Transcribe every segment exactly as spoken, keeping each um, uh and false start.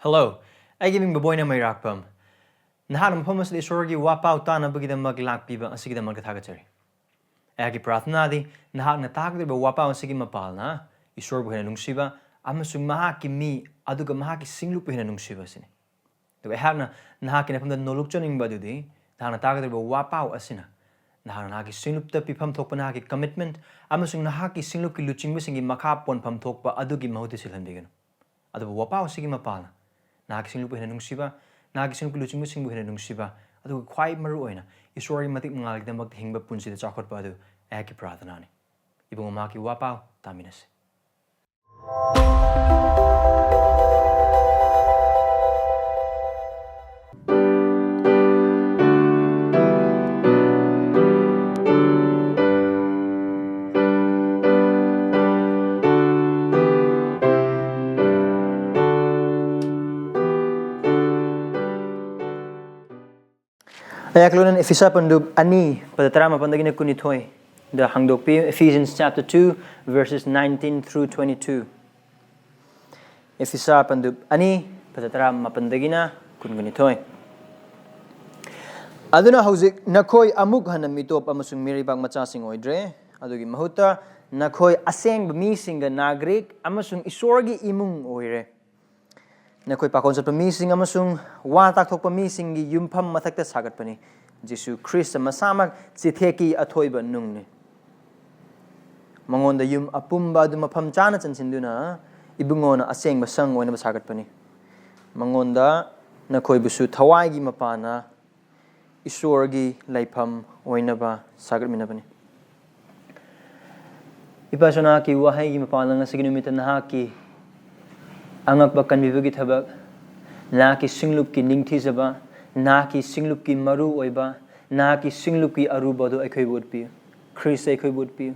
Hello, ꯑꯩꯒꯤ ꯃꯤꯡ ꯕꯕꯣꯏꯅ ꯃꯩꯔꯥꯛꯄꯝ꯫ ꯅꯍꯥꯛꯅ ꯃꯐꯝ ꯑꯁꯤꯗ ꯏꯁꯣꯔꯒꯤ ꯋꯥꯄꯥꯎ ꯇꯥꯅꯕꯒꯤꯗꯃꯛ ꯂꯥꯛꯄꯤꯕ ꯑꯁꯤꯒꯤꯗꯃꯛꯇ ꯊꯥꯒꯠꯆꯔꯤ꯫ ꯑꯩꯍꯥꯛꯀꯤ ꯄ꯭ꯔꯥꯔꯊꯅꯥꯗꯤ ꯅꯍꯥꯛꯅ ꯇꯥꯒꯗꯧꯔꯤꯕ ꯋꯥꯄꯥꯎ ꯑꯁꯤꯒꯤ ꯃꯄꯥꯜꯅ ꯏꯁꯣꯔꯕꯨ ꯍꯦꯟꯅ ꯅꯨꯡꯁꯤꯕ ꯑꯃꯁꯨꯡ ꯃꯍꯥꯛꯀꯤ ꯃꯤ ꯑꯗꯨꯒ ꯃꯍꯥꯛꯀꯤ ꯁꯤꯡꯂꯨꯞꯄꯨ ꯍꯦꯟꯅ ꯅꯨꯡꯁꯤꯕ ꯑꯁꯤꯅꯤ꯫ ꯑꯗꯨꯒ ꯑꯩꯍꯥꯛꯅ ꯅꯍꯥꯛꯀꯤ ꯅꯐꯝꯗ ꯅꯣꯂꯨꯛꯆꯅꯤꯡꯕ ꯑꯗꯨꯗꯤ ꯅꯍꯥꯛꯅ ꯇꯥꯒꯗꯧꯔꯤꯕ ꯋꯥꯄꯥꯎ ꯑꯁꯤꯅ ꯅꯍꯥꯛꯅ ꯅꯍꯥꯛꯀꯤ ꯁꯤꯡꯂꯨꯞꯇ ꯄꯤꯐꯝ ꯊꯣꯛꯄ ꯅꯍꯥꯛꯀꯤ commitment ꯑꯃꯁꯨꯡ ꯅꯍꯥꯛꯀꯤ ꯁꯤꯡꯂꯨꯞꯀꯤ ꯂꯨꯆꯤꯡꯕꯁꯤꯡꯒꯤ ꯃꯈꯥ ꯄꯣꯟꯐꯝ ꯊꯣꯛꯄ ꯑꯗꯨꯒꯤ ꯃꯍꯨꯠꯇ ꯁꯤꯜꯍꯟꯕꯤꯒꯅꯨ꯫ ꯑꯗꯨꯕꯨ ꯋꯥꯄꯥꯎ ꯑꯁꯤꯒꯤ ꯃꯄꯥꯜꯅ ꯅꯍꯥꯛꯀꯤ ꯁꯤꯡꯂꯨꯞꯄꯨ ꯍꯦꯟꯅ ꯅꯨꯡꯁꯤꯕ, ꯅꯍꯥꯛꯀꯤ ꯁꯤꯡꯂꯨꯞꯀꯤ ꯂꯨꯆꯤꯡꯕꯁꯤꯡꯕꯨ ꯍꯦꯟꯅ ꯅꯨꯡꯁꯤꯕ, ꯑꯗꯨꯒ ꯈ꯭ꯋꯥꯏ ꯃꯔꯨ ꯑꯣꯏꯅ ꯏꯁꯣꯔꯒꯤ ꯃꯇꯤꯛ ꯃꯉꯥꯜꯒꯤꯗꯃꯛꯇ ꯍꯤꯡꯕ ꯄꯨꯟꯁꯤꯗ ꯆꯥꯎꯈꯠꯄ ꯑꯗꯨ ꯑꯩꯍꯥꯛꯀꯤ ꯄ꯭ꯔꯥꯔꯊꯅꯥꯅꯤ꯫ ꯏꯕꯨꯡꯉꯣ, ꯃꯍꯥꯛꯀꯤ ꯋꯥꯄꯥꯎ ꯇꯥꯃꯤꯟꯅꯁꯤ꯫ ꯑꯩꯍꯥꯛ ꯂꯣꯏꯅꯅ ꯏꯐꯤꯁꯥ ꯄꯟꯗꯨꯞ ꯑꯅꯤ, ꯄꯗ ꯇꯔꯥꯃꯥꯄꯟꯗꯒꯤꯅ ꯀꯨꯟꯅꯤꯊꯣꯏꯗ ꯍꯥꯡꯗꯣꯛꯄꯤꯌꯨ꯫ Ephesians chapter two, verses nineteen through twenty-two. ꯏꯐꯤꯁꯥ ꯄꯟꯗꯨꯞ ꯑꯅꯤ, ꯄꯗ ꯇꯔꯥꯃꯥꯄꯟꯗꯒꯤꯅ ꯀꯨꯟꯒꯅꯤꯊꯣꯏ꯫ ꯑꯗꯨꯅ ꯍꯧꯖꯤꯛ ꯅꯈꯣꯏ ꯑꯃꯨꯛ ꯍꯟꯅ ꯃꯤꯇꯣꯞ ꯑꯃꯁꯨꯡ ꯃꯤꯔꯩꯕꯥꯛ ꯃꯆꯥꯁꯤꯡ ꯑꯣꯏꯗ꯭ꯔꯦ, ꯑꯗꯨꯒꯤ ꯃꯍꯨꯠꯇ ꯅꯈꯣꯏ ꯑꯁꯦꯡꯕ ꯃꯤꯁꯤꯡꯒ ꯅꯥꯒꯔꯤꯛ ꯑꯃꯁꯨꯡ ꯏꯁꯣꯔꯒꯤ ꯏꯃꯨꯡ ꯑꯣꯏꯔꯦ꯫ ꯅꯈꯣꯏ ꯄꯥꯈꯣꯟ ꯆꯠꯄ ꯃꯤꯁꯤꯡ ꯑꯃꯁꯨꯡ ꯋꯥ ꯇꯥꯛꯊꯣꯛꯄ ꯃꯤꯁꯤꯡꯒꯤ ꯌꯨꯝꯐꯝ ꯃꯊꯛꯇ ꯁꯥꯒꯠꯄꯅꯤ꯫ ꯖꯤꯁꯨ ꯈ꯭ꯔꯤꯁꯇ ꯃꯁꯥꯃꯛ ꯆꯤꯊꯦꯛꯀꯤ ꯑꯊꯣꯏꯕ ꯅꯨꯡꯅꯤ꯫ ꯃꯉꯣꯟꯗ ꯌꯨꯝ ꯑꯄꯨꯝꯕ ꯑꯗꯨ ꯃꯐꯝ ꯆꯥꯅ ꯆꯟꯁꯤꯟꯗꯨꯅ ꯏꯕꯨꯡꯉꯣꯅ ꯑꯁꯦꯡꯕ ꯁꯪ ꯑꯣꯏꯅꯕ ꯁꯥꯒꯠꯄꯅꯤ꯫ ꯃꯉꯣꯟꯗ ꯅꯈꯣꯏꯕꯨꯁꯨ ꯊꯋꯥꯏꯒꯤ ꯃꯄꯥꯅ ꯏꯁꯣꯔꯒꯤ ꯂꯩꯐꯝ ꯑꯣꯏꯅꯕ ꯁꯥꯒꯠꯃꯤꯟꯅꯕꯅꯤ꯫ ꯏꯄꯥ ꯏꯁꯣꯔ, ꯅꯍꯥꯛꯀꯤ ꯋꯥꯍꯩꯒꯤ ꯃꯄꯥꯟꯅ ꯉꯁꯤꯒꯤ ꯅꯨꯃꯤꯠꯇ ꯅꯍꯥꯛꯀꯤ ꯑꯉꯛꯄ ꯀꯟꯕꯤꯕꯒꯤ ꯊꯕꯛ, ꯅꯍꯥꯛꯀꯤ ꯁꯤꯡꯂꯨꯞꯀꯤ ꯅꯤꯡꯊꯤꯖꯕ, ꯅꯍꯥꯛꯀꯤ ꯁꯤꯡꯂꯨꯞꯀꯤ ꯃꯔꯨ ꯑꯣꯏꯕ, ꯅꯍꯥꯛꯀꯤ ꯁꯤꯡꯂꯨꯞꯀꯤ ꯑꯔꯨꯕ ꯑꯗꯨ ꯑꯩꯈꯣꯏꯕꯨ ꯎꯠꯄꯤꯌꯨ꯫ ꯈ꯭ꯔꯤꯁꯇ ꯑꯩꯈꯣꯏꯕꯨ ꯎꯠꯄꯤꯌꯨ꯫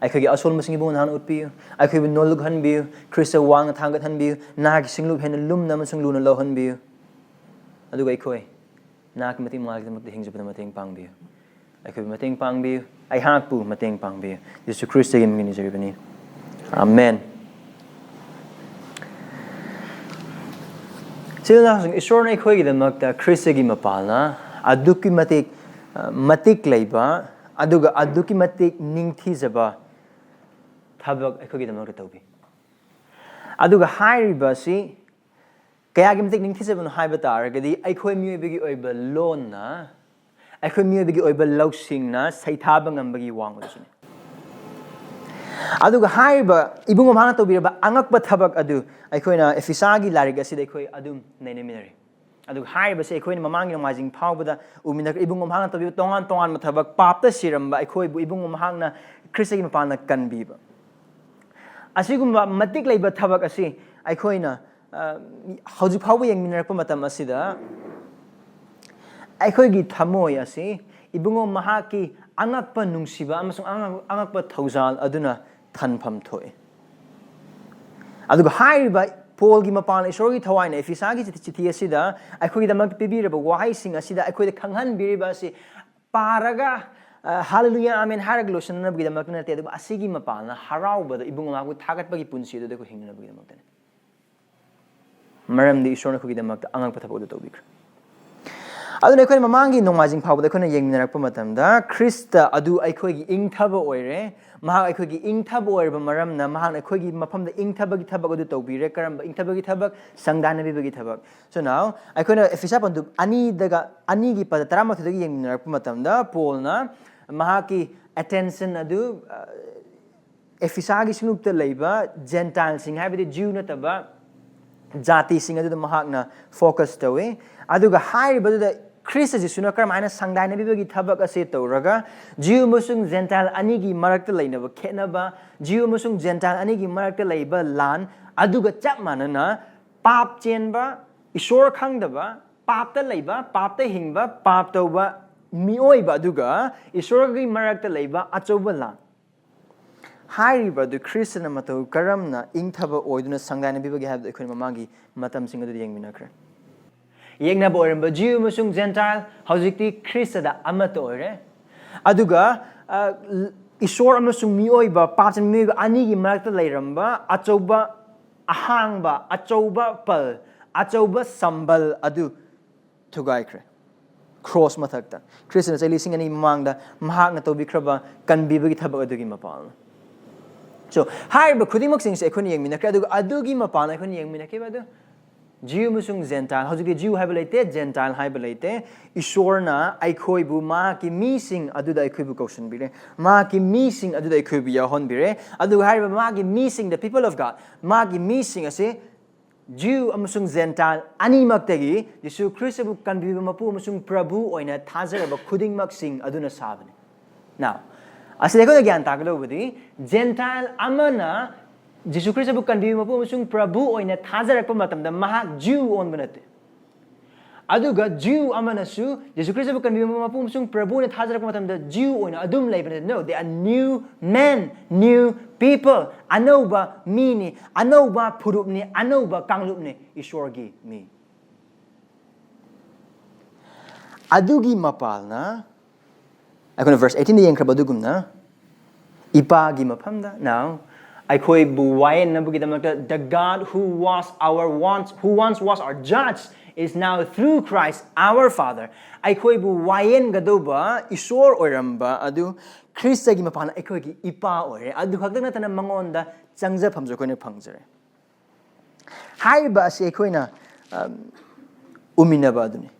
ꯑꯩꯈꯣꯏꯒꯤ ꯑꯁꯣꯟꯕꯁꯤꯡ ꯏꯕꯨꯡꯉꯣ ꯅꯍꯥꯛꯅ ꯎꯠꯄꯤꯌꯨ꯫ ꯑꯩꯈꯣꯏꯕꯨ ꯅꯣꯜꯂꯨꯛꯍꯟꯕꯤꯌꯨ꯫ ꯈ꯭ꯔꯤꯁꯇ ꯋꯥꯡꯅ ꯊꯥꯡꯒꯠꯍꯟꯕꯤꯌꯨ꯫ ꯅꯍꯥꯛꯀꯤ ꯁꯤꯡꯂꯨꯞ ꯍꯦꯟꯅ ꯂꯨꯝꯅ ꯑꯃꯁꯨꯡ ꯂꯨꯅ ꯂꯧꯍꯟꯕꯤꯌꯨ꯫ ꯑꯗꯨꯒ ꯑꯩꯈꯣꯏ ꯅꯍꯥꯛꯀꯤ ꯃꯇꯤꯛ ꯃꯉꯥꯜꯒꯤꯗꯃꯛꯇ ꯍꯤꯡꯖꯕꯗ ꯃꯇꯦꯡ ꯄꯥꯡꯕꯤꯌꯨ꯫ ꯑꯩꯈꯣꯏꯕꯨ ꯃꯇꯦꯡ ꯄꯥꯡꯕꯤꯌꯨ꯫ ꯑꯩꯍꯥꯛꯄꯨ ꯃꯇꯦꯡ ꯄꯥꯡꯕꯤꯌꯨ꯫ ꯌꯦꯁꯨ ꯈ꯭ꯔꯤꯁꯇꯒꯤ ꯃꯃꯤꯡ ꯅꯤꯖꯔꯤꯕꯅꯤ꯫ ꯑꯥꯃꯦꯟ꯫ ꯏꯆꯤꯜ ꯏꯅꯥꯎꯁꯤꯡ, ꯏꯁꯣꯔꯅ ꯑꯩꯈꯣꯏꯒꯤꯗꯃꯛꯇ ꯈ꯭ꯔꯤꯁꯇꯒꯤ ꯃꯄꯥꯜꯅ ꯑꯗꯨꯛꯀꯤ ꯃꯇꯤꯛ ꯑ, ꯃꯇꯤꯛ ꯂꯩꯕ, ꯑꯗꯨꯒ ꯑꯗꯨꯛꯀꯤ ꯃꯇꯤꯛ ꯅꯤꯡꯊꯤꯖꯕ ꯊꯕꯛ ꯑꯩꯈꯣꯏꯒꯤꯗꯃꯛꯇ ꯇꯧꯕꯤ꯫ ꯑꯗꯨꯒ ꯍꯥꯏꯔꯤꯕ ꯑꯁꯤ ꯀꯌꯥꯒꯤ ꯃꯇꯤꯛ ꯅꯤꯡꯊꯤꯖꯕꯅꯣ ꯍꯥꯏꯕ ꯇꯥꯔꯒꯗꯤ, ꯑꯩꯈꯣꯏ ꯃꯤꯑꯣꯏꯕꯒꯤ ꯑꯣꯏꯕ ꯂꯣꯟꯅ, ꯑꯩꯈꯣꯏ ꯃꯤꯑꯣꯏꯕꯒꯤ ꯑꯣꯏꯕ ꯂꯧꯁꯤꯡꯅ ꯁꯩꯊꯥꯕ ꯉꯝꯕꯒꯤ ꯋꯥꯡꯃꯗꯁꯨꯅꯤ꯫ ꯑꯗꯨꯒ ꯍꯥꯏꯔꯤꯕ ꯏꯕꯨꯡꯉꯣ ꯃꯍꯥꯛꯅ ꯇꯧꯕꯤꯔꯕ ꯑꯉꯛꯄ ꯊꯕꯛ ꯑꯗꯨ ꯑꯩꯈꯣꯏꯅ ꯏꯐꯤꯁꯥꯒꯤ ꯂꯥꯏꯔꯤꯛ ꯑꯁꯤꯗ ꯑꯩꯈꯣꯏ ꯑꯗꯨꯝ ꯅꯩꯅꯃꯤꯟꯅꯔꯤ꯫ ꯑꯗꯨꯒ ꯍꯥꯏꯔꯤꯕꯁꯤ ꯑꯩꯈꯣꯏꯅ ꯃꯃꯥꯡꯒꯤ ꯅꯣꯡꯃꯥꯏꯖꯤꯡ ꯐꯥꯎꯕꯗ ꯎꯃꯤꯟꯅꯈ꯭ꯔꯦ꯫ ꯏꯕꯨꯡꯉꯣ ꯃꯍꯥꯛꯅ ꯇꯧꯕꯤꯕ ꯇꯣꯉꯥꯟ ꯇꯣꯉꯥꯟꯕ ꯊꯕꯛ, ꯄꯥꯞꯇ ꯁꯤꯔꯝꯕ ꯑꯩꯈꯣꯏꯕꯨ ꯏꯕꯨꯡꯉꯣ ꯃꯍꯥꯛꯅ ꯈ꯭ꯔꯤꯁꯇꯒꯤ ꯃꯄꯥꯟꯗ ꯀꯟꯕꯤꯕ꯫ ꯑꯁꯤꯒꯨꯝꯕ ꯃꯇꯤꯛ ꯂꯩꯕ ꯊꯕꯛ ꯑꯁꯤ ꯑꯩꯈꯣꯏꯅ, ꯑ, ꯍꯧꯖꯤꯛ ꯐꯥꯎꯕ ꯌꯦꯡꯃꯤꯟꯅꯔꯛꯄ ꯃꯇꯝ ꯑꯁꯤꯗ, ꯑꯩꯈꯣꯏꯒꯤ ꯊꯃꯣꯏ ꯑꯁꯤ ꯏꯕꯨꯡꯉꯣ ꯃꯍꯥꯛꯀꯤ ꯑꯉꯛꯄ ꯅꯨꯡꯁꯤꯕ ꯑꯃꯁꯨꯡ ꯑꯉꯛ-, ꯑꯉꯛꯄ ꯊꯧꯖꯥꯜ ꯑꯗꯨꯅ ꯊꯟꯐꯝ ꯊꯣꯛꯏ꯫ ꯑꯗꯨꯒ ꯍꯥꯏꯔꯤꯕ ꯄꯣꯜꯒꯤ ꯃꯄꯥꯟ ꯏꯁꯣꯔꯒꯤ ꯊꯋꯥꯏꯅ ꯏꯐꯤꯁꯥꯒꯤ ꯆꯤꯊꯤ, ꯆꯤꯊꯤ ꯑꯁꯤꯗ ꯑꯩꯈꯣꯏꯒꯤꯗꯃꯛ ꯄꯤꯕꯤꯔꯕ ꯋꯥꯍꯩꯁꯤꯡ ꯑꯁꯤꯗ ꯑꯩꯈꯣꯏꯗ ꯈꯪꯍꯟꯕꯤꯔꯤꯕ ꯑꯁꯤ ꯄꯥꯔꯒ, ꯑ, "ꯍꯥꯂꯦꯂꯨꯌꯥ, ꯑꯃꯦꯟ" ꯍꯥꯏꯔꯒ ꯂꯣꯏꯁꯤꯟꯅꯕꯒꯤꯗꯃꯛꯇ ꯅꯠꯇꯦ, ꯑꯗꯨꯕꯨ ꯑꯁꯤꯒꯤ ꯃꯄꯥꯟꯅ ꯍꯔꯥꯎꯕꯗ ꯏꯕꯨꯡꯉꯣ ꯃꯍꯥꯛꯄꯨ ꯊꯥꯒꯠꯄꯒꯤ ꯄꯨꯟꯁꯤ ꯑꯗꯨꯗ ꯑꯩꯈꯣꯏ ꯍꯤꯡꯅꯅꯕꯒꯤꯗꯃꯛꯇꯅꯤ꯫ ꯃꯔꯝꯗꯤ ꯏꯁꯣꯔꯅ ꯑꯩꯈꯣꯏꯒꯤꯗꯃꯛꯇ ꯑꯉꯛꯄ ꯊꯕꯛ ꯑꯗꯨ ꯇꯧꯕꯤꯈ꯭ꯔꯦ꯫ ꯑꯗꯨꯅ ꯑꯩꯈꯣꯏꯅ ꯃꯃꯥꯡꯒꯤ ꯅꯣꯡꯃꯥꯏꯖꯤꯡ ꯐꯥꯎꯕꯗ ꯑꯩꯈꯣꯏꯅ ꯌꯦꯡꯃꯤꯟꯅꯔꯛꯄ ꯃꯇꯝꯗ, ꯈ꯭ꯔꯤꯁꯇ ꯑꯗꯨ ꯑꯩꯈꯣꯏꯒꯤ ꯏꯪꯊꯕ ꯑꯣꯏꯔꯦ꯫ ꯃꯍꯥꯛ ꯑꯩꯈꯣꯏꯒꯤ ꯏꯪꯊꯕ ꯑꯣꯏꯔꯕ ꯃꯔꯝꯅ ꯃꯍꯥꯛꯅ ꯑꯩꯈꯣꯏꯒꯤ ꯃꯐꯝꯗ ꯏꯪꯊꯕꯒꯤ ꯊꯕꯛ ꯑꯗꯨ ꯇꯧꯕꯤꯔꯦ꯫ ꯀꯔꯝꯕ ꯏꯪꯊꯕꯒꯤ ꯊꯕꯛ? ꯁꯪꯗꯥꯏꯅꯕꯤꯕꯒꯤ ꯊꯕꯛ꯫ So now, ꯑꯩꯈꯣꯏꯅ ꯏꯐꯤꯁꯥ ꯄꯟꯗꯨꯞ ꯑꯅꯤꯗꯒ, ꯑꯅꯤꯒꯤ ꯄꯗ ꯇꯔꯥꯃꯥꯊꯣꯏꯗꯒꯤ ꯌꯦꯡꯃꯤꯟꯅꯔꯛꯄ ꯃꯇꯝꯗ, ꯄꯣꯜꯅ ꯃꯍꯥꯛꯀꯤ attention ꯑꯗꯨ, ꯑ, ꯏꯐꯤꯁꯥꯒꯤ ꯁꯤꯡꯂꯨꯞꯇ ꯂꯩꯕ ꯖꯦꯟꯇꯥꯏꯜꯁꯤꯡ, ꯍꯥꯏꯕꯗꯤ ꯖꯤꯎ ꯅꯠꯇꯕ ꯖꯥꯇꯤꯁꯤꯡ ꯑꯗꯨꯗ ꯃꯍꯥꯛꯅ focus ꯇꯧꯏ꯫ ꯑꯗꯨꯒ ꯍꯥꯏꯔꯤꯕꯗꯨꯗ ꯈ꯭ꯔꯤꯁꯇ ꯖꯤꯁꯨꯅ ꯀꯔꯝꯍꯥꯏꯅ ꯁꯪꯗꯥꯏꯅꯕꯤꯕꯒꯤ ꯊꯕꯛ ꯑꯁꯤ ꯇꯧꯔꯒ, ꯖꯤꯎ ꯑꯃꯁꯨꯡ ꯖꯦꯟꯇꯥꯏꯜ ꯑꯅꯤꯒꯤ ꯃꯔꯛꯇ ꯂꯩꯅꯕ ꯈꯦꯠꯅꯕ, ꯖꯤꯎ ꯑꯃꯁꯨꯡ ꯖꯦꯟꯇꯥꯏꯜ ꯑꯅꯤꯒꯤ ꯃꯔꯛꯇ ꯂꯩꯕ ꯂꯥꯟ ꯑꯗꯨꯒ ꯆꯞ ꯃꯥꯟꯅꯅ, ꯄꯥꯞ ꯆꯦꯟꯕ, ꯏꯁꯣꯔ ꯈꯪꯗꯕ, ꯄꯥꯞꯇ ꯂꯩꯕ, ꯄꯥꯞꯇ ꯍꯤꯡꯕ, ꯄꯥꯞ ꯇꯧꯕ ꯃꯤꯑꯣꯏꯕ ꯑꯗꯨꯒ ꯏꯁꯣꯔꯒꯤ ꯃꯔꯛꯇ ꯂꯩꯕ ꯑꯆꯧꯕ ꯂꯥꯟ꯫ ꯍꯥꯏꯔꯤꯕ ꯑꯗꯨ ꯈ꯭ꯔꯤꯁꯇꯅ ꯃꯇꯧ ꯀꯔꯝꯅ ꯏꯪꯊꯕ ꯑꯣꯏꯗꯨꯅ ꯁꯪꯗꯥꯏꯅꯕꯤꯕꯒꯦ ꯍꯥꯏꯕꯗꯨ ꯑꯩꯈꯣꯏꯅ ꯃꯃꯥꯡꯒꯤ ꯃꯇꯝꯁꯤꯡ ꯑꯗꯨꯗ ꯌꯦꯡꯃꯤꯟꯅꯈ꯭ꯔꯦ꯫ ꯌꯦꯛꯅꯕ ꯑꯣꯏꯔꯝꯕ ꯖꯤꯎ ꯑꯃꯁꯨꯡ ꯖꯦꯟꯇꯥꯏꯜ ꯍꯧꯖꯤꯛꯇꯤ ꯈ꯭ꯔꯤꯁꯇꯗ ꯑꯃꯠꯇ ꯑꯣꯏꯔꯦ꯫ ꯑꯗꯨꯒ, ꯑ, ꯏꯁꯣꯔ ꯑꯃꯁꯨꯡ ꯃꯤꯑꯣꯏꯕ, ꯄꯥꯞ ꯆꯦꯟꯕ ꯃꯤꯑꯣꯏꯕ ꯑꯅꯤꯒꯤ ꯃꯔꯛꯇ ꯂꯩꯔꯝꯕ ꯑꯆꯧꯕ ꯑꯍꯥꯡꯕ, ꯑꯆꯧꯕ ꯄꯜ, ꯑꯆꯧꯕ ꯁꯝꯕꯜ ꯑꯗꯨ ꯊꯨꯒꯥꯏꯈ꯭ꯔꯦ꯫ ꯀ꯭ꯔꯣꯁ ꯃꯊꯛꯇ ꯈ꯭ꯔꯤꯁꯇꯅ ꯆꯍꯤ ꯂꯤꯁꯤꯡ ꯑꯅꯤ ꯃꯃꯥꯡꯗ ꯃꯍꯥꯛꯅ ꯇꯧꯕꯤꯈ꯭ꯔꯕ ꯀꯟꯕꯤꯕꯒꯤ ꯊꯕꯛ ꯑꯗꯨꯒꯤ ꯃꯄꯥꯜꯅ꯫ So, ꯍꯥꯏꯔꯤꯕ ꯈꯨꯗꯤꯡꯃꯛꯁꯤꯡꯁꯦ ꯑꯩꯈꯣꯏꯅ ꯌꯦꯡꯃꯤꯟꯅꯈ꯭ꯔꯦ, ꯑꯗꯨꯒ ꯑꯗꯨꯒꯤ ꯃꯄꯥꯟ ꯑꯩꯈꯣꯏꯅ ꯌꯦꯡꯃꯤꯟꯅꯈꯤꯕ ꯑꯗꯨ Jew ꯑꯃꯁꯨꯡ Gentile, ꯍꯧꯖꯤꯛꯇꯤ Jew ꯍꯥꯏꯕ ꯂꯩꯇꯦ, Gentile ꯍꯥꯏꯕ ꯂꯩꯇꯦ꯫ ꯏꯁꯣꯔꯅ ꯑꯩꯈꯣꯏꯕꯨ, ꯃꯍꯥꯛꯀꯤ ꯃꯤꯁꯤꯡ ꯑꯗꯨꯗ ꯑꯩꯈꯣꯏꯕꯨ ꯀꯧꯁꯤꯟꯕꯤꯔꯦ, ꯃꯍꯥꯛꯀꯤ ꯃꯤꯁꯤꯡ ꯑꯗꯨꯗ ꯑꯩꯈꯣꯏꯕꯨ ꯌꯥꯎꯍꯟꯕꯤꯔꯦ꯫ ꯑꯗꯨꯒ ꯍꯥꯏꯔꯤꯕ ꯃꯥꯒꯤ ꯃꯤꯁꯤꯡ, the people of God, ꯃꯥꯒꯤ ꯃꯤꯁꯤꯡ ꯑꯁꯤ Jew ꯑꯃꯁꯨꯡ Gentile ꯑꯅꯤꯃꯛꯇꯒꯤ ꯖꯤꯁꯨ ꯈ꯭ꯔꯤꯁꯇꯕꯨ ꯀꯟꯕꯤꯕ ꯃꯄꯨ ꯑꯃꯁꯨꯡ ꯄ꯭ꯔꯚꯨ ꯑꯣꯏꯅ ꯊꯥꯖꯔꯕ ꯈꯨꯗꯤꯡꯃꯛꯁꯤꯡ ꯑꯗꯨꯅ ꯁꯥꯕꯅꯤ꯫ Now, ꯑꯁꯤꯗ ꯑꯩꯈꯣꯏꯅ ꯒ꯭ꯌꯥꯟ ꯇꯥꯒꯗꯧꯕꯗꯤ, Gentile ꯑꯃꯅ ꯖꯤꯁꯨ ꯈ꯭ꯔꯤꯁꯇꯕꯨ ꯀꯟꯕꯤꯕ ꯃꯄꯨ ꯑꯃꯁꯨꯡ ꯄ꯭ꯔꯚꯨ ꯑꯣꯏꯅ ꯊꯥꯖꯔꯛꯄ ꯃꯇꯝꯗ ꯃꯍꯥꯛ Jew ꯑꯣꯟꯕ ꯅꯠꯇꯦ꯫ ꯑꯗꯨꯒ Jew ꯑꯃꯅꯁꯨ ꯖꯤꯁꯨ ꯈ꯭ꯔꯤꯁꯇꯕꯨ ꯀꯟꯕꯤꯕ ꯃꯄꯨ ꯑꯃꯁꯨꯡ ꯄ꯭ꯔꯚꯨ ꯑꯣꯏꯅ ꯊꯥꯖꯔꯛꯄ ꯃꯇꯝꯗ Jew ꯑꯣꯏꯅ ꯑꯗꯨꯝ ꯂꯩꯕ ꯅꯠꯇꯦ꯫ No, they are new men, new people. ꯑꯅꯧꯕ ꯃꯤꯅꯤ, ꯑꯅꯧꯕ ꯐꯨꯔꯨꯞꯅꯤ, ꯑꯅꯧꯕ ꯀꯥꯡꯂꯨꯞꯅꯤ, ꯏꯁꯣꯔꯒꯤ ꯃꯤ꯫ ꯑꯗꯨꯒꯤ ꯃꯄꯥꯜꯅ, ꯑꯩꯈꯣꯏꯅ verse eighteen ꯗ ꯌꯦꯡꯈ꯭ꯔꯕ ꯑꯗꯨꯒꯨꯝꯅ, ꯏꯄꯥꯒꯤ ꯃꯐꯝꯗ, now, ꯑꯩꯈꯣꯏꯕꯨ ꯋꯥꯌꯦꯟꯅꯕꯒꯤꯗꯃꯛꯇ, the God who was our once, who once was our judge is now through Christ our Father. ꯑꯩꯈꯣꯏꯕꯨ ꯋꯥꯌꯦꯟꯒꯗꯧꯕ ꯏꯁꯣꯔ ꯑꯣꯏꯔꯝꯕ ꯑꯗꯨ ꯈ꯭ꯔꯤꯁꯇꯒꯤ ꯃꯄꯥꯟꯅ ꯑꯩꯈꯣꯏꯒꯤ ꯏꯄꯥ ꯑꯣꯏꯔꯦ꯫ ꯑꯗꯨ ꯈꯛꯇ ꯅꯠꯇꯅ ꯃꯉꯣꯟꯗ ꯆꯪꯖꯐꯝꯁꯨ ꯑꯩꯈꯣꯏꯅ ꯐꯪꯖꯔꯦ꯫ ꯍꯥꯏꯔꯤꯕ ꯑꯁꯤ ꯑꯩꯈꯣꯏꯅ, ꯑꯝ, ꯎꯃꯤꯟꯅꯕ ꯑꯗꯨꯅꯤ꯫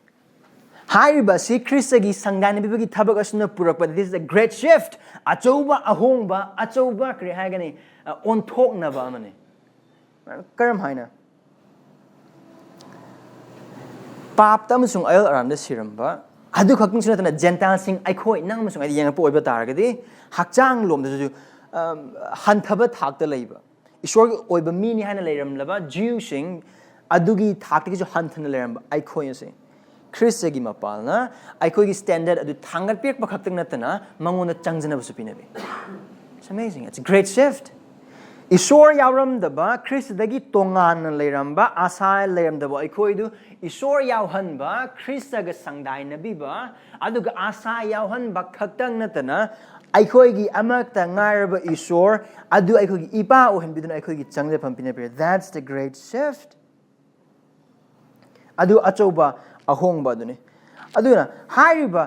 ꯍꯥꯏꯔꯤꯕ ꯑꯁꯤ ꯈ꯭ꯔꯤꯁꯇꯒꯤ ꯁꯪꯒꯥꯏꯅꯕꯤꯕꯒꯤ ꯊꯕꯛ ꯑꯁꯤꯅ ꯄꯨꯔꯛꯄ, this is a great shift, ꯑꯆꯧꯕ ꯑꯍꯣꯡꯕ, ꯑꯆꯧꯕ ꯀꯔꯤ ꯍꯥꯏꯒꯅꯤ, ꯑ, ꯑꯣꯟꯊꯣꯛꯅꯕ ꯑꯃꯅꯤ꯫ ꯀꯔꯝ ꯍꯥꯏꯅ? ꯄꯥꯞꯇ ꯑꯃꯁꯨꯡ ꯑꯌꯦꯜ ꯑꯔꯥꯟꯗ ꯁꯤꯔꯝꯕ, ꯑꯗꯨ ꯈꯛꯇꯪꯁꯨ ꯅꯠꯇꯅ Gentileꯁꯤꯡ, ꯑꯩꯈꯣꯏ, ꯅꯪ ꯑꯃꯁꯨꯡ ꯑꯩꯗꯤ ꯌꯦꯡꯉꯛꯄ ꯑꯣꯏꯕ ꯇꯥꯔꯒꯗꯤ, ꯍꯛꯆꯥꯡ ꯂꯣꯝꯗꯁꯨ, ꯑꯝ, ꯍꯟꯊꯕ ꯊꯥꯛꯇ ꯂꯩꯕ, ꯏꯁꯣꯔꯒꯤ ꯑꯣꯏꯕ ꯃꯤꯅꯤ ꯍꯥꯏꯅ ꯂꯩꯔꯝꯂꯕ Jewꯁꯤꯡ ꯑꯗꯨꯒꯤ ꯊꯥꯛꯇꯒꯤꯁꯨ ꯍꯟꯊꯅ ꯂꯩꯔꯝꯕ ꯑꯩꯈꯣꯏ ꯑꯁꯤ ꯈ꯭ꯔꯤꯁꯇꯒꯤ ꯃꯄꯥꯜꯅ ꯑꯩꯈꯣꯏꯒꯤ standard ꯑꯗꯨ ꯊꯥꯡꯒꯠꯄꯤꯔꯛꯄ ꯈꯛꯇꯪ ꯅꯠꯇꯅ ꯃꯉꯣꯟꯗ ꯆꯪꯖꯅꯕꯁꯨ ꯄꯤꯅꯕꯤ꯫ It's amazing. It's a great shift. ꯏꯁꯣꯔ ꯌꯥꯎꯔꯝꯗꯕ, ꯈ꯭ꯔꯤꯁꯇꯗꯒꯤ ꯇꯣꯉꯥꯟꯅ ꯂꯩꯔꯝꯕ, ꯑꯁꯥ ꯂꯩꯔꯝꯗꯕ ꯑꯩꯈꯣꯏꯗꯨ ꯏꯁꯣꯔ ꯌꯥꯎꯍꯟꯕ, ꯈ꯭ꯔꯤꯁꯇꯒ ꯁꯪꯗꯥꯏꯅꯕꯤꯕ, ꯑꯗꯨꯒ ꯑꯁꯥ ꯌꯥꯎꯍꯟꯕ ꯈꯛꯇꯪ ꯅꯠꯇꯅ ꯑꯩꯈꯣꯏꯒꯤ ꯑꯃꯠꯇ ꯉꯥꯏꯔꯕ ꯏꯁꯣꯔ ꯑꯗꯨ ꯑꯩꯈꯣꯏꯒꯤ ꯏꯄꯥ ꯑꯣꯏꯍꯟꯕꯤꯗꯨꯅ ꯑꯩꯈꯣꯏꯒꯤ ꯆꯪꯖꯐꯝ ꯄꯤꯅꯕꯤꯔꯦ꯫ That's the great shift. ꯑꯗꯨ ꯑꯆꯧꯕ ꯑꯍꯣꯡꯕ ꯑꯗꯨꯅꯤ꯫ ꯑꯗꯨꯅ ꯍꯥꯏꯔꯤꯕ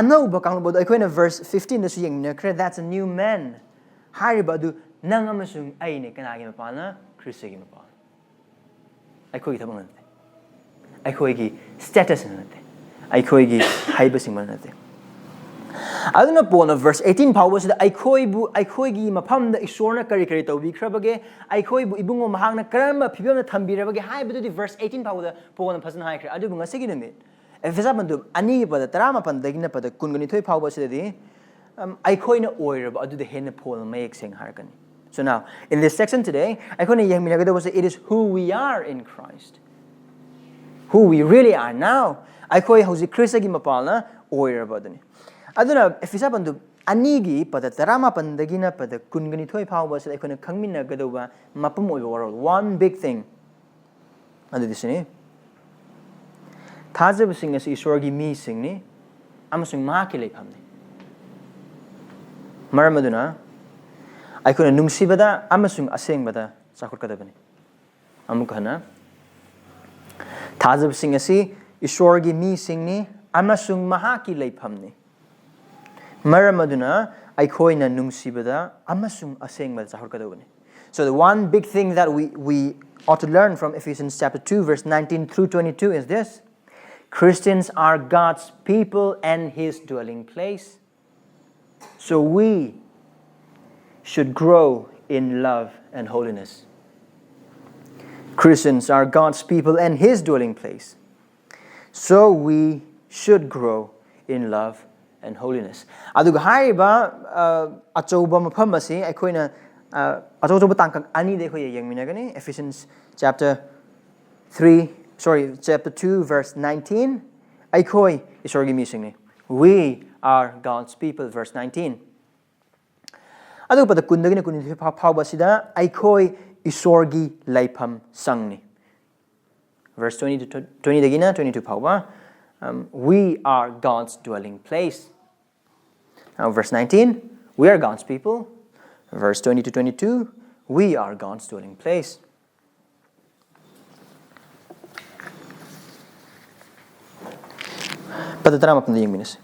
ꯑꯅꯧꯕ ꯀꯥꯡꯂꯨꯞ ꯑꯗꯨ ꯑꯩꯈꯣꯏꯅ verse fifteen ꯗꯁꯨ ꯌꯦꯡꯃꯤꯟꯅꯈ꯭ꯔꯦ, "That's a new man." ꯍꯥꯏꯔꯤꯕ ꯑꯗꯨ ꯅꯪ ꯑꯃꯁꯨꯡ ꯑꯩꯅꯤ꯫ ꯀꯅꯥꯒꯤ ꯃꯄꯥꯜꯅ? ꯈ꯭ꯔꯤꯁꯇꯒꯤ ꯃꯄꯥꯜ꯫ ꯑꯩꯈꯣꯏꯒꯤ ꯊꯕꯛꯅ ꯅꯠꯇꯦ, ꯑꯩꯈꯣꯏꯒꯤ status ꯅ ꯅꯠꯇꯦ, ꯑꯩꯈꯣꯏꯒꯤ ꯍꯩꯕꯁꯤꯡꯕꯅ ꯅꯠꯇꯦ꯫ ꯑꯗꯨꯅ ꯄꯣꯜꯅ verse eighteen ꯐꯥꯎꯕꯁꯤꯗ ꯑꯩꯈꯣꯏꯕꯨ, ꯑꯩꯈꯣꯏꯒꯤ ꯃꯐꯝꯗ ꯏꯁꯣꯔꯅ ꯀꯔꯤ ꯀꯔꯤ ꯇꯧꯕꯤꯈ꯭ꯔꯕꯒꯦ, ꯑꯩꯈꯣꯏꯕꯨ ꯏꯕꯨꯡꯉꯣ ꯃꯍꯥꯛꯅ ꯀꯔꯝꯕ ꯐꯤꯕꯝꯗ ꯊꯝꯕꯤꯔꯕꯒꯦ ꯍꯥꯏꯕꯗꯨꯗꯤ verse eighteen ꯐꯥꯎꯕꯗ ꯄꯣꯜꯅ ꯐꯖꯅ ꯍꯥꯏꯈ꯭ꯔꯦ꯫ ꯑꯗꯨꯕꯨ ꯉꯁꯤꯒꯤ ꯅꯨꯃꯤꯠ Ephesians ꯄꯟꯗꯨꯞ ꯑꯅꯤꯒꯤ ꯄꯗ ꯇꯔꯥꯃꯥꯄꯟꯗꯒꯤꯅ ꯄꯗ ꯀꯨꯟꯒ ꯅꯤꯊꯣꯏ ꯐꯥꯎꯕꯁꯤꯗꯗꯤ, ꯎꯝ, ꯑꯩꯈꯣꯏꯅ ꯑꯣꯏꯔꯕ ꯑꯗꯨꯗ ꯍꯦꯟꯅ ꯄꯣꯜꯅ ꯃꯌꯦꯛ ꯁꯦꯡꯅ ꯍꯥꯏꯔꯛꯀꯅꯤ꯫ So now, in this section today, ꯑꯩꯈꯣꯏꯅ ꯌꯦꯡꯃꯤꯟꯅꯒꯗꯧꯕꯁꯦ, it is who we are in Christ. Who we really are now. ꯑꯩꯈꯣꯏ ꯍꯧꯖꯤꯛ ꯈ꯭ꯔꯤꯁꯇꯒꯤ ꯃꯄꯥꯜꯅ ꯑꯣꯏꯔꯕ ꯑꯗꯨꯅꯤ꯫ ꯑꯗꯨꯅ Ephesians ꯄꯟꯗꯨꯞ ꯑꯅꯤꯒꯤ ꯄꯗ ꯇꯔꯥꯃꯥꯄꯟꯗꯒꯤꯅ ꯄꯗ ꯀꯨꯟꯒ ꯅꯤꯊꯣꯏ ꯐꯥꯎꯕꯁꯤꯗ ꯑꯩꯈꯣꯏꯅ ꯈꯪꯃꯤꯟꯅꯒꯗꯧꯕ ꯃꯄꯨꯝ ꯑꯣꯏꯕ ꯋꯥꯔꯣꯜ, one big thing, ꯑꯗꯨꯗꯤ ꯁꯤꯅꯤ: ꯊꯥꯖꯕꯁꯤꯡ ꯑꯁꯤ ꯏꯁꯣꯔꯒꯤ ꯃꯤꯁꯤꯡꯅꯤ ꯑꯃꯁꯨꯡ ꯃꯍꯥꯛꯀꯤ ꯂꯩꯐꯝꯅꯤ꯫ ꯃꯔꯝ ꯑꯗꯨꯅ ꯑꯩꯈꯣꯏꯅ ꯅꯨꯡꯁꯤꯕꯗ ꯑꯃꯁꯨꯡ ꯑꯁꯦꯡꯕꯗ ꯆꯥꯎꯈꯠꯀꯗꯕꯅꯤ꯫ ꯑꯃꯨꯛ ꯍꯟꯅ, ꯊꯥꯖꯕꯁꯤꯡ ꯑꯁꯤ ꯏꯁꯣꯔꯒꯤ ꯃꯤꯁꯤꯡꯅꯤ ꯑꯃꯁꯨꯡ ꯃꯍꯥꯛꯀꯤ ꯂꯩꯐꯝꯅꯤ꯫ ꯃꯔꯝ ꯑꯗꯨꯅ ꯑꯩꯈꯣꯏꯅ ꯅꯨꯡꯁꯤꯕꯗ ꯑꯃꯁꯨꯡ ꯑꯁꯦꯡꯕꯗ ꯆꯥꯎꯈꯠꯀꯗꯕꯅꯤ꯫ So the one big thing that we, we ought to learn from Ephesians chapter two, verse nineteen through twenty-two is this: Christians are God's people and his dwelling place. So we should grow in love and holiness. Christians are God's people and his dwelling place. So we should grow in love and holiness. ꯑꯗꯨꯒ ꯍꯥꯏꯔꯤꯕ, ꯑ, ꯑꯆꯧꯕ ꯃꯐꯝ ꯑꯁꯤ ꯑꯩꯈꯣꯏꯅ, ꯑ, ꯑꯆꯧ ꯑꯆꯧꯕ ꯇꯥꯡꯀꯛ ꯑꯅꯤꯗ ꯑꯩꯈꯣꯏ ꯌꯦꯡꯃꯤꯟꯅꯒꯅꯤ꯫ Ephesians chapter three, sorry, chapter two, verse nineteen, ꯑꯩꯈꯣꯏ ꯏꯁꯣꯔꯒꯤ ꯃꯤꯁꯤꯡꯅꯤ꯫ We are God's people, verse nineteen. ꯑꯗꯨꯒ ꯄꯗ ꯀꯨꯟꯗꯒꯤꯅ ꯀꯨꯟꯅꯤꯊꯣꯏ ꯐꯥꯎ-, ꯐꯥꯎꯕ ꯑꯁꯤꯗ ꯑꯩꯈꯣꯏ ꯏꯁꯣꯔꯒꯤ ꯂꯩꯐꯝ ꯁꯪꯅꯤ꯫ Verse twenty to twenty ꯗꯒꯤꯅ twenty-two ꯐꯥꯎꯕ, um, "We are God's dwelling place." Now, verse nineteen, "We are God's people." Verse twenty to twenty-two, "We are God's dwelling place." ꯄꯗ ꯇꯔꯥꯃꯥꯄꯟꯗ ꯌꯦꯡꯃꯤꯟꯅꯁꯤ꯫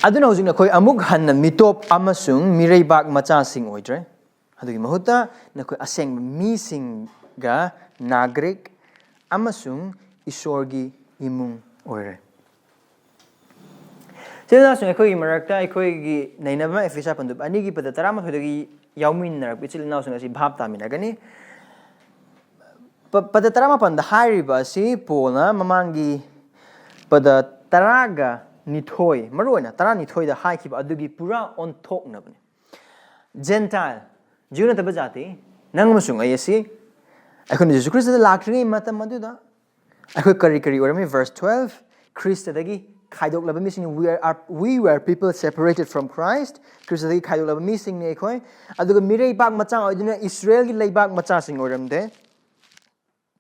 ꯑꯗꯨꯅ ꯍꯧꯖꯤꯛ ꯅꯈꯣꯏ ꯑꯃꯨꯛ ꯍꯟꯅ ꯃꯤꯇꯣꯞ ꯑꯃꯁꯨꯡ ꯃꯤꯔꯩꯕꯥꯛ ꯃꯆꯥꯁꯤꯡ ꯑꯣꯏꯗ꯭ꯔꯦ꯫ ꯑꯗꯨꯒꯤ ꯃꯍꯨꯠꯇ ꯅꯈꯣꯏ ꯑꯁꯦꯡꯕ ꯃꯤꯁꯤꯡꯒ ꯅꯥꯒ꯭ꯔꯤꯛ ꯑꯃꯁꯨꯡ ꯏꯁꯣꯔꯒꯤ ꯏꯃꯨꯡ ꯑꯣꯏꯔꯦ꯫ ꯏꯆꯤꯜ ꯏꯅꯥꯎꯁꯤꯡ, ꯑꯩꯈꯣꯏꯒꯤ ꯃꯔꯛꯇ ꯑꯩꯈꯣꯏꯒꯤ ꯅꯩꯅꯕ ꯑꯦꯐꯦꯁꯨ ꯄꯟꯗꯨꯞ ꯑꯅꯤꯒꯤ ꯄꯗ ꯇꯔꯥꯃꯥꯊꯣꯏꯗꯒꯤ ꯌꯥꯎꯃꯤꯟꯅꯔꯛꯄ ꯏꯆꯤꯜ ꯏꯅꯥꯎꯁꯤꯡ ꯑꯁꯤ ꯚꯥꯞ ꯇꯥꯃꯤꯟꯅꯒꯅꯤ꯫ ꯄ-, ꯄꯗ ꯇꯔꯥꯃꯥꯄꯟꯗ ꯍꯥꯏꯔꯤꯕ ꯑꯁꯤ ꯄꯣꯜꯅ ꯃꯃꯥꯡꯒꯤ ꯄꯗ ꯇꯔꯥꯒ ꯅꯤꯊꯣꯏ, ꯃꯔꯨꯑꯣꯏꯅ ꯇꯔꯥꯅꯤꯊꯣꯏꯗ ꯍꯥꯏꯈꯤꯕ ꯑꯗꯨꯒꯤ ꯄꯨꯔꯥ ꯑꯣꯟꯊꯣꯛꯅꯕꯅꯤ꯫ ꯖꯦꯟꯇꯥꯏꯜ, ꯖꯤꯌꯨ ꯅꯠꯇꯕ ꯖꯥꯇꯤ, ꯅꯪ ꯑꯃꯁꯨꯡ ꯑꯩ ꯑꯁꯤ ꯑꯩꯈꯣꯏꯅ ꯖꯤꯁꯨ ꯈ꯭ꯔꯤꯁꯇꯗ ꯂꯥꯛꯇ꯭ꯔꯤꯉꯩ ꯃꯇꯝ ꯑꯗꯨꯗ ꯑꯩꯈꯣꯏ ꯀꯔꯤ ꯀꯔꯤ ꯑꯣꯏꯔꯝꯃꯤ? Verse twelve, ꯈ꯭ꯔꯤꯁꯇꯗꯒꯤ ꯈꯥꯏꯗꯣꯛꯂꯕ ꯃꯤꯁꯤꯡꯅꯤ꯫ We are, are, we were people separated from Christ. ꯈ꯭ꯔꯤꯁꯇꯗꯒꯤ ꯈꯥꯏꯗꯣꯛꯂꯕ ꯃꯤꯁꯤꯡꯅꯤ ꯑꯩꯈꯣꯏ꯫ ꯑꯗꯨꯒ ꯃꯤꯔꯩꯕꯥꯛ ꯃꯆꯥ ꯑꯣꯏꯗꯨꯅ ꯏꯁꯔꯦꯜꯒꯤ ꯂꯩꯕꯥꯛ ꯃꯆꯥꯁꯤꯡ ꯑꯣꯏꯔꯝꯗꯦ꯫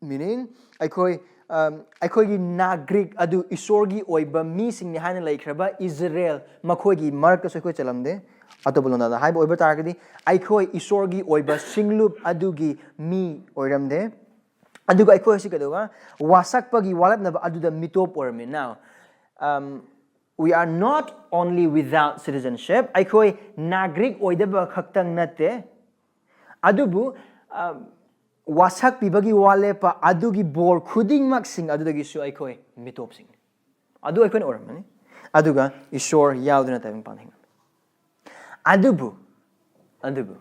Meaning, ꯑꯩꯈꯣꯏ, ꯑꯝ, ꯑꯩꯈꯣꯏꯒꯤ ꯅꯥꯒ꯭ꯔꯤꯛ ꯑꯗꯨ ꯏꯁꯣꯔꯒꯤ ꯑꯣꯏꯕ ꯃꯤꯁꯤꯡꯅꯤ ꯍꯥꯏꯅ ꯂꯩꯈ꯭ꯔꯕ ꯏꯖꯔꯦꯜ, ꯃꯈꯣꯏꯒꯤ ꯃꯔꯛꯇꯁꯨ ꯑꯩꯈꯣꯏ ꯆꯜꯂꯝꯗꯦ꯫ ꯑꯇꯣꯞꯄ ꯂꯣꯟꯗꯥꯗ ꯍꯥꯏꯕ ꯑꯣꯏꯕ ꯇꯥꯔꯒꯗꯤ, ꯑꯩꯈꯣꯏ ꯏꯁꯣꯔꯒꯤ ꯑꯣꯏꯕ ꯁꯤꯡꯂꯨꯞ ꯑꯗꯨꯒꯤ ꯃꯤ ꯑꯣꯏꯔꯝꯗꯦ꯫ ꯑꯗꯨꯒ ꯑꯩꯈꯣꯏ ꯑꯁꯤ ꯀꯩꯗꯧꯕ? ꯋꯥꯁꯛꯄꯒꯤ ꯋꯥꯠꯂꯛꯅꯕ ꯑꯗꯨꯗ ꯃꯤꯇꯣꯞ ꯑꯣꯏꯔꯝꯃꯤ꯫ Now, um, we are not only without citizenship, ꯑꯩꯈꯣꯏ ꯅꯥꯒ꯭ꯔꯤꯛ ꯑꯣꯏꯗꯕ ꯈꯛꯇꯪ ꯅꯠꯇꯦ, ꯑꯗꯨꯕꯨ, ꯑ, ꯋꯥꯁꯛꯄꯤꯕꯒꯤ ꯋꯥ ꯂꯦꯞꯄ ꯑꯗꯨꯒꯤ ꯕꯣꯔ ꯈꯨꯗꯤꯡꯃꯛꯁꯤꯡ ꯑꯗꯨꯗꯒꯤꯁꯨ ꯑꯩꯈꯣꯏ ꯃꯤꯇꯣꯞꯁꯤꯡꯅꯤ꯫ ꯑꯗꯨ ꯑꯩꯈꯣꯏꯅ ꯑꯣꯏꯔꯝꯃꯅꯤ꯫ ꯑꯗꯨꯒ ꯏꯁꯣꯔ ꯌꯥꯎꯗꯅ ꯇꯥꯏꯕꯪ ꯄꯥꯟꯕ ꯍꯤꯡꯉꯝꯃꯤ꯫ ꯑꯗꯨꯕꯨ, ꯑꯗꯨꯕꯨ,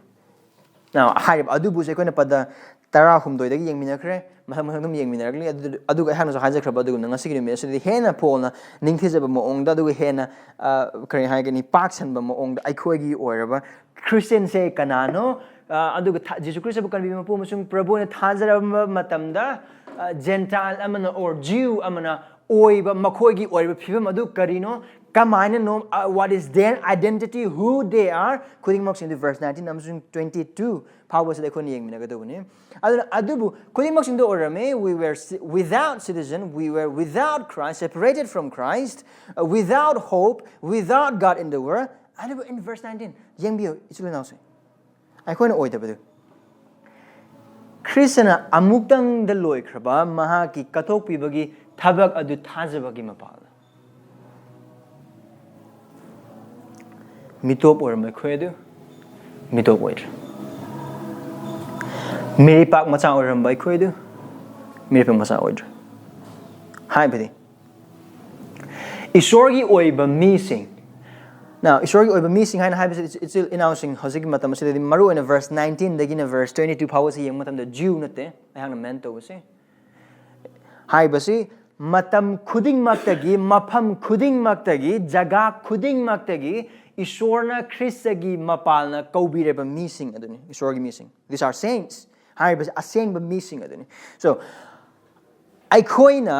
now, ꯍꯥꯏꯔꯤꯕ ꯑꯗꯨꯕꯨꯁꯦ ꯑꯩꯈꯣꯏꯅ ꯄꯗ ꯇꯔꯥꯍꯨꯝꯗꯣꯏꯗꯒꯤ ꯌꯦꯡꯃꯤꯟꯅꯈ꯭ꯔꯦ, ꯃꯊꯪ ꯃꯊꯪ ꯑꯗꯨꯝ ꯌꯦꯡꯃꯤꯟꯅꯔꯛꯂꯤ꯫ ꯑꯗꯨ-, ꯑꯗꯨꯒ ꯑꯩꯍꯥꯛꯅꯁꯨ ꯍꯥꯏꯖꯈ꯭ꯔꯕ ꯑꯗꯨꯒꯨꯝꯅ, ꯉꯁꯤꯒꯤ ꯅꯨꯃꯤꯠ ꯑꯁꯤꯗꯤ ꯍꯦꯟꯅ ꯄꯣꯜꯅ ꯅꯤꯡꯊꯤꯖꯕ ꯃꯑꯣꯡꯗ, ꯑꯗꯨꯒ ꯍꯦꯟꯅ, ꯑ, ꯀꯔꯤ ꯍꯥꯏꯒꯅꯤ, ꯄꯥꯛ ꯁꯟꯕ ꯃꯑꯣꯡꯗ ꯑꯩꯈꯣꯏꯒꯤ ꯑꯣꯏꯔꯕ ꯈ꯭ꯔꯤꯁꯇꯤꯌꯟꯁꯦ ꯀꯅꯥꯅꯣ? ꯑ, ꯑꯗꯨꯒ ꯊꯥ-, ꯖꯤꯁꯨ ꯈ꯭ꯔꯤꯁꯇꯕꯨ ꯀꯟꯕꯤꯕ ꯃꯄꯨ ꯑꯃꯁꯨꯡ ꯄ꯭ꯔꯚꯨ ꯑꯣꯏꯅ ꯊꯥꯖꯔꯕ ꯃꯇꯝꯗ, ꯑ, ꯖꯦꯟꯇꯥꯏꯜ ꯑꯃꯅ or Jew ꯑꯃꯅ ꯑꯣꯏꯕ ꯃꯈꯣꯏꯒꯤ ꯑꯣꯏꯔꯤꯕ ꯐꯤꯕꯝ ꯑꯗꯨ ꯀꯔꯤꯅꯣ? ꯀꯃꯥꯏꯅꯅꯣ? ꯑ, what is their identity? Who they are? ꯈꯨꯗꯤꯡꯃꯛꯁꯤꯡꯗꯨ verse nineteen ꯑꯃꯁꯨꯡ twenty-two ꯐꯥꯎꯕꯁꯤꯗ ꯑꯩꯈꯣꯏꯅ ꯌꯦꯡꯃꯤꯟꯅꯒꯗꯧꯕꯅꯤ꯫ ꯑꯗꯨꯅ ꯑꯗꯨꯕꯨ ꯈꯨꯗꯤꯡꯃꯛꯁꯤꯡꯗꯨ ꯑꯣꯏꯔꯝꯃꯤ, we were ci-, without citizen, we were without Christ, separated from Christ, uh, without hope, without God in the world. ꯑꯗꯨꯕꯨ in verse nineteen, ꯌꯦꯡꯕꯤꯌꯨ, ꯏꯆꯤꯜ ꯏꯅꯥꯎꯁꯤꯡ, ꯑꯩꯈꯣꯏꯅ ꯑꯣꯏꯗꯕꯗꯨ꯫ ꯈ꯭ꯔꯤꯁꯇꯅ ꯑꯃꯨꯛꯇꯪꯗ ꯂꯣꯏꯈ꯭ꯔꯕ ꯃꯍꯥꯛꯀꯤ ꯀꯠꯊꯣꯛꯄꯤꯕꯒꯤ ꯊꯕꯛ ꯑꯗꯨ ꯊꯥꯖꯕꯒꯤ ꯃꯄꯥꯜꯅ꯫ ꯃꯤꯇꯣꯞ ꯑꯣꯏꯔꯝꯕ ꯑꯩꯈꯣꯏ ꯑꯗꯨ ꯃꯤꯇꯣꯞ ꯑꯣꯏꯗ꯭ꯔꯦ꯫ ꯃꯤꯔꯩꯄꯥꯛ ꯃꯆꯥ ꯑꯣꯏꯔꯝꯕ ꯑꯩꯈꯣꯏ ꯑꯗꯨ ꯃꯤꯔꯩꯄꯥꯛ ꯃꯆꯥ ꯑꯣꯏꯗ꯭ꯔꯦ꯫ ꯍꯥꯏꯕꯗꯤ ꯏꯁꯣꯔꯒꯤ ꯑꯣꯏꯕ ꯃꯤꯁꯤꯡ, now, ꯏꯁꯣꯔꯒꯤ ꯑꯣꯏꯕ ꯃꯤꯁꯤꯡ ꯍꯥꯏꯅ ꯍꯥꯏꯕꯁꯤ, ꯏꯆꯤꯜ ꯏꯅꯥꯎꯁꯤꯡ, ꯍꯧꯖꯤꯛꯀꯤ ꯃꯇꯝ ꯑꯁꯤꯗꯗꯤ ꯃꯔꯨ ꯑꯣꯏꯅ verse nineteenꯗꯒꯤꯅ verse twenty two ꯐꯥꯎꯕꯁꯤ ꯌꯦꯡꯕ ꯃꯇꯝꯗ Jew ꯅꯠꯇꯦ ꯑꯩꯍꯥꯛꯅ mean ꯇꯧꯕꯁꯤ꯫ ꯍꯥꯏꯕꯁꯤ ꯃꯇꯝ ꯈꯨꯗꯤꯡꯃꯛꯇꯒꯤ, ꯃꯐꯝ ꯈꯨꯗꯤꯡꯃꯛꯇꯒꯤ, ꯖꯒꯥ ꯈꯨꯗꯤꯡꯃꯛꯇꯒꯤ ꯏꯁꯣꯔꯅ ꯈ꯭ꯔꯤꯁꯇꯒꯤ ꯃꯄꯥꯜꯅ ꯀꯧꯕꯤꯔꯕ ꯃꯤꯁꯤꯡ ꯑꯗꯨꯅꯤ, ꯏꯁꯣꯔꯒꯤ ꯃꯤꯁꯤꯡ꯫ These are saints ꯍꯥꯏꯔꯤꯕꯁꯤ ꯑꯁꯦꯡꯕ ꯃꯤꯁꯤꯡ ꯑꯗꯨꯅꯤ꯫ So, ꯑꯩꯈꯣꯏꯅ,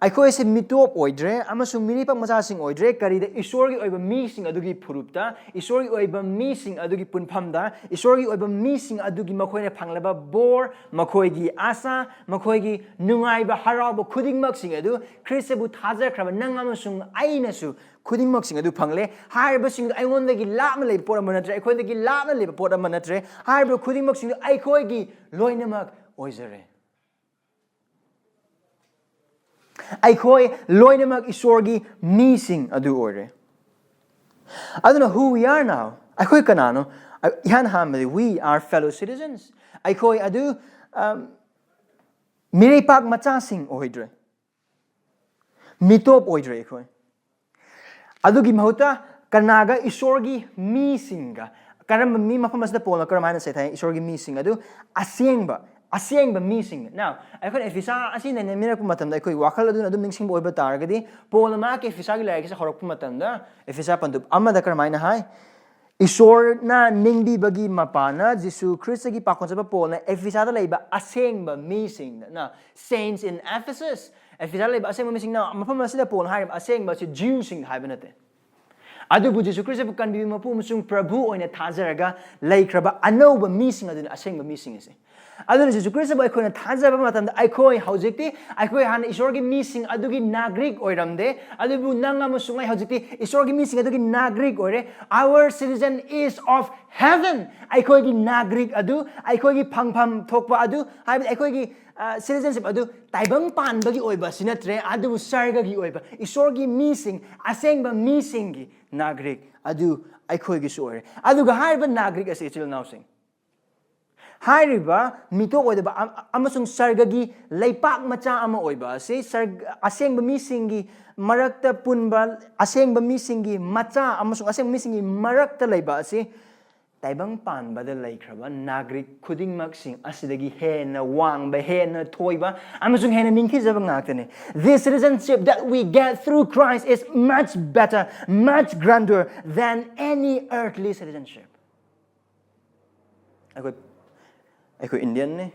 ꯑꯩꯈꯣꯏꯁꯦ ꯃꯤꯇꯣꯞ ꯑꯣꯏꯗ꯭ꯔꯦ ꯑꯃꯁꯨꯡ ꯃꯤꯔꯩꯄꯥꯛ ꯃꯆꯥꯁꯤꯡ ꯑꯣꯏꯗ꯭ꯔꯦ꯫ ꯀꯔꯤꯗ? ꯏꯁꯣꯔꯒꯤ ꯑꯣꯏꯕ ꯃꯤꯁꯤꯡ ꯑꯗꯨꯒꯤ ꯐꯨꯔꯨꯞꯇ, ꯏꯁꯣꯔꯒꯤ ꯑꯣꯏꯕ ꯃꯤꯁꯤꯡ ꯑꯗꯨꯒꯤ ꯄꯨꯟꯐꯝꯗ, ꯏꯁꯣꯔꯒꯤ ꯑꯣꯏꯕ ꯃꯤꯁꯤꯡ ꯑꯗꯨꯒꯤ ꯃꯈꯣꯏꯅ ꯐꯪꯂꯕ ꯕꯣꯔ, ꯃꯈꯣꯏꯒꯤ ꯑꯥꯁꯥ, ꯃꯈꯣꯏꯒꯤ ꯅꯨꯡꯉꯥꯏꯕ, ꯍꯔꯥꯎꯕ ꯈꯨꯗꯤꯡꯃꯛꯁꯤꯡ ꯑꯗꯨ ꯈ꯭ꯔꯤꯁꯇꯕꯨ ꯊꯥꯖꯈ꯭ꯔꯕ ꯅꯪ ꯑꯃꯁꯨꯡ ꯑꯩꯅꯁꯨ ꯈꯨꯗꯤꯡꯃꯛꯁꯤꯡ ꯑꯗꯨ ꯐꯪꯂꯦ꯫ ꯍꯥꯏꯔꯤꯕꯁꯤꯡꯗꯨ ꯑꯩꯉꯣꯟꯗꯒꯤ ꯂꯥꯞꯅ ꯂꯩꯕ ꯄꯣꯠ ꯑꯃ ꯅꯠꯇ꯭ꯔꯦ, ꯑꯩꯈꯣꯏꯗꯒꯤ ꯂꯥꯞꯅ ꯂꯩꯕ ꯄꯣꯠ ꯑꯃ ꯅꯠꯇ꯭ꯔꯦ꯫ ꯍꯥꯏꯔꯤꯕ ꯈꯨꯗꯤꯡꯃꯛꯁꯤꯡꯗꯨ ꯑꯩꯈꯣꯏꯒꯤ ꯂꯣꯏꯅꯃꯛ ꯑꯣꯏꯖꯔꯦ꯫ ꯑꯩꯈꯣꯏ ꯂꯣꯏꯅꯃꯛ ꯏꯁꯣꯔꯒꯤ ꯃꯤꯁꯤꯡ ꯑꯗꯨ ꯑꯣꯏꯔꯦ꯫ ꯑꯗꯨꯅ who we are now, ꯑꯩꯈꯣꯏ ꯀꯅꯥꯅꯣ? ꯏꯍꯥꯟ ꯍꯥꯟꯕꯗꯤ we are fellow citizens. ꯑꯩꯈꯣꯏ ꯑꯗꯨ, um, ꯃꯤꯔꯩꯄꯥꯛ ꯃꯆꯥꯁꯤꯡ ꯑꯣꯏꯗ꯭ꯔꯦ, ꯃꯤꯇꯣꯞ ꯑꯣꯏꯗ꯭ꯔꯦ ꯑꯩꯈꯣꯏ꯫ ꯑꯗꯨꯒꯤ ꯃꯍꯨꯠꯇ ꯀꯅꯥꯒ? ꯏꯁꯣꯔꯒꯤ ꯃꯤꯁꯤꯡꯒ꯫ ꯀꯔꯝꯕ ꯃꯤ? ꯃꯐꯝ ꯑꯁꯤꯗ ꯄꯣꯜꯅ ꯀꯔꯝ ꯍꯥꯏꯅ ꯁꯩꯊꯥꯏ? ꯏꯁꯣꯔꯒꯤ ꯃꯤꯁꯤꯡ ꯑꯗꯨ ꯑꯁꯦꯡꯕ, ꯑꯁꯦꯡꯕ ꯃꯤꯁꯤꯡ꯫ Now, ꯑꯩꯈꯣꯏꯅ ꯑꯦꯐꯤꯁꯥ ꯑꯁꯤ ꯅꯩꯅꯃꯤꯔꯛꯄ ꯃꯇꯝꯗ ꯑꯩꯈꯣꯏ ꯋꯥꯈꯜ ꯑꯗꯨꯅ ꯑꯗꯨꯝ ꯅꯤꯡꯁꯤꯡꯕ ꯑꯣꯏꯕ ꯇꯥꯔꯒꯗꯤ, ꯄꯣꯜꯅ ꯃꯍꯥꯛꯀꯤ ꯑꯦꯐꯤꯁꯥꯒꯤ ꯂꯥꯏꯔꯤꯛ ꯑꯁꯤ ꯍꯧꯔꯛꯄ ꯃꯇꯝꯗ, ꯑꯦꯐꯤꯁꯥ ꯄꯟꯗꯨꯞ ꯑꯃꯗ ꯀꯔꯝꯍꯥꯏꯅ ꯍꯥꯏ? ꯏꯁꯣꯔꯅ ꯅꯤꯡꯕꯤꯕꯒꯤ ꯃꯄꯥꯅ ꯖꯤꯁꯨ ꯈ꯭ꯔꯤꯁꯇꯒꯤ ꯄꯥꯈꯣꯟ ꯆꯠꯄ ꯄꯣꯜꯅ ꯑꯦꯐꯤꯁꯥꯗ ꯂꯩꯕ ꯑꯁꯦꯡꯕ ꯃꯤꯁꯤꯡꯗ, now, saints in Ephesus, ꯑꯦꯐꯤꯁꯥꯗ ꯂꯩꯕ ꯑꯁꯦꯡꯕ ꯃꯤꯁꯤꯡꯅ, ꯃꯐꯝ ꯑꯁꯤꯗ ꯄꯣꯜꯅ ꯍꯥꯏꯔꯤꯕ ꯑꯁꯦꯡꯕ ꯑꯁꯤ ꯖꯤꯎꯁꯤꯡ ꯍꯥꯏꯕ ꯅꯠꯇꯦ꯫ ꯑꯗꯨꯕꯨ ꯖꯤꯁꯨ ꯈ꯭ꯔꯤꯁꯇꯕꯨ ꯀꯟꯕꯤꯕ ꯃꯄꯨ ꯑꯃꯁꯨꯡ ꯄ꯭ꯔꯚꯨ ꯑꯣꯏꯅ ꯊꯥꯖꯔꯒ ꯂꯩꯈ꯭ꯔꯕ ꯑꯅꯧꯕ ꯃꯤꯁꯤꯡ ꯑꯗꯨꯅ ꯑꯁꯦꯡꯕ ꯃꯤꯁꯤꯡ ꯑꯁꯤ꯫ ꯑꯗꯨꯅ ꯖꯤꯁꯨ ꯈ꯭ꯔꯤꯁꯇꯕꯨ ꯑꯩꯈꯣꯏꯅ ꯊꯥꯖꯕ ꯃꯇꯝꯗ ꯑꯩꯈꯣꯏ ꯍꯧꯖꯤꯛꯇꯤ, ꯑꯩꯈꯣꯏ ꯍꯥꯟꯅ ꯏꯁꯣꯔꯒꯤ ꯃꯤꯁꯤꯡ ꯑꯗꯨꯒꯤ ꯅꯥꯒ꯭ꯔꯤꯛ ꯑꯣꯏꯔꯝꯗꯦ, ꯑꯗꯨꯕꯨ ꯅꯪ ꯑꯃꯁꯨꯡ ꯑꯩ ꯍꯧꯖꯤꯛꯇꯤ ꯏꯁꯣꯔꯒꯤ ꯃꯤꯁꯤꯡ ꯑꯗꯨꯒꯤ ꯅꯥꯒ꯭ꯔꯤꯛ ꯑꯣꯏꯔꯦ꯫ Our citizen is of heaven. ꯑꯩꯈꯣꯏꯒꯤ ꯅꯥꯒ꯭ꯔꯤꯛ ꯑꯗꯨ, ꯑꯩꯈꯣꯏꯒꯤ ꯐꯪꯐꯝ ꯊꯣꯛꯄ ꯑꯗꯨ, ꯍꯥꯏꯕꯗꯤ ꯑꯩꯈꯣꯏꯒꯤ ꯁꯤꯇꯤꯖꯟꯁꯤꯞ ꯑꯗꯨ ꯇꯥꯏꯕꯪ ꯄꯥꯟꯕꯒꯤ ꯑꯣꯏꯕ ꯑꯁꯤ ꯅꯠꯇ꯭ꯔꯦ, ꯑꯗꯨꯕꯨ ꯁꯔꯒꯒꯤ ꯑꯣꯏꯕ ꯏꯁꯣꯔꯒꯤ ꯃꯤꯁꯤꯡ, ꯑꯁꯦꯡꯕ ꯃꯤꯁꯤꯡꯒꯤ ꯅꯥꯒ꯭ꯔꯤꯛ ꯑꯗꯨ ꯑꯩꯈꯣꯏꯒꯤꯁꯨ ꯑꯣꯏꯔꯦ꯫ ꯑꯗꯨꯒ ꯍꯥꯏꯔꯤꯕ ꯅꯥꯒ꯭ꯔꯤꯛ ꯑꯁꯤ, ꯏꯆꯤꯜ ꯏꯅꯥꯎꯁꯤꯡ, ꯍꯥꯏꯔꯤꯕ ꯃꯤꯇꯣꯞ ꯑꯣꯏꯗꯕ ꯑꯃ-, ꯑꯃꯁꯨꯡ ꯁꯔꯒꯒꯤ ꯂꯩꯄꯥꯛ ꯃꯆꯥ ꯑꯃ ꯑꯣꯏꯕ ꯑꯁꯤ, ꯁꯔ-, ꯑꯁꯦꯡꯕ ꯃꯤꯁꯤꯡꯒꯤ ꯃꯔꯛꯇ ꯄꯨꯟꯕ, ꯑꯁꯦꯡꯕ ꯃꯤꯁꯤꯡꯒꯤ ꯃꯆꯥ ꯑꯃꯁꯨꯡ ꯑꯁꯦꯡꯕ ꯃꯤꯁꯤꯡꯒꯤ ꯃꯔꯛꯇ ꯂꯩꯕ ꯑꯁꯤ ꯇꯥꯏꯕꯪ ꯄꯥꯟꯕꯗ ꯂꯩꯈ꯭ꯔꯕ ꯅꯥꯒ꯭ꯔꯤꯛ ꯈꯨꯗꯤꯡꯃꯛꯁꯤꯡ ꯑꯁꯤꯗꯒꯤ ꯍꯦꯟꯅ ꯋꯥꯡꯕ, ꯍꯦꯟꯅ ꯊꯣꯏꯕ ꯑꯃꯁꯨꯡ ꯍꯦꯟꯅ ꯅꯤꯡꯊꯤꯖꯕ ꯉꯥꯛꯇꯅꯤ꯫ This citizenship that we get through Christ is much better, much grander than any earthly citizenship. ꯑꯩꯈꯣꯏ, ꯑꯩꯈꯣꯏ ꯏꯟꯗꯤꯌꯟꯅꯤ,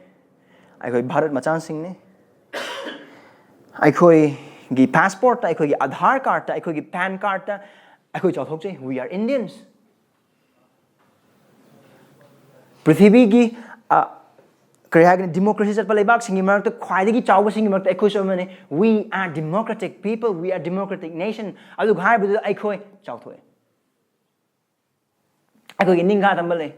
ꯑꯩꯈꯣꯏ ꯚꯥꯔꯠ ꯃꯆꯥꯁꯤꯡꯅꯤ, ꯑꯩꯈꯣꯏꯒꯤ ꯄꯥꯁꯄꯣꯔꯠꯇ, ꯑꯩꯈꯣꯏꯒꯤ ꯑꯙꯥꯔ ꯀꯥꯔꯠꯇ, ꯑꯩꯈꯣꯏꯒꯤ ꯄꯦꯟ ꯀꯥꯔꯠꯇ ꯑꯩꯈꯣꯏ ꯆꯥꯎꯊꯣꯛꯆꯩ, we are Indians. ꯄ꯭ꯔꯤꯊꯤꯕꯤꯒꯤ, ꯑ, ꯀꯔꯤ ꯍꯥꯏꯒꯅꯤ, ꯗꯤꯃꯣꯀ꯭ꯔꯦꯁꯤ ꯆꯠꯄ ꯂꯩꯕꯥꯛꯁꯤꯡꯒꯤ ꯃꯔꯛꯇ ꯈ꯭ꯋꯥꯏꯗꯒꯤ ꯆꯥꯎꯕꯁꯤꯡꯒꯤ ꯃꯔꯛꯇ ꯑꯩꯈꯣꯏꯁꯨ ꯑꯃꯅꯤ꯫ We are democratic people, we are democratic nation. ꯑꯗꯨꯒ ꯍꯥꯏꯔꯤꯕꯗꯨꯗ ꯑꯩꯈꯣꯏ ꯆꯥꯎꯊꯣꯛꯑꯦ꯫ ꯑꯩꯈꯣꯏꯒꯤ ꯅꯤꯡꯈꯥ ꯇꯝꯕ ꯂꯩ꯫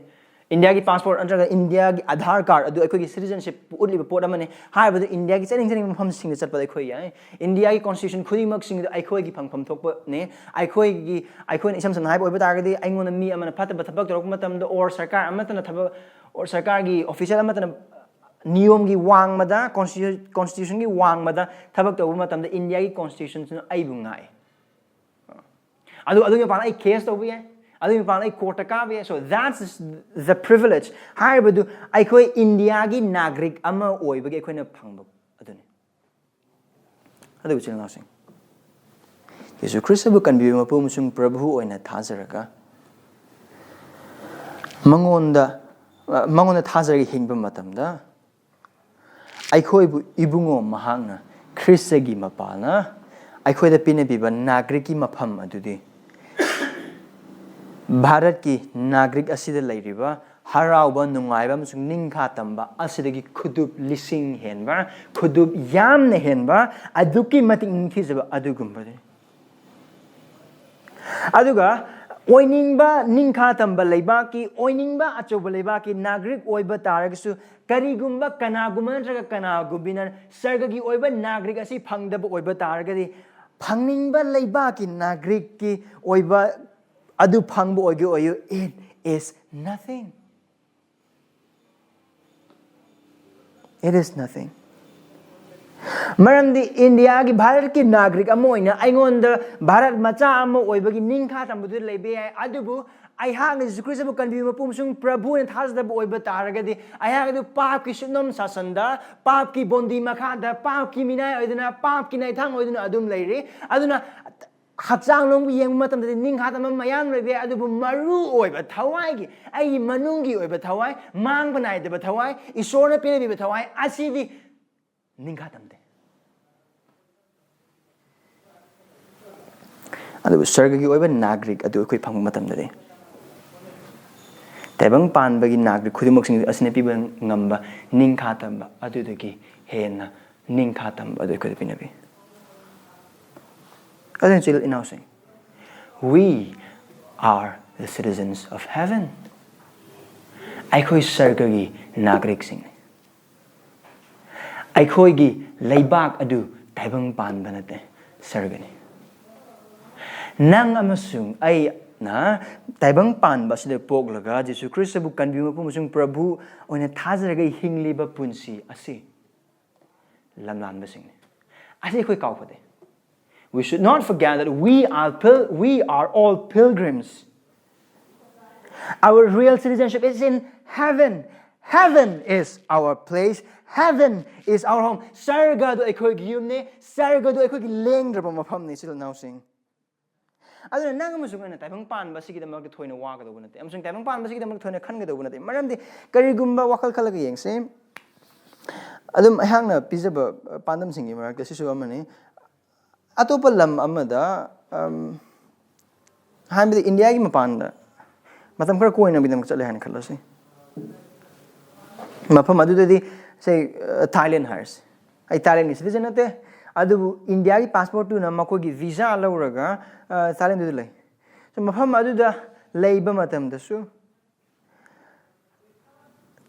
ꯏꯟꯗꯤꯌꯥꯒꯤ ꯄꯥꯁꯄꯣꯔꯠ ꯅꯠꯇ꯭ꯔꯒ ꯏꯟꯗꯤꯌꯥꯒꯤ ꯑꯙꯥꯔ ꯀꯥꯔꯠ ꯑꯗꯨ ꯑꯩꯈꯣꯏꯒꯤ ꯁꯤꯇꯤꯖꯟꯁꯤꯞ ꯎꯠꯂꯤꯕ ꯄꯣꯠ ꯑꯃꯅꯤ꯫ ꯍꯥꯏꯔꯤꯕꯗꯨ ꯏꯟꯗꯤꯌꯥꯒꯤ ꯆꯠꯅꯤꯡ ꯆꯠꯅꯤꯡꯕ ꯃꯐꯝꯁꯤꯡꯗ ꯆꯠꯄꯗ ꯑꯩꯈꯣꯏ ꯌꯥꯏ꯫ ꯏꯟꯗꯤꯌꯥꯒꯤ ꯀꯣꯟꯁꯇꯤꯇ꯭ꯌꯨꯁꯟ ꯈꯨꯗꯤꯡꯃꯛꯁꯤꯡꯗꯨ ꯑꯩꯈꯣꯏꯒꯤ ꯐꯪꯐꯝ ꯊꯣꯛꯄꯅꯤ꯫ ꯑꯩꯈꯣꯏꯒꯤ, ꯑꯩꯈꯣꯏꯅ ꯏꯁꯝ ꯁꯝꯅ ꯍꯥꯏꯕ ꯑꯣꯏꯕ ꯇꯥꯔꯒꯗꯤ, ꯑꯩꯉꯣꯟꯗ ꯃꯤ ꯑꯃꯅ ꯐꯠꯇꯕ ꯊꯕꯛ ꯇꯧꯔꯛꯄ ꯃꯇꯝꯗ, ꯑꯣꯔ ꯁꯔꯀꯥꯔ ꯑꯃꯠꯇꯅ ꯊꯕꯛ, ꯑꯣꯔ ꯁꯔꯀꯥꯔꯒꯤ ꯑꯣꯐꯤꯁꯤꯌꯦꯜ ꯑꯃꯠꯇꯅ ꯅꯤꯌꯣꯝꯒꯤ ꯋꯥꯡꯃꯗ, ꯀꯣꯟꯁꯇꯤꯇ꯭ꯌꯨ-, ꯀꯣꯟꯁꯇꯤꯇ꯭ꯌꯨꯁꯟꯒꯤ ꯋꯥꯡꯃꯗ ꯊꯕꯛ ꯇꯧꯕ ꯃꯇꯝꯗ ꯏꯟꯗꯤꯌꯥꯒꯤ ꯀꯣꯟꯁꯇꯤꯇ꯭ꯌꯨꯁꯟꯁꯤꯅ ꯑꯩꯕꯨ ꯉꯥꯛꯑꯦ꯫ ꯑꯗꯨ, ꯑꯗꯨꯒꯤ ꯃꯄꯥꯟꯗ ꯑꯩ ꯀꯦꯁ ꯇꯧꯕ ꯌꯥꯏ, ꯑꯗꯨꯒꯤ ꯃꯄꯥꯟꯗ ꯑꯩ ꯀꯣꯔꯠꯇ ꯀꯥꯕ ꯌꯥꯏ꯫ So that's the privilege ꯍꯥꯏꯔꯤꯕꯗꯨ ꯑꯩꯈꯣꯏ ꯏꯟꯗꯤꯌꯥꯒꯤ ꯅꯥꯒ꯭ꯔꯤꯛ ꯑꯃ ꯑꯣꯏꯕꯒꯤ ꯑꯩꯈꯣꯏꯅ ꯐꯪꯕ ꯑꯗꯨꯅꯤ꯫ ꯑꯗꯨꯕꯨ ꯏꯆꯤꯜ ꯏꯅꯥꯎꯁꯤꯡ, ꯌꯦꯁꯨ ꯈ꯭ꯔꯤꯁꯇꯕꯨ ꯀꯟꯕꯤꯕ ꯃꯄꯨ ꯑꯃꯁꯨꯡ ꯄ꯭ꯔꯚꯨ ꯑꯣꯏꯅ ꯊꯥꯖꯔꯒ ꯃꯉꯣꯟꯗ, ꯃꯉꯣꯟꯗ ꯊꯥꯖꯔꯒ ꯍꯤꯡꯕ ꯃꯇꯝꯗ, ꯑꯩꯈꯣꯏꯕꯨ ꯏꯕꯨꯡꯉꯣ ꯃꯍꯥꯛꯅ, ꯈ꯭ꯔꯤꯁꯇꯒꯤ ꯃꯄꯥꯅ ꯑꯩꯈꯣꯏꯗ ꯄꯤꯅꯕꯤꯕ ꯅꯥꯒ꯭ꯔꯤꯛꯀꯤ ꯃꯐꯝ ꯑꯗꯨꯗꯤ ꯚꯥꯔꯠꯀꯤ ꯅꯥꯒ꯭ꯔꯤꯛ ꯑꯁꯤꯗ ꯂꯩꯔꯤꯕ ꯍꯔꯥꯎꯕ, ꯅꯨꯡꯉꯥꯏꯕ ꯑꯃꯁꯨꯡ ꯅꯤꯡꯈꯥ ꯇꯝꯕ ꯑꯁꯤꯗꯒꯤ ꯈꯨꯗꯨꯞ ꯂꯤꯁꯤꯡ ꯍꯦꯟꯕ, ꯈꯨꯗꯨꯞ ꯌꯥꯝꯅ ꯍꯦꯟꯕ, ꯑꯗꯨꯛꯀꯤ ꯃꯇꯤꯛ ꯅꯤꯡꯊꯤꯖꯕ ꯑꯗꯨꯒꯨꯝꯕꯗꯨꯅꯤ꯫ ꯑꯗꯨꯒ ꯑꯣꯏꯅꯤꯡꯕ ꯅꯤꯡꯈꯥ ꯇꯝꯕ ꯂꯩꯕꯥꯛꯀꯤ, ꯑꯣꯏꯅꯤꯡꯕ ꯑꯆꯧꯕ ꯂꯩꯕꯥꯛꯀꯤ ꯅꯥꯒꯔꯤꯛ ꯑꯣꯏꯕ ꯇꯥꯔꯒꯁꯨ, ꯀꯔꯤꯒꯨꯝꯕ ꯀꯅꯥꯒꯨꯝꯕ ꯅꯠꯇ꯭ꯔꯒ ꯀꯅꯥꯒꯨꯝꯕꯤꯅ ꯁꯔꯒꯒꯤ ꯑꯣꯏꯕ ꯅꯥꯒꯔꯤꯛ ꯑꯁꯤ ꯐꯪꯗꯕ ꯑꯣꯏꯕ ꯇꯥꯔꯒꯗꯤ, ꯐꯪꯅꯤꯡꯕ ꯂꯩꯕꯥꯛꯀꯤ ꯅꯥꯒꯔꯤꯛꯀꯤ ꯑꯣꯏꯕ ꯑꯗꯨ ꯐꯪꯕ ꯑꯣꯏꯒꯦ ꯑꯣꯏꯌꯨ, it is nothing. It is nothing. ꯃꯔꯝꯗꯤ ꯏꯟꯗꯤꯌꯥꯒꯤ, ꯚꯥꯔꯠꯀꯤ ꯅꯥꯒꯔꯤꯛ ꯑꯃ ꯑꯣꯏꯅ ꯑꯩꯉꯣꯟꯗ, ꯚꯥꯔꯠ ꯃꯆꯥ ꯑꯃ ꯑꯣꯏꯕꯒꯤ ꯅꯤꯡꯈꯥ ꯇꯝꯕꯗꯨ ꯂꯩꯕ ꯌꯥꯏ, ꯑꯗꯨꯕꯨ ꯑꯩꯍꯥꯛꯅ ꯖꯤꯁꯨ ꯈ꯭ꯔꯤꯁꯇꯕꯨ ꯀꯟꯕꯤꯕ ꯃꯄꯨ ꯑꯃꯁꯨꯡ ꯄ꯭ꯔꯚꯨ ꯑꯣꯏꯅ ꯊꯥꯖꯗꯕ ꯑꯣꯏꯕ ꯇꯥꯔꯒꯗꯤ, ꯑꯩꯍꯥꯛ ꯑꯗꯨ ꯄꯥꯞꯀꯤ ꯁꯨꯞꯅꯝ ꯁꯥꯁꯟꯗ, ꯄꯥꯞꯀꯤ ꯕꯣꯟꯗꯤ ꯃꯈꯥꯗ, ꯄꯥꯞꯀꯤ ꯃꯤꯅꯥꯏ ꯑꯣꯏꯗꯨꯅ, ꯄꯥꯞꯀꯤ ꯅꯥꯏꯊꯥꯡ ꯑꯣꯏꯗꯨꯅ ꯑꯗꯨꯝ ꯂꯩꯔꯤ꯫ ꯑꯗꯨꯅ ꯍꯛꯆꯥꯡ ꯂꯣꯝꯒꯤ ꯌꯦꯡꯕ ꯃꯇꯝꯗꯗꯤ ꯅꯤꯡꯈꯥ ꯇꯝꯕ ꯃꯌꯥꯝ ꯂꯩꯕ ꯌꯥꯏ, ꯑꯗꯨꯕꯨ ꯃꯔꯨ ꯑꯣꯏꯕ ꯊꯋꯥꯏꯒꯤ, ꯑꯩꯒꯤ ꯃꯅꯨꯡꯒꯤ ꯑꯣꯏꯕ ꯊꯋꯥꯏ, ꯃꯥꯡꯕ ꯅꯥꯏꯗꯕ ꯊꯋꯥꯏ, ꯏꯁꯣꯔꯅ ꯄꯤꯔꯝꯃꯤꯕ ꯊꯋꯥꯏ ꯑꯁꯤꯗꯤ ꯅꯤꯡꯈꯥ ꯇꯝꯗꯦ꯫ ꯑꯗꯨꯕꯨ ꯁꯔꯒꯒꯤ ꯑꯣꯏꯕ ꯅꯥꯒꯔꯤꯛ ꯑꯗꯨ ꯑꯩꯈꯣꯏ ꯐꯪꯕ ꯃꯇꯝꯗꯗꯤ, ꯇꯥꯏꯕꯪ ꯄꯥꯟꯕꯒꯤ ꯅꯥꯒꯔꯤꯛ ꯈꯨꯗꯤꯡꯃꯛꯁꯤꯡ ꯑꯁꯤꯅ ꯄꯤꯕ ꯉꯝꯕ ꯅꯤꯡꯈꯥ ꯇꯝꯕ ꯑꯗꯨꯗꯒꯤ ꯍꯦꯟꯅ ꯅꯤꯡꯈꯥ ꯇꯝꯕ ꯑꯗꯨ ꯑꯩꯈꯣꯏꯗ ꯄꯤꯅꯕꯤ꯫ ꯑꯗꯨꯅ ꯏꯆꯤꯜ ꯏꯅꯥꯎꯁꯤꯡ, we are the citizens of heaven. ꯑꯩꯈꯣꯏ ꯁꯔꯒꯒꯤ ꯅꯥꯒꯔꯤꯛꯁꯤꯡꯅꯤ꯫ ꯑꯩꯈꯣꯏꯒꯤ ꯂꯩꯕꯥꯛ ꯑꯗꯨ ꯇꯥꯏꯕꯪ ꯄꯥꯟꯕ ꯅꯠꯇꯦ, ꯁꯔꯒꯅꯤ꯫ ꯅꯪ ꯑꯃꯁꯨꯡ ꯑꯩꯅ ꯇꯥꯏꯕꯪ ꯄꯥꯟꯕ ꯑꯁꯤꯗ ꯄꯣꯛꯂꯒ ꯖꯤꯁꯨ ꯈ꯭ꯔꯤꯁꯇꯕꯨ ꯀꯟꯕꯤꯕ ꯃꯄꯨ ꯑꯃꯁꯨꯡ ꯄ꯭ꯔꯚꯨ ꯑꯣꯏꯅ ꯊꯥꯖꯔꯒ ꯍꯤꯡꯂꯤꯕ ꯄꯨꯟꯁꯤ ꯑꯁꯤ ꯂꯝꯂꯥꯟꯕꯁꯤꯡꯅꯤ꯫ ꯑꯁꯤ ꯑꯩꯈꯣꯏ ꯀꯥꯎꯐꯗꯦ꯫ We should not forget that we are pil-, we are all pilgrims. Our real citizenship is in heaven. Heaven is our place. Heaven is our home. ꯁꯔꯒ ꯑꯗꯨ ꯑꯩꯈꯣꯏꯒꯤ ꯌꯨꯝꯅꯤ꯫ ꯁꯔꯒ ꯑꯗꯨ ꯑꯩꯈꯣꯏꯒꯤ ꯂꯦꯡꯗ꯭ꯔꯕ ꯃꯐꯝꯅꯤ, ꯏꯆꯤꯜ ꯏꯅꯥꯎꯁꯤꯡ꯫ ꯑꯗꯨꯅ ꯅꯪ ꯑꯃꯁꯨꯡ ꯑꯩꯅ ꯇꯥꯏꯕꯪ ꯄꯥꯟꯕ ꯑꯁꯤꯒꯤꯗꯃꯛꯇ ꯊꯣꯏꯅ ꯋꯥꯒꯗꯧꯕ ꯅꯠꯇꯦ, ꯑꯃꯁꯨꯡ ꯇꯥꯏꯕꯪ ꯄꯥꯟꯕ ꯑꯁꯤꯒꯤꯗꯃꯛꯇ ꯊꯣꯏꯅ ꯈꯟꯒꯗꯧꯕ ꯅꯠꯇꯦ꯫ ꯃꯔꯝꯗꯤ ꯀꯔꯤꯒꯨꯝꯕ, ꯋꯥꯈꯜ ꯈꯜꯂꯒ ꯌꯦꯡꯁꯤ, ꯑꯗꯨꯝ ꯑꯩꯍꯥꯛꯅ ꯄꯤꯖꯕ, ꯑ, ꯄꯥꯟꯗꯝꯁꯤꯡꯒꯤ ꯃꯔꯛꯇ ꯁꯤꯁꯨ ꯑꯃꯅꯤ꯫ ꯑꯇꯣꯞꯄ ꯂꯝ ꯑꯃꯗ, ꯑꯝ, ꯍꯥꯏꯕꯗꯤ ꯏꯟꯗꯤꯌꯥꯒꯤ ꯃꯄꯥꯟꯗ ꯃꯇꯝ ꯈꯔ ꯀꯣꯏꯅꯕꯒꯤꯗꯃꯛ ꯆꯠꯂꯦ ꯍꯥꯏꯅ ꯈꯜꯂꯁꯤ꯫ ꯃꯐꯝ ꯑꯗꯨꯗꯗꯤ, ꯁꯦ, ꯊꯥꯏꯂꯦꯟ ꯍꯥꯏꯔꯁꯤ, ꯑꯩ ꯊꯥꯏꯂꯦꯟꯒꯤ ꯁꯤꯇꯤꯖꯟ ꯅꯠꯇꯦ, ꯑꯗꯨꯕꯨ ꯏꯟꯗꯤꯌꯥꯒꯤ ꯄꯥꯁꯄꯣꯔꯠꯇꯨꯅ ꯃꯈꯣꯏꯒꯤ ꯚꯤꯖꯥ ꯂꯧꯔꯒ ꯊꯥꯏꯂꯦꯟꯗꯨꯗ ꯂꯩ꯫ ꯁꯣ ꯃꯐꯝ ꯑꯗꯨꯗ ꯂꯩꯕ ꯃꯇꯝꯗꯁꯨ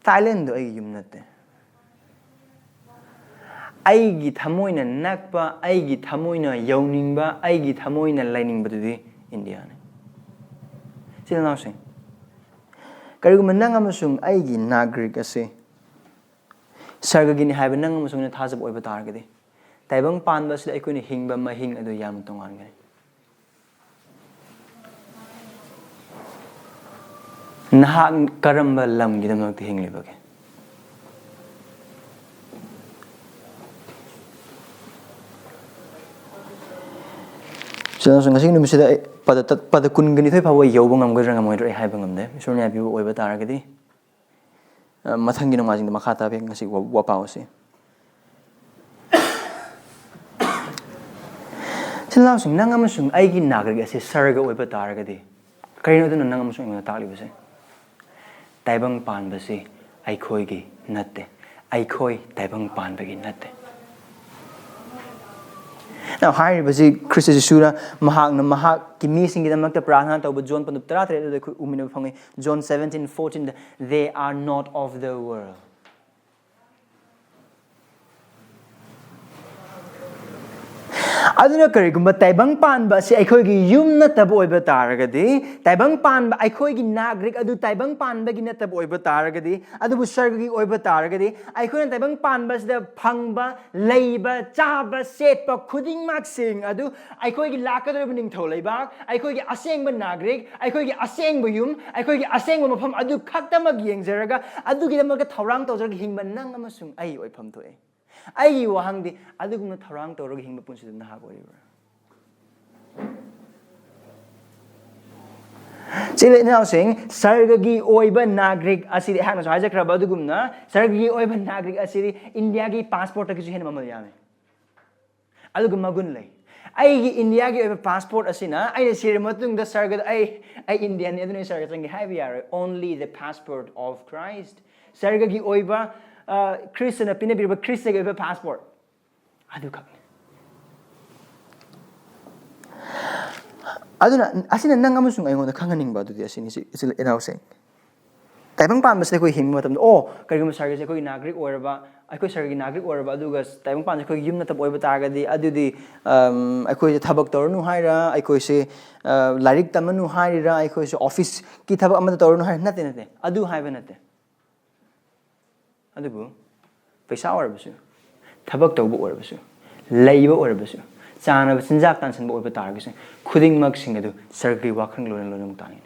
ꯊꯥꯏꯂꯦꯟꯗꯣ ꯑꯩꯒꯤ ꯌꯨꯝ ꯅꯠꯇꯦ꯫ ꯑꯩꯒꯤ ꯊꯃꯣꯏꯅ ꯅꯛꯄ, ꯑꯩꯒꯤ ꯊꯃꯣꯏꯅ ꯌꯧꯅꯤꯡꯕ, ꯑꯩꯒꯤ ꯊꯃꯣꯏꯅ ꯂꯩꯅꯤꯡꯕꯗꯨꯗꯤ ꯏꯟꯗꯤꯌꯥꯅꯤ꯫ ꯏꯆꯤꯜ ꯏꯅꯥꯎꯁꯤꯡ, ꯀꯔꯤꯒꯨꯝꯕ ꯅꯪ ꯑꯃꯁꯨꯡ ꯑꯩꯒꯤ ꯅꯥꯒꯔꯤꯛ ꯑꯁꯤ ꯁꯔꯒꯒꯤꯅꯤ ꯍꯥꯏꯕ ꯅꯪ ꯑꯃꯁꯨꯡ ꯑꯩꯅ ꯊꯥꯖꯕ ꯑꯣꯏꯕ ꯇꯥꯔꯒꯗꯤ, ꯇꯥꯏꯕꯪ ꯄꯥꯟꯕ ꯑꯁꯤꯗ ꯑꯩꯈꯣꯏꯅ ꯍꯤꯡꯕ ꯃꯍꯤꯡ ꯑꯗꯨ ꯌꯥꯝꯅ ꯇꯣꯉꯥꯟꯒꯅꯤ꯫ ꯅꯍꯥꯛ ꯀꯔꯝꯕ ꯂꯝꯒꯤꯗꯃꯛꯇ ꯍꯤꯡꯂꯤꯕꯒꯦ? ꯁꯤꯗꯁꯨ ꯉꯁꯤꯒꯤ ꯅꯨꯃꯤꯠꯁꯤꯗ ꯑꯩ ꯄꯗ ꯇꯠ-, ꯄꯗ ꯀꯨꯟꯒ ꯅꯤꯊꯣꯏ ꯐꯥꯎꯕ ꯌꯧꯕ ꯉꯝꯒꯗ꯭ꯔꯥ ꯉꯝꯃꯣꯏꯗ꯭ꯔꯥ ꯑꯩ ꯍꯥꯏꯕ ꯉꯝꯗꯦ꯫ ꯏꯁꯣꯔꯅ ꯌꯥꯕꯤꯕ ꯑꯣꯏꯕ ꯇꯥꯔꯒꯗꯤ, ꯑ, ꯃꯊꯪꯒꯤ ꯅꯣꯡꯃꯥꯏꯖꯤꯡꯗ ꯃꯈꯥ ꯇꯥꯕ ꯉꯁꯤ ꯋꯥ-, ꯋꯥꯄꯥꯎ ꯑꯁꯤ꯫ ꯏꯆꯤꯜ ꯏꯅꯥꯎꯁꯤꯡ, ꯅꯪ ꯑꯃꯁꯨꯡ ꯑꯩꯒꯤ ꯅꯥꯒꯔꯤꯛ ꯑꯁꯤ ꯁꯔꯒ ꯑꯣꯏꯕ ꯇꯥꯔꯒꯗꯤ, ꯀꯔꯤꯅꯣ ꯑꯗꯨꯅ ꯅꯪ ꯑꯃꯁꯨꯡ ꯑꯩꯉꯣꯟꯗ ꯇꯥꯛꯂꯤꯕꯁꯦ? ꯇꯥꯏꯕꯪ ꯄꯥꯟꯕꯁꯤ ꯑꯩꯈꯣꯏꯒꯤ ꯅꯠꯇꯦ, ꯑꯩꯈꯣꯏ ꯇꯥꯏꯕꯪ ꯄꯥꯟꯕꯒꯤ ꯅꯠꯇꯦ꯫ Now, ꯍꯥꯏꯔꯤꯕꯁꯤ ꯈ꯭ꯔꯤꯁꯇ ꯖꯤꯁꯨꯅ ꯃꯍꯥꯛꯅ ꯃꯍꯥꯛꯀꯤ ꯃꯤꯁꯤꯡꯒꯤꯗꯃꯛꯇ ꯄ꯭ꯔꯥꯔꯊꯅꯥ ꯇꯧꯕ ꯖꯣꯟ ꯄꯟꯗꯨꯞ ꯇꯔꯥꯇꯔꯦꯠ ꯑꯗꯨꯗ ꯑꯩꯈꯣꯏ ꯎꯃꯤꯟꯅꯕ ꯐꯪꯉꯤ꯫ John seventeen fourteen, "They are not of the world." ꯑꯗꯨꯅ ꯀꯔꯤꯒꯨꯝꯕ ꯇꯥꯏꯕꯪ ꯄꯥꯟꯕ ꯑꯁꯤ ꯑꯩꯈꯣꯏꯒꯤ ꯌꯨꯝ ꯅꯠꯇꯕ ꯑꯣꯏꯕ ꯇꯥꯔꯒꯗꯤ, ꯇꯥꯏꯕꯪ ꯄꯥꯟꯕ ꯑꯩꯈꯣꯏꯒꯤ ꯅꯥꯒꯔꯤꯛ ꯑꯗꯨ ꯇꯥꯏꯕꯪ ꯄꯥꯟꯕꯒꯤ ꯅꯠꯇꯕ ꯑꯣꯏꯕ ꯇꯥꯔꯒꯗꯤ, ꯑꯗꯨꯕꯨ ꯁꯔꯒꯒꯤ ꯑꯣꯏꯕ ꯇꯥꯔꯒꯗꯤ, ꯑꯩꯈꯣꯏꯅ ꯇꯥꯏꯕꯪ ꯄꯥꯟꯕꯁꯤꯗ ꯐꯪꯕ, ꯂꯩꯕ, ꯆꯥꯕ, ꯁꯦꯠꯄ ꯈꯨꯗꯤꯡꯃꯛꯁꯤꯡ ꯑꯗꯨ ꯑꯩꯈꯣꯏꯒꯤ ꯂꯥꯛꯀꯗꯧꯔꯤꯕ ꯅꯤꯡꯊꯧ ꯂꯩꯕꯥꯛ, ꯑꯩꯈꯣꯏꯒꯤ ꯑꯁꯦꯡꯕ ꯅꯥꯒꯔꯤꯛ, ꯑꯩꯈꯣꯏꯒꯤ ꯑꯁꯦꯡꯕ ꯌꯨꯝ, ꯑꯩꯈꯣꯏꯒꯤ ꯑꯁꯦꯡꯕ ꯃꯐꯝ ꯑꯗꯨ ꯈꯛꯇꯃꯛ ꯌꯦꯡꯖꯔꯒ, ꯑꯗꯨꯒꯤꯗꯃꯛꯇ ꯊꯧꯔꯥꯡ ꯇꯧꯖꯔꯒ ꯍꯤꯡꯕ ꯅꯪ ꯑꯃꯁꯨꯡ ꯑꯩ ꯑꯣꯏꯐꯝ ꯊꯣꯛꯑꯦ꯫ ꯑꯩꯒꯤ ꯋꯥꯍꯪꯗꯤ, ꯑꯗꯨꯒꯨꯝꯅ ꯊꯧꯔꯥꯡ ꯇꯧꯔꯒ ꯍꯤꯡꯕ ꯄꯨꯟꯁꯤꯗ ꯅꯍꯥꯛ ꯑꯣꯏꯔꯤꯕ꯭ꯔꯥ? ꯏꯆꯤꯜ ꯏꯅꯥꯎꯁꯤꯡ, ꯁꯔꯒꯒꯤ ꯑꯣꯏꯕ ꯅꯥꯒꯔꯤꯛ ꯑꯁꯤꯗꯤ, ꯑꯩꯍꯥꯛꯅꯁꯨ ꯍꯥꯏꯖꯈ꯭ꯔꯕ ꯑꯗꯨꯒꯨꯝꯅ, ꯁꯔꯒꯒꯤ ꯑꯣꯏꯕ ꯅꯥꯒꯔꯤꯛ ꯑꯁꯤꯗꯤ ꯏꯟꯗꯤꯌꯥꯒꯤ ꯄꯥꯁꯄꯣꯔꯠꯇꯒꯤꯁꯨ ꯍꯦꯟꯅ ꯃꯃꯜ ꯌꯥꯝꯃꯤ꯫ ꯑꯗꯨꯒ ꯃꯒꯨꯟ ꯂꯩ꯫ ꯑꯩꯒꯤ ꯏꯟꯗꯤꯌꯥꯒꯤ ꯑꯣꯏꯕ ꯄꯥꯁꯄꯣꯔꯠ ꯑꯁꯤꯅ ꯑꯩꯅ ꯁꯤꯔꯕ ꯃꯇꯨꯡꯗ ꯁꯔꯒꯗ ꯑꯩ ꯑꯩ ꯏꯟꯗꯤꯌꯥꯅꯤ ꯑꯗꯨꯅ ꯑꯩ ꯁꯔꯒ ꯆꯪꯒꯦ ꯍꯥꯏꯕ ꯌꯥꯔꯣꯏ꯫ Only the passport of Christ. ꯁꯔꯒꯒꯤ ꯑꯣꯏꯕ ꯑ, ꯈ꯭ꯔꯤꯁꯇꯅ ꯄꯤꯅꯕꯤꯔꯕ ꯈ꯭ꯔꯤꯁꯇꯒꯤ ꯑꯣꯏꯕ ꯄꯥꯁꯄꯣꯔꯠ ꯑꯗꯨꯈꯛꯅꯤ꯫ ꯑꯗꯨꯅ ꯑꯁꯤꯅ ꯅꯪ ꯑꯃꯁꯨꯡ ꯑꯩꯉꯣꯟꯗ ꯈꯪꯍꯟꯅꯤꯡꯕ ꯑꯗꯨꯗꯤ ꯑꯁꯤꯅꯤ ꯁꯤ ꯏꯆꯤꯜ ꯏꯅꯥꯎꯁꯤꯡ꯫ ꯇꯥꯏꯕꯪ ꯄꯥꯟꯕꯁꯤꯗ ꯑꯩꯈꯣꯏ ꯍꯤꯡꯕ ꯃꯇꯝꯗ, ꯑꯣ, ꯀꯔꯤꯒꯨꯝꯕ ꯁꯔꯒꯁꯦ ꯑꯩꯈꯣꯏꯒꯤ ꯅꯥꯒꯔꯤꯛ ꯑꯣꯏꯔꯕ, ꯑꯩꯈꯣꯏ ꯁꯔꯒꯒꯤ ꯅꯥꯒꯔꯤꯛ ꯑꯣꯏꯔꯕ, ꯑꯗꯨꯒ ꯇꯥꯏꯕꯪ ꯄꯥꯟꯕꯁꯦ ꯑꯩꯈꯣꯏꯒꯤ ꯌꯨꯝ ꯅꯠꯇꯕ ꯑꯣꯏꯕ ꯇꯥꯔꯒꯗꯤ, ꯑꯗꯨꯗꯤ ꯑꯝ, ꯑꯩꯈꯣꯏꯁꯦ ꯊꯕꯛ ꯇꯧꯔꯅꯨ ꯍꯥꯏꯔ, ꯑꯩꯈꯣꯏꯁꯦ ꯑ, ꯂꯥꯏꯔꯤꯛ ꯇꯝꯃꯅꯨ ꯍꯥꯏꯔꯤꯔꯥ, ꯑꯩꯈꯣꯏꯁꯦ ꯑꯣꯐꯤꯁꯀꯤ ꯊꯕꯛ ꯑꯃꯗ ꯇꯧꯔꯅꯨ ꯍꯥꯏꯔ, ꯅꯠꯇꯦ, ꯅꯠꯇꯦ, ꯑꯗꯨ ꯍꯥꯏꯕ ꯅꯠꯇꯦ꯫ ꯑꯗꯨꯕꯨ ꯄꯩꯁꯥ ꯑꯣꯏꯔꯕꯁꯨ, ꯊꯕꯛ ꯇꯧꯕ ꯑꯣꯏꯔꯕꯁꯨ, ꯂꯩꯕ ꯑꯣꯏꯔꯕꯁꯨ, ꯆꯥꯅꯕ ꯆꯤꯟꯖꯥꯛ ꯇꯥꯟꯁꯤꯟꯕ ꯑꯣꯏꯕ ꯇꯥꯔꯒꯁꯨ, ꯈꯨꯗꯤꯡꯃꯛꯁꯤꯡ ꯑꯗꯨ ꯁꯔꯒꯒꯤ ꯋꯥꯈꯜ ꯂꯣꯏꯅ ꯂꯣꯏꯅꯃꯛ ꯇꯥꯡꯉꯤ꯫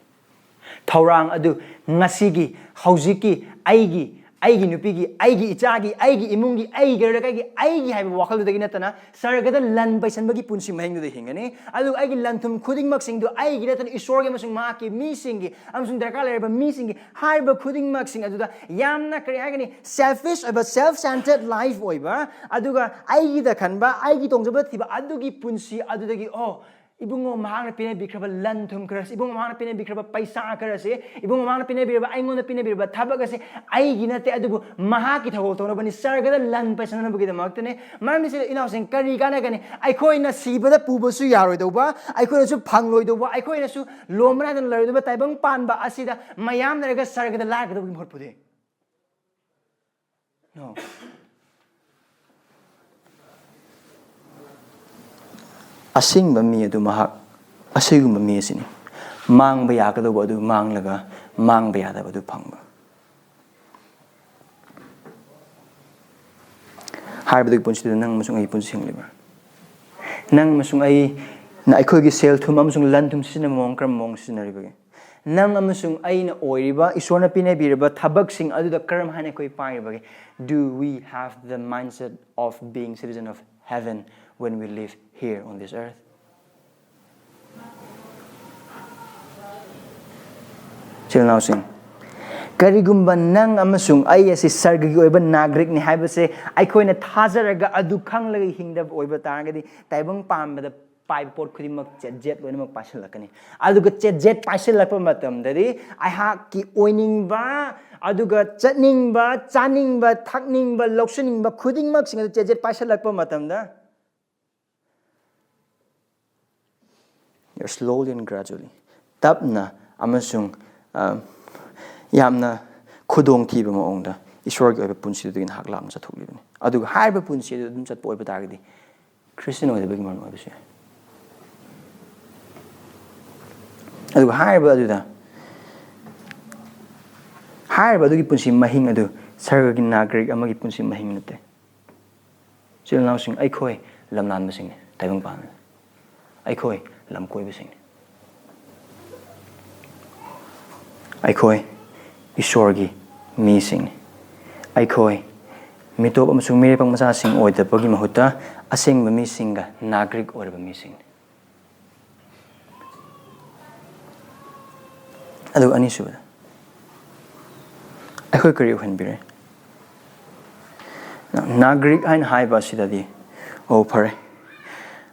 ꯊꯧꯔꯥꯡ ꯑꯗꯨ ꯉꯁꯤꯒꯤ, ꯍꯧꯖꯤꯛꯀꯤ, ꯑꯩꯒꯤ, ꯑꯩꯒꯤ ꯅꯨꯄꯤꯒꯤ, ꯑꯩꯒꯤ ꯏꯆꯥꯒꯤ, ꯑꯩꯒꯤ ꯏꯃꯨꯡꯒꯤ, ꯑꯩꯒꯤ ꯂꯩꯀꯥꯏꯒꯤ, ꯑꯩꯒꯤ ꯍꯥꯏꯕ ꯋꯥꯈꯜꯗꯨꯗꯒꯤ ꯅꯠꯇꯅ ꯁꯔꯒꯗ ꯂꯟ ꯄꯩꯁꯟꯕꯒꯤ ꯄꯨꯟꯁꯤ ꯃꯍꯤꯡꯗꯨꯗ ꯍꯤꯡꯒꯅꯤ꯫ ꯑꯗꯨꯒ ꯑꯩꯒꯤ ꯂꯟ ꯊꯨꯝ ꯈꯨꯗꯤꯡꯃꯛꯁꯤꯡꯗꯨ ꯑꯩꯒꯤ ꯅꯠꯇꯅ ꯏꯁꯣꯔꯒꯤ ꯑꯃꯁꯨꯡ ꯃꯍꯥꯛꯀꯤ ꯃꯤꯁꯤꯡꯒꯤ ꯑꯃꯁꯨꯡ ꯗꯔꯀꯥꯔ ꯂꯩꯔꯕ ꯃꯤꯁꯤꯡꯒꯤ ꯍꯥꯏꯔꯤꯕ ꯈꯨꯗꯤꯡꯃꯛꯁꯤꯡ ꯑꯗꯨꯗ ꯌꯥꯝꯅ, ꯀꯔꯤ ꯍꯥꯏꯒꯅꯤ, selfish ꯑꯣꯏꯕ, self centered life ꯑꯣꯏꯕ, ꯑꯗꯨꯒ ꯑꯩꯒꯤꯗ ꯈꯟꯕ, ꯑꯩꯒꯤ ꯇꯣꯡꯖꯕ ꯊꯤꯕ ꯑꯗꯨꯒꯤ ꯄꯨꯟꯁꯤ ꯑꯗꯨꯗꯒꯤ, ꯑꯣ, ꯏꯕꯨꯡꯉꯣ ꯃꯍꯥꯛꯅ ꯄꯤꯅꯕꯤꯈ꯭ꯔꯕ ꯂꯟ ꯊꯨꯝ ꯈꯔꯁꯤ, ꯏꯕꯨꯡꯉꯣ ꯃꯍꯥꯛꯅ ꯄꯤꯅꯕꯤꯈ꯭ꯔꯕ ꯄꯩꯁꯥ ꯈꯔꯁꯤ, ꯏꯕꯨꯡꯉꯣ ꯃꯍꯥꯛꯅ ꯄꯤꯅꯕꯤꯔꯕ, ꯑꯩꯉꯣꯟꯗ ꯄꯤꯅꯕꯤꯔꯕ ꯊꯕꯛ ꯑꯁꯤ ꯑꯩꯒꯤ ꯅꯠꯇꯦ, ꯑꯗꯨꯕꯨ ꯃꯍꯥꯛꯀꯤ ꯊꯧꯒꯜ ꯇꯧꯅꯕꯅꯤ, ꯁꯔꯒꯗ ꯂꯟ ꯄꯩꯁꯟꯅꯕꯒꯤꯗꯃꯛꯇꯅꯤ꯫ ꯃꯔꯝꯗꯤ ꯁꯤꯗ ꯏꯅꯥꯎꯁꯤꯡ ꯀꯔꯤ ꯀꯥꯟꯅꯒꯅꯤ? ꯑꯩꯈꯣꯏꯅ ꯁꯤꯕꯗ ꯄꯨꯕꯁꯨ ꯌꯥꯔꯣꯏꯗꯧꯕ, ꯑꯩꯈꯣꯏꯅꯁꯨ ꯐꯪꯂꯣꯏꯗꯧꯕ, ꯑꯩꯈꯣꯏꯅꯁꯨ ꯂꯣꯝꯕ ꯅꯥꯏꯗꯅ ꯂꯩꯔꯣꯏꯗꯧꯕ ꯇꯥꯏꯕꯪ ꯄꯥꯟꯕ ꯑꯁꯤꯗ ꯃꯌꯥꯝ ꯂꯩꯔꯒ ꯁꯔꯒꯗ ꯂꯥꯏꯔꯒꯗꯧꯕꯒꯤ ꯃꯍꯨꯠꯄꯨꯗꯤ꯫ No. ꯑꯁꯦꯡꯕ ꯃꯤ ꯑꯗꯨ ꯃꯍꯥꯛ ꯑꯁꯤꯒꯨꯝꯕ ꯃꯤ ꯑꯁꯤꯅꯤ꯫ ꯃꯥꯡꯕ ꯌꯥꯒꯗꯧꯕ ꯑꯗꯨ ꯃꯥꯡꯂꯒ ꯃꯥꯡꯕ ꯌꯥꯗꯕ ꯑꯗꯨ ꯐꯪꯕ꯫ ꯍꯥꯏꯕꯗꯨꯒꯤ ꯄꯨꯟꯁꯤꯗꯨꯗ ꯅꯪ ꯑꯃꯁꯨꯡ ꯑꯩ ꯄꯨꯟꯁꯤ ꯍꯤꯡꯂꯤꯕ꯭ꯔꯥ? ꯅꯪ ꯑꯃꯁꯨꯡ ꯑꯩꯅ ꯑꯩꯈꯣꯏꯒꯤ ꯁꯦꯜ ꯊꯨꯝ ꯑꯃꯁꯨꯡ ꯂꯟ ꯊꯨꯝ ꯁꯤꯖꯤꯟꯅꯕ ꯃꯑꯣꯡ ꯀꯔꯝꯕ ꯃꯑꯣꯡ ꯁꯤꯖꯤꯟꯅꯔꯤꯕꯒꯦ? ꯅꯪ ꯑꯃꯁꯨꯡ ꯑꯩꯅ ꯑꯣꯏꯔꯤꯕ, ꯏꯁꯣꯔꯅ ꯄꯤꯅꯕꯤꯔꯕ ꯊꯕꯛꯁꯤꯡ ꯑꯗꯨꯗ ꯀꯔꯝ ꯍꯥꯏꯅ ꯑꯩꯈꯣꯏ ꯄꯥꯏꯔꯤꯕꯒꯦ? Do we have the mindset of being citizen of heaven when we live here on this earth? ꯏꯆꯤꯜ ꯏꯅꯥꯎꯁꯤꯡ, ꯀꯔꯤꯒꯨꯝꯕ ꯅꯪ ꯑꯃꯁꯨꯡ ꯑꯩ ꯑꯁꯤ ꯁꯔꯒꯒꯤ ꯑꯣꯏꯕ ꯅꯥꯒꯔꯤꯛꯅꯤ ꯍꯥꯏꯕꯁꯦ ꯑꯩꯈꯣꯏꯅ ꯊꯥꯖꯔꯒ ꯑꯗꯨ ꯈꯪꯂꯒ ꯍꯤꯡꯗꯕ ꯑꯣꯏꯕ ꯇꯥꯔꯒꯗꯤ, ꯇꯥꯏꯕꯪ ꯄꯥꯟꯕꯗ ꯄꯥꯏꯕ ꯄꯣꯠ ꯈꯨꯗꯤꯡꯃꯛ ꯆꯦꯠ ꯆꯦꯠ ꯂꯣꯏꯅꯃꯛ ꯄꯥꯏꯁꯤꯜꯂꯛꯀꯅꯤ꯫ ꯑꯗꯨꯒ ꯆꯦꯠ ꯆꯦꯠ ꯄꯥꯏꯁꯤꯜꯂꯛꯄ ꯃꯇꯝꯗꯗꯤ ꯑꯩꯍꯥꯛꯀꯤ ꯑꯣꯏꯅꯤꯡꯕ, ꯑꯗꯨꯒ ꯆꯠꯅꯤꯡꯕ, ꯆꯥꯅꯤꯡꯕ, ꯊꯛꯅꯤꯡꯕ, ꯂꯧꯁꯤꯟꯅꯤꯡꯕ ꯈꯨꯗꯤꯡꯃꯛꯁꯤꯡ ꯑꯗꯨ ꯆꯦꯠ ꯆꯦꯠ ꯄꯥꯏꯁꯤꯜꯂꯛꯄ ꯃꯇꯝꯗ, You're slowly and gradually, ꯇꯞꯅ ꯑꯃꯁꯨꯡ ꯑ, ꯌꯥꯝꯅ ꯈꯨꯗꯣꯡꯊꯤꯕ ꯃꯑꯣꯡꯗ ꯏꯁꯣꯔꯒꯤ ꯑꯣꯏꯕ ꯄꯨꯟꯁꯤꯗꯨꯗꯒꯤ ꯅꯍꯥꯛ ꯂꯥꯞꯅ ꯆꯠꯊꯣꯛꯂꯤꯕꯅꯤ꯫ ꯑꯗꯨꯒ ꯍꯥꯏꯔꯤꯕ ꯄꯨꯟꯁꯤ ꯑꯗꯨ ꯑꯗꯨꯝ ꯆꯠꯄ ꯑꯣꯏꯕ ꯇꯥꯔꯒꯗꯤ, ꯈ꯭ꯔꯤꯁꯇꯤꯌꯟ ꯑꯣꯏꯗꯕꯒꯤ ꯃꯔꯝ ꯑꯣꯏꯕꯁꯨ ꯌꯥꯏ꯫ ꯑꯗꯨꯒ ꯍꯥꯏꯔꯤꯕ ꯑꯗꯨꯗ, ꯍꯥꯏꯔꯤꯕ ꯑꯗꯨꯒꯤ ꯄꯨꯟꯁꯤ ꯃꯍꯤꯡ ꯑꯗꯨ ꯁꯔꯒꯒꯤ ꯅꯥꯒꯔꯤꯛ ꯑꯃꯒꯤ ꯄꯨꯟꯁꯤ ꯃꯍꯤꯡ ꯅꯠꯇꯦ꯫ ꯏꯆꯤꯜ ꯏꯅꯥꯎꯁꯤꯡ, ꯑꯩꯈꯣꯏ ꯂꯝꯂꯥꯟꯕꯁꯤꯡꯅꯤ, ꯇꯥꯏꯕꯪꯄꯥꯟ꯫ ꯑꯩꯈꯣꯏ ꯂꯝꯀꯣꯏꯕꯁꯤꯡꯅꯤ꯫ ꯑꯩꯈꯣꯏ ꯏꯁꯣꯔꯒꯤ ꯃꯤꯁꯤꯡꯅꯤ꯫ ꯑꯩꯈꯣꯏ ꯃꯤꯇꯣꯞ ꯑꯃꯁꯨꯡ ꯃꯤꯔꯦꯞꯄꯛ ꯃꯆꯥꯁꯤꯡ ꯑꯣꯏꯗꯕꯒꯤ ꯃꯍꯨꯠꯇ, ꯑꯁꯦꯡꯕ ꯃꯤꯁꯤꯡꯒ ꯅꯥꯒꯔꯤꯛ ꯑꯣꯏꯔꯕ ꯃꯤꯁꯤꯡꯅꯤ꯫ ꯑꯗꯨꯒ ꯑꯅꯤꯁꯨꯕꯗ, ꯑꯩꯈꯣꯏ ꯀꯔꯤ ꯎꯍꯟꯕꯤꯔꯦ? ꯅꯥꯒꯔꯤꯛ ꯍꯥꯏꯅ ꯍꯥꯏꯕ ꯑꯁꯤꯗꯗꯤ, ꯑꯣ, ꯐꯔꯦ,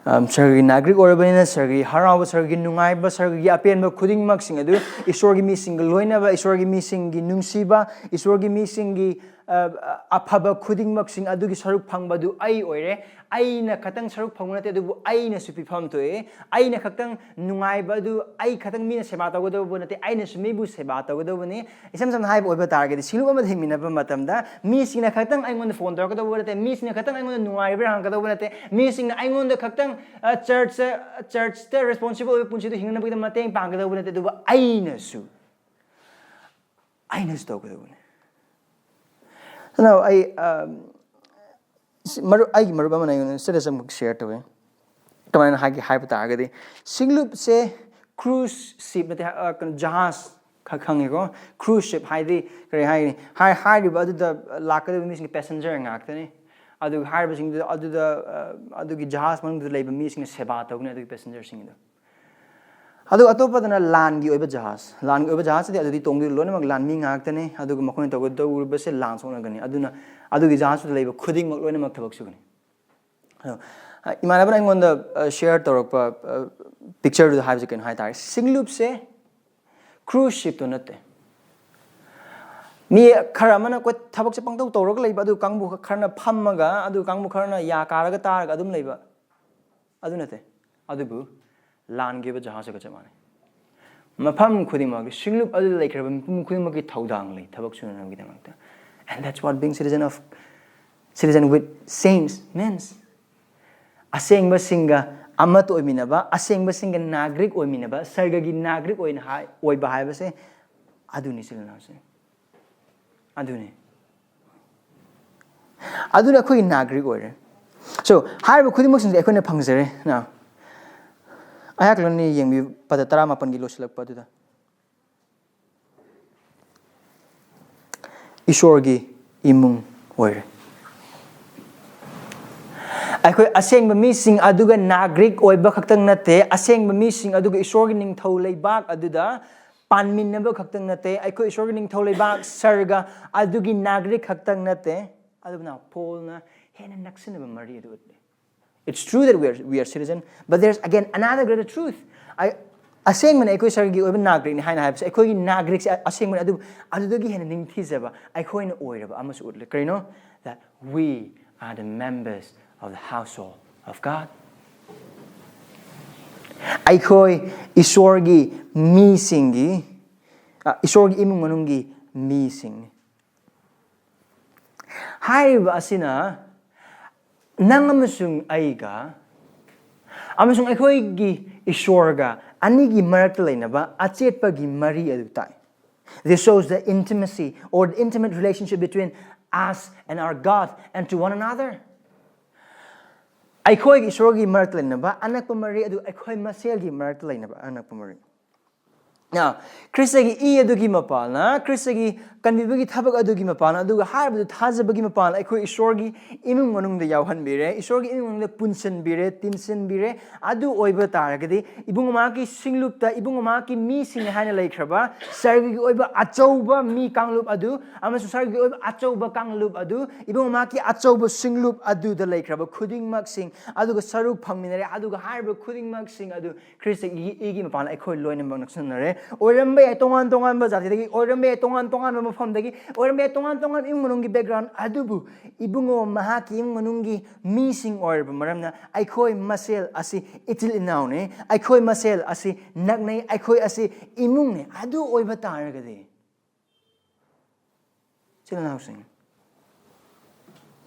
ꯑꯝ, ꯁꯔꯒꯤ ꯅꯥꯒꯔꯤꯛ ꯑꯣꯏꯔꯕꯅꯤꯅ, ꯁꯔꯒꯤ ꯍꯔꯥꯎꯕ, ꯁꯔꯒꯤ ꯅꯨꯡꯉꯥꯏꯕ, ꯁꯔꯒꯤ ꯑꯄꯦꯟꯕ ꯈꯨꯗꯤꯡꯃꯛꯁꯤꯡ ꯑꯗꯨ ꯏꯁꯣꯔꯒꯤ ꯃꯤꯁꯤꯡꯒ ꯂꯣꯏꯅꯕ, ꯏꯁꯣꯔꯒꯤ ꯃꯤꯁꯤꯡꯒꯤ ꯅꯨꯡꯁꯤꯕ, ꯏꯁꯣꯔꯒꯤ ꯃꯤꯁꯤꯡꯒꯤ, ꯑ, ꯑꯐꯕ ꯈꯨꯗꯤꯡꯃꯛꯁꯤꯡ ꯑꯗꯨꯒꯤ ꯁꯔꯨꯛ ꯐꯪꯕ ꯑꯗꯨ ꯑꯩ ꯑꯣꯏꯔꯦ꯫ ꯑꯩꯅ ꯈꯛꯇꯪ ꯁꯔꯨꯛ ꯐꯪꯕ ꯅꯠꯇꯦ, ꯑꯗꯨꯕꯨ ꯑꯩꯅꯁꯨ ꯄꯤꯐꯝ ꯊꯣꯛꯑꯦ꯫ ꯑꯩꯅ ꯈꯛꯇꯪ ꯅꯨꯡꯉꯥꯏꯕ ꯑꯗꯨ, ꯑꯩ ꯈꯛꯇꯪ ꯃꯤꯅ ꯁꯦꯕꯥ ꯇꯧꯒꯗꯧꯕ ꯅꯠꯇꯦ, ꯑꯩꯅꯁꯨ ꯃꯤꯕꯨ ꯁꯦꯕꯥ ꯇꯧꯒꯗꯧꯕꯅꯤ꯫ ꯏꯁꯝ ꯁꯝꯅ ꯍꯥꯏꯕ ꯑꯣꯏꯕ ꯇꯥꯔꯒꯗꯤ, ꯁꯤꯡꯂꯨꯞ ꯑꯃꯗ ꯍꯤꯡꯃꯤꯟꯅꯕ ꯃꯇꯝꯗ ꯃꯤꯁꯤꯡꯅ ꯈꯛꯇꯪ ꯑꯩꯉꯣꯟꯗ ꯐꯣꯟ ꯇꯧꯔꯛꯀꯗꯧꯕ ꯅꯠꯇꯦ, ꯃꯤꯁꯤꯡꯅ ꯈꯛꯇꯪ ꯑꯩꯉꯣꯟꯗ ꯅꯨꯡꯉꯥꯏꯔꯤꯕ꯭ꯔꯥ ꯍꯪꯒꯗꯧꯕ ꯅꯠꯇꯦ, ꯃꯤꯁꯤꯡꯅ ꯑꯩꯉꯣꯟꯗ ꯈꯛꯇꯪ, ꯑ, ꯆꯔꯆꯇ, ꯆꯔꯆꯇ ꯔꯦꯁꯄꯣꯟꯁꯤꯕꯜ ꯑꯣꯏꯕ ꯄꯨꯟꯁꯤꯗ ꯍꯤꯡꯅꯕꯒꯤꯗꯃꯛ ꯃꯇꯦꯡ ꯄꯥꯡꯒꯗꯧꯕ ꯅꯠꯇꯦ, ꯑꯗꯨꯕꯨ ꯑꯩꯅꯁꯨ, ꯑꯩꯅꯁꯨ ꯇꯧꯒꯗꯧꯕꯅꯤ꯫ ꯑꯗꯨꯅ ꯑꯩ, ꯑ, ꯁꯤ ꯃꯔꯨꯞ, ꯑꯩꯒꯤ ꯃꯔꯨꯞ ꯑꯃꯅ ꯑꯩꯉꯣꯟꯗ ꯁ꯭ꯇꯦꯇꯁ ꯑꯃꯈꯛ ꯁꯤꯌꯔ ꯇꯧꯋꯦ꯫ ꯀꯃꯥꯏꯅ ꯍꯥꯏꯒꯦ ꯍꯥꯏꯕ ꯇꯥꯔꯒꯗꯤ, ꯁꯤꯡꯂꯨꯞꯁꯦ ꯀ꯭ꯔꯨꯖ ꯁꯤꯞ ꯅꯠꯇꯦ, ꯑ, ꯀꯩꯅꯣ, ꯖꯍꯥꯖ ꯈꯛ ꯈꯪꯉꯦꯀꯣ꯫ ꯀ꯭ꯔꯨꯖ ꯁꯤꯞ ꯍꯥꯏꯗꯤ ꯀꯔꯤ ꯍꯥꯏꯒꯅꯤ? ꯍꯥꯏ-, ꯍꯥꯏꯔꯤꯕ ꯑꯗꯨꯗ ꯂꯥꯛꯀꯗꯕ ꯃꯤꯁꯤꯡ ꯄꯦꯁꯦꯟꯖꯔ ꯉꯥꯛꯇꯅꯤ꯫ ꯑꯗꯨꯒ ꯍꯥꯏꯔꯤꯕꯁꯤꯡꯗꯨ ꯑꯗꯨꯗ, ꯑ, ꯑꯗꯨꯒꯤ ꯖꯍꯥꯖ ꯃꯅꯨꯡꯗ ꯂꯩꯕ ꯃꯤꯁꯤꯡꯅ ꯁꯦꯕꯥ ꯇꯧꯒꯅꯤ ꯑꯗꯨꯒꯤ ꯄꯦꯁꯦꯟꯖꯔꯁꯤꯡꯗꯨ꯫ ꯑꯗꯨꯒ ꯑꯇꯣꯞꯄꯗꯅ ꯂꯥꯟꯒꯤ ꯑꯣꯏꯕ ꯖꯍꯥꯖ꯫ ꯂꯥꯟꯒꯤ ꯑꯣꯏꯕ ꯖꯍꯥꯖꯁꯤꯗꯤ ꯑꯗꯨꯗꯤ ꯇꯣꯡꯗꯣꯏ ꯂꯣꯏꯅꯃꯛ ꯂꯥꯟꯃꯤ ꯉꯥꯛꯇꯅꯤ꯫ ꯑꯗꯨꯒ ꯃꯈꯣꯏꯅ ꯇꯧꯒꯗꯧꯔꯤꯕꯁꯦ ꯂꯥꯟ ꯁꯣꯛꯅꯒꯅꯤ꯫ ꯑꯗꯨꯅ ꯑꯗꯨꯒꯤ ꯖꯍꯥꯖꯇꯨꯗ ꯂꯩꯕ ꯈꯨꯗꯤꯡꯃꯛ ꯂꯣꯏꯅꯃꯛ ꯊꯕꯛ ꯁꯨꯒꯅꯤ꯫ ꯑꯗꯣ, ꯑ, ꯏꯃꯥꯟꯅꯕꯅ ꯑꯩꯉꯣꯟꯗ, ꯑ, ꯁꯤꯌꯔ ꯇꯧꯔꯛꯄ, ꯑ, ꯄꯤꯛꯆꯔꯗꯨꯗ ꯍꯥꯏꯕꯁꯦ ꯀꯩꯅꯣ ꯍꯥꯏ ꯇꯥꯔꯦ, ꯁꯤꯡꯂꯨꯞꯁꯦ ꯀ꯭ꯔꯨꯖ ꯁꯤꯞꯇꯣ ꯅꯠꯇꯦ꯫ ꯃꯤ ꯈꯔ ꯑꯃꯅ ꯀꯣ-, ꯊꯕꯛꯁꯦ ꯄꯪꯇꯧ ꯇꯧꯔꯒ ꯂꯩꯕ, ꯑꯗꯨ ꯀꯥꯡꯕꯨ ꯈꯔꯅ ꯐꯝꯃꯒ, ꯑꯗꯨ ꯀꯥꯡꯕꯨ ꯈꯔꯅ ꯌꯥ ꯀꯥꯔꯒ ꯇꯥꯔꯒ ꯑꯗꯨꯝ ꯂꯩꯕ, ꯑꯗꯨ ꯅꯠꯇꯦ꯫ ꯑꯗꯨꯕꯨ ꯂꯥꯟꯈꯤꯕ ꯖꯍꯥꯖꯒ ꯆꯞ ꯃꯥꯟꯅꯩ꯫ ꯃꯐꯝ ꯈꯨꯗꯤꯡꯃꯛꯀꯤ ꯁꯤꯡꯂꯨꯞ ꯑꯗꯨꯗ ꯂꯩꯈ꯭ꯔꯕ ꯃꯤꯄꯨꯝ ꯈꯨꯗꯤꯡꯃꯛꯀꯤ ꯊꯧꯗꯥꯡ ꯂꯩ ꯊꯕꯛ ꯁꯨꯅꯅꯕꯒꯤꯗꯃꯛꯇ꯫ And that's what being citizen of, citizen with saints means. ꯑꯁꯦꯡꯕꯁꯤꯡꯒ ꯑꯃꯠꯇ ꯑꯣꯏꯃꯤꯟꯅꯕ, ꯑꯁꯦꯡꯕꯁꯤꯡꯒ ꯅꯥꯒ꯭ꯔꯤꯛ ꯑꯣꯏꯃꯤꯟꯅꯕ, ꯁꯔꯒꯒꯤ ꯅꯥꯒ꯭ꯔꯤꯛ ꯑꯣꯏꯅ ꯍꯥꯏ-, ꯑꯣꯏꯕ ꯍꯥꯏꯕꯁꯦ ꯑꯗꯨꯅꯤ, ꯏꯆꯤꯜ ꯏꯅꯥꯎꯁꯦ꯫ ꯑꯗꯨꯅꯤ꯫ ꯑꯗꯨꯅ ꯑꯩꯈꯣꯏꯒꯤ ꯅꯥꯒ꯭ꯔꯤꯛ ꯑꯣꯏꯔꯦ꯫ So, ꯍꯥꯏꯔꯤꯕ ꯈꯨꯗꯤꯡꯃꯛꯁꯤꯡꯁꯦ ꯑꯩꯈꯣꯏꯅ ꯐꯪꯖꯔꯦ꯫ Now, ꯑꯩꯍꯥꯛ ꯂꯣꯟꯅꯤ ꯌꯦꯡꯕꯤꯌꯨ, ꯄꯗ ꯇꯔꯥꯃꯥꯄꯟꯒꯤ ꯂꯣꯏꯁꯤꯜꯂꯛꯄ ꯑꯗꯨꯗ꯫ ꯏꯁꯣꯔꯒꯤ ꯏꯃꯨꯡ ꯑꯣꯏꯔꯦ꯫ ꯑꯩꯈꯣꯏ ꯑꯁꯦꯡꯕ ꯃꯤꯁꯤꯡ ꯑꯗꯨꯒ ꯅꯥꯒ꯭ꯔꯤꯛ ꯑꯣꯏꯕ ꯈꯛꯇꯪ ꯅꯠꯇꯦ, ꯑꯁꯦꯡꯕ ꯃꯤꯁꯤꯡ ꯑꯗꯨꯒ ꯏꯁꯣꯔꯒꯤ ꯅꯤꯡꯊꯧ ꯂꯩꯕꯥꯛ ꯑꯗꯨꯗ ꯄꯥꯟꯃꯤꯟꯅꯕ ꯈꯛꯇꯪ ꯅꯠꯇꯦ, ꯑꯩꯈꯣꯏ ꯏꯁꯣꯔꯒꯤ ꯅꯤꯡꯊꯧ ꯂꯩꯕꯥꯛ ꯁꯔꯒ ꯑꯗꯨꯒꯤ ꯅꯥꯒ꯭ꯔꯤꯛ ꯈꯛꯇꯪ ꯅꯠꯇꯦ꯫ ꯑꯗꯨꯅ ꯄꯣꯜꯅ ꯍꯦꯟꯅ ꯅꯛꯁꯤꯟꯅꯕ ꯃꯔꯤ ꯑꯗꯨ ꯎꯠꯂꯤ꯫ It's true that we are, we are citizen, but there's again another greater truth. ꯑꯩ, ꯑꯁꯦꯡꯕꯅ ꯑꯩꯈꯣꯏ ꯁꯔꯒꯤ ꯑꯣꯏꯕ ꯅꯥꯒ꯭ꯔꯤꯛꯅꯤ ꯍꯥꯏꯅ ꯍꯥꯏꯕꯁꯦ ꯑꯩꯈꯣꯏꯒꯤ ꯅꯥꯒ꯭ꯔꯤꯛꯁꯦ ꯑꯁꯦꯡꯕꯅꯤ, ꯑꯗꯨꯕꯨ ꯑꯗꯨꯗꯒꯤ ꯍꯦꯟꯅ ꯅꯤꯡꯊꯤꯖꯕ ꯑꯩꯈꯣꯏꯅ ꯑꯣꯏꯔꯕ ꯑꯃꯁꯨ ꯎꯠꯂꯦ꯫ ꯀꯔꯤꯅꯣ? That we are the members of the household of God. ꯑꯩꯈꯣꯏ ꯏꯁꯣꯔꯒꯤ ꯃꯤꯁꯤꯡꯒꯤ, ꯑ, ꯏꯁꯣꯔꯒꯤ ꯏꯃꯨꯡ ꯃꯅꯨꯡꯒꯤ ꯃꯤꯁꯤꯡꯅꯤ꯫ ꯍꯥꯏꯔꯤꯕ ꯑꯁꯤꯅ ꯅꯪ ꯑꯃꯁꯨꯡ ꯑꯩꯒ ꯑꯃꯁꯨꯡ ꯑꯩꯈꯣꯏꯒꯤ ꯏꯁꯣꯔꯒ ꯑꯅꯤꯒꯤ ꯃꯔꯛꯇ ꯂꯩꯅꯕ ꯑꯆꯦꯠꯄꯒꯤ ꯃꯔꯤ ꯑꯗꯨ ꯇꯥꯛꯏ꯫ This shows the intimacy or the intimate relationship between us and our God and to one another. ꯑꯩꯈꯣꯏꯒꯤ ꯏꯁꯣꯔꯒꯤ ꯃꯔꯛꯇ ꯂꯩꯅꯕ ꯑꯅꯛꯄ ꯃꯔꯤ ꯑꯗꯨ ꯑꯩꯈꯣꯏ ꯃꯁꯦꯜꯒꯤ ꯃꯔꯛꯇ ꯂꯩꯅꯕ ꯑꯅꯛꯄ ꯃꯔꯤ꯫ Now, ꯈ꯭ꯔꯤꯁꯇꯒꯤ ꯏ ꯑꯗꯨꯒꯤ ꯃꯄꯥꯜꯅ, ꯈ꯭ꯔꯤꯁꯇꯒꯤ ꯀꯟꯕꯤꯕꯒꯤ ꯊꯕꯛ ꯑꯗꯨꯒꯤ ꯃꯄꯥꯜꯅ, ꯑꯗꯨꯒ ꯍꯥꯏꯔꯤꯕꯗꯨ ꯊꯥꯖꯕꯒꯤ ꯃꯄꯥꯜꯅ ꯑꯩꯈꯣꯏ ꯏꯁꯣꯔꯒꯤ ꯏꯃꯨꯡ ꯃꯅꯨꯡꯗ ꯌꯥꯎꯍꯟꯕꯤꯔꯦ, ꯏꯁꯣꯔꯒꯤ ꯏꯃꯨꯡ ꯃꯅꯨꯡꯗ ꯄꯨꯟꯁꯤꯟꯕꯤꯔꯦ, ꯇꯤꯟꯁꯤꯟꯕꯤꯔꯦ꯫ ꯑꯗꯨ ꯑꯣꯏꯕ ꯇꯥꯔꯒꯗꯤ ꯏꯕꯨꯡꯉꯣ ꯃꯍꯥꯛꯀꯤ ꯁꯤꯡꯂꯨꯞꯇ ꯏꯕꯨꯡꯉꯣ ꯃꯍꯥꯛꯀꯤ ꯃꯤꯁꯤꯡꯅꯤ ꯍꯥꯏꯅ ꯂꯩꯈ꯭ꯔꯕ ꯁꯔꯒꯒꯤ ꯑꯣꯏꯕ ꯑꯆꯧꯕ ꯃꯤ ꯀꯥꯡꯂꯨꯞ ꯑꯗꯨ ꯑꯃꯁꯨꯡ ꯁꯔꯒꯒꯤ ꯑꯣꯏꯕ ꯑꯆꯧꯕ ꯀꯥꯡꯂꯨꯞ ꯑꯗꯨ, ꯏꯕꯨꯡꯉꯣ ꯃꯍꯥꯛꯀꯤ ꯑꯆꯧꯕ ꯁꯤꯡꯂꯨꯞ ꯑꯗꯨꯗ ꯂꯩꯈ꯭ꯔꯕ ꯈꯨꯗꯤꯡꯃꯛꯁꯤꯡ ꯑꯗꯨꯒ ꯁꯔꯨꯛ ꯐꯪꯃꯤꯟꯅꯔꯦ꯫ ꯑꯗꯨꯒ ꯍꯥꯏꯔꯤꯕ ꯈꯨꯗꯤꯡꯃꯛꯁꯤꯡ ꯑꯗꯨ ꯈ꯭ꯔꯤꯁꯇꯒꯤ ꯏꯒꯤ ꯃꯄꯥꯟꯗ ꯑꯩꯈꯣꯏ ꯂꯣꯏꯅꯃꯛ ꯅꯛꯁꯤꯟꯅꯔꯦ꯫ ꯑꯣꯏꯔꯝꯕ ꯌꯥꯏ ꯇꯣꯉꯥꯟ ꯇꯣꯉꯥꯟꯕ ꯖꯥꯇꯤꯗꯒꯤ, ꯑꯣꯏꯔꯝꯕ ꯌꯥꯏ ꯇꯣꯉꯥꯟ ꯇꯣꯉꯥꯟꯕ ꯃꯐꯝꯗꯒꯤ, ꯑꯣꯏꯔꯝꯕ ꯌꯥꯏ ꯇꯣꯉꯥꯟ ꯇꯣꯉꯥꯟꯕ ꯏꯃꯨꯡ ꯃꯅꯨꯡꯒꯤ background, ꯑꯗꯨꯕꯨ ꯏꯕꯨꯡꯉꯣ ꯃꯍꯥꯛꯀꯤ ꯏꯃꯨꯡ ꯃꯅꯨꯡꯒꯤ ꯃꯤꯁꯤꯡ ꯑꯣꯏꯔꯕ ꯃꯔꯝꯅ ꯑꯩꯈꯣꯏ ꯃꯁꯦꯜ ꯑꯁꯤ ꯏꯆꯤꯜ ꯏꯅꯥꯎꯅꯤ, ꯑꯩꯈꯣꯏ ꯃꯁꯦꯜ ꯑꯁꯤ ꯅꯛꯅꯩ, ꯑꯩꯈꯣꯏ ꯑꯁꯤ ꯏꯃꯨꯡꯅꯤ꯫ ꯑꯗꯨ ꯑꯣꯏꯕ ꯇꯥꯔꯒꯗꯤ ꯏꯆꯤꯜ ꯏꯅꯥꯎꯁꯤꯡ,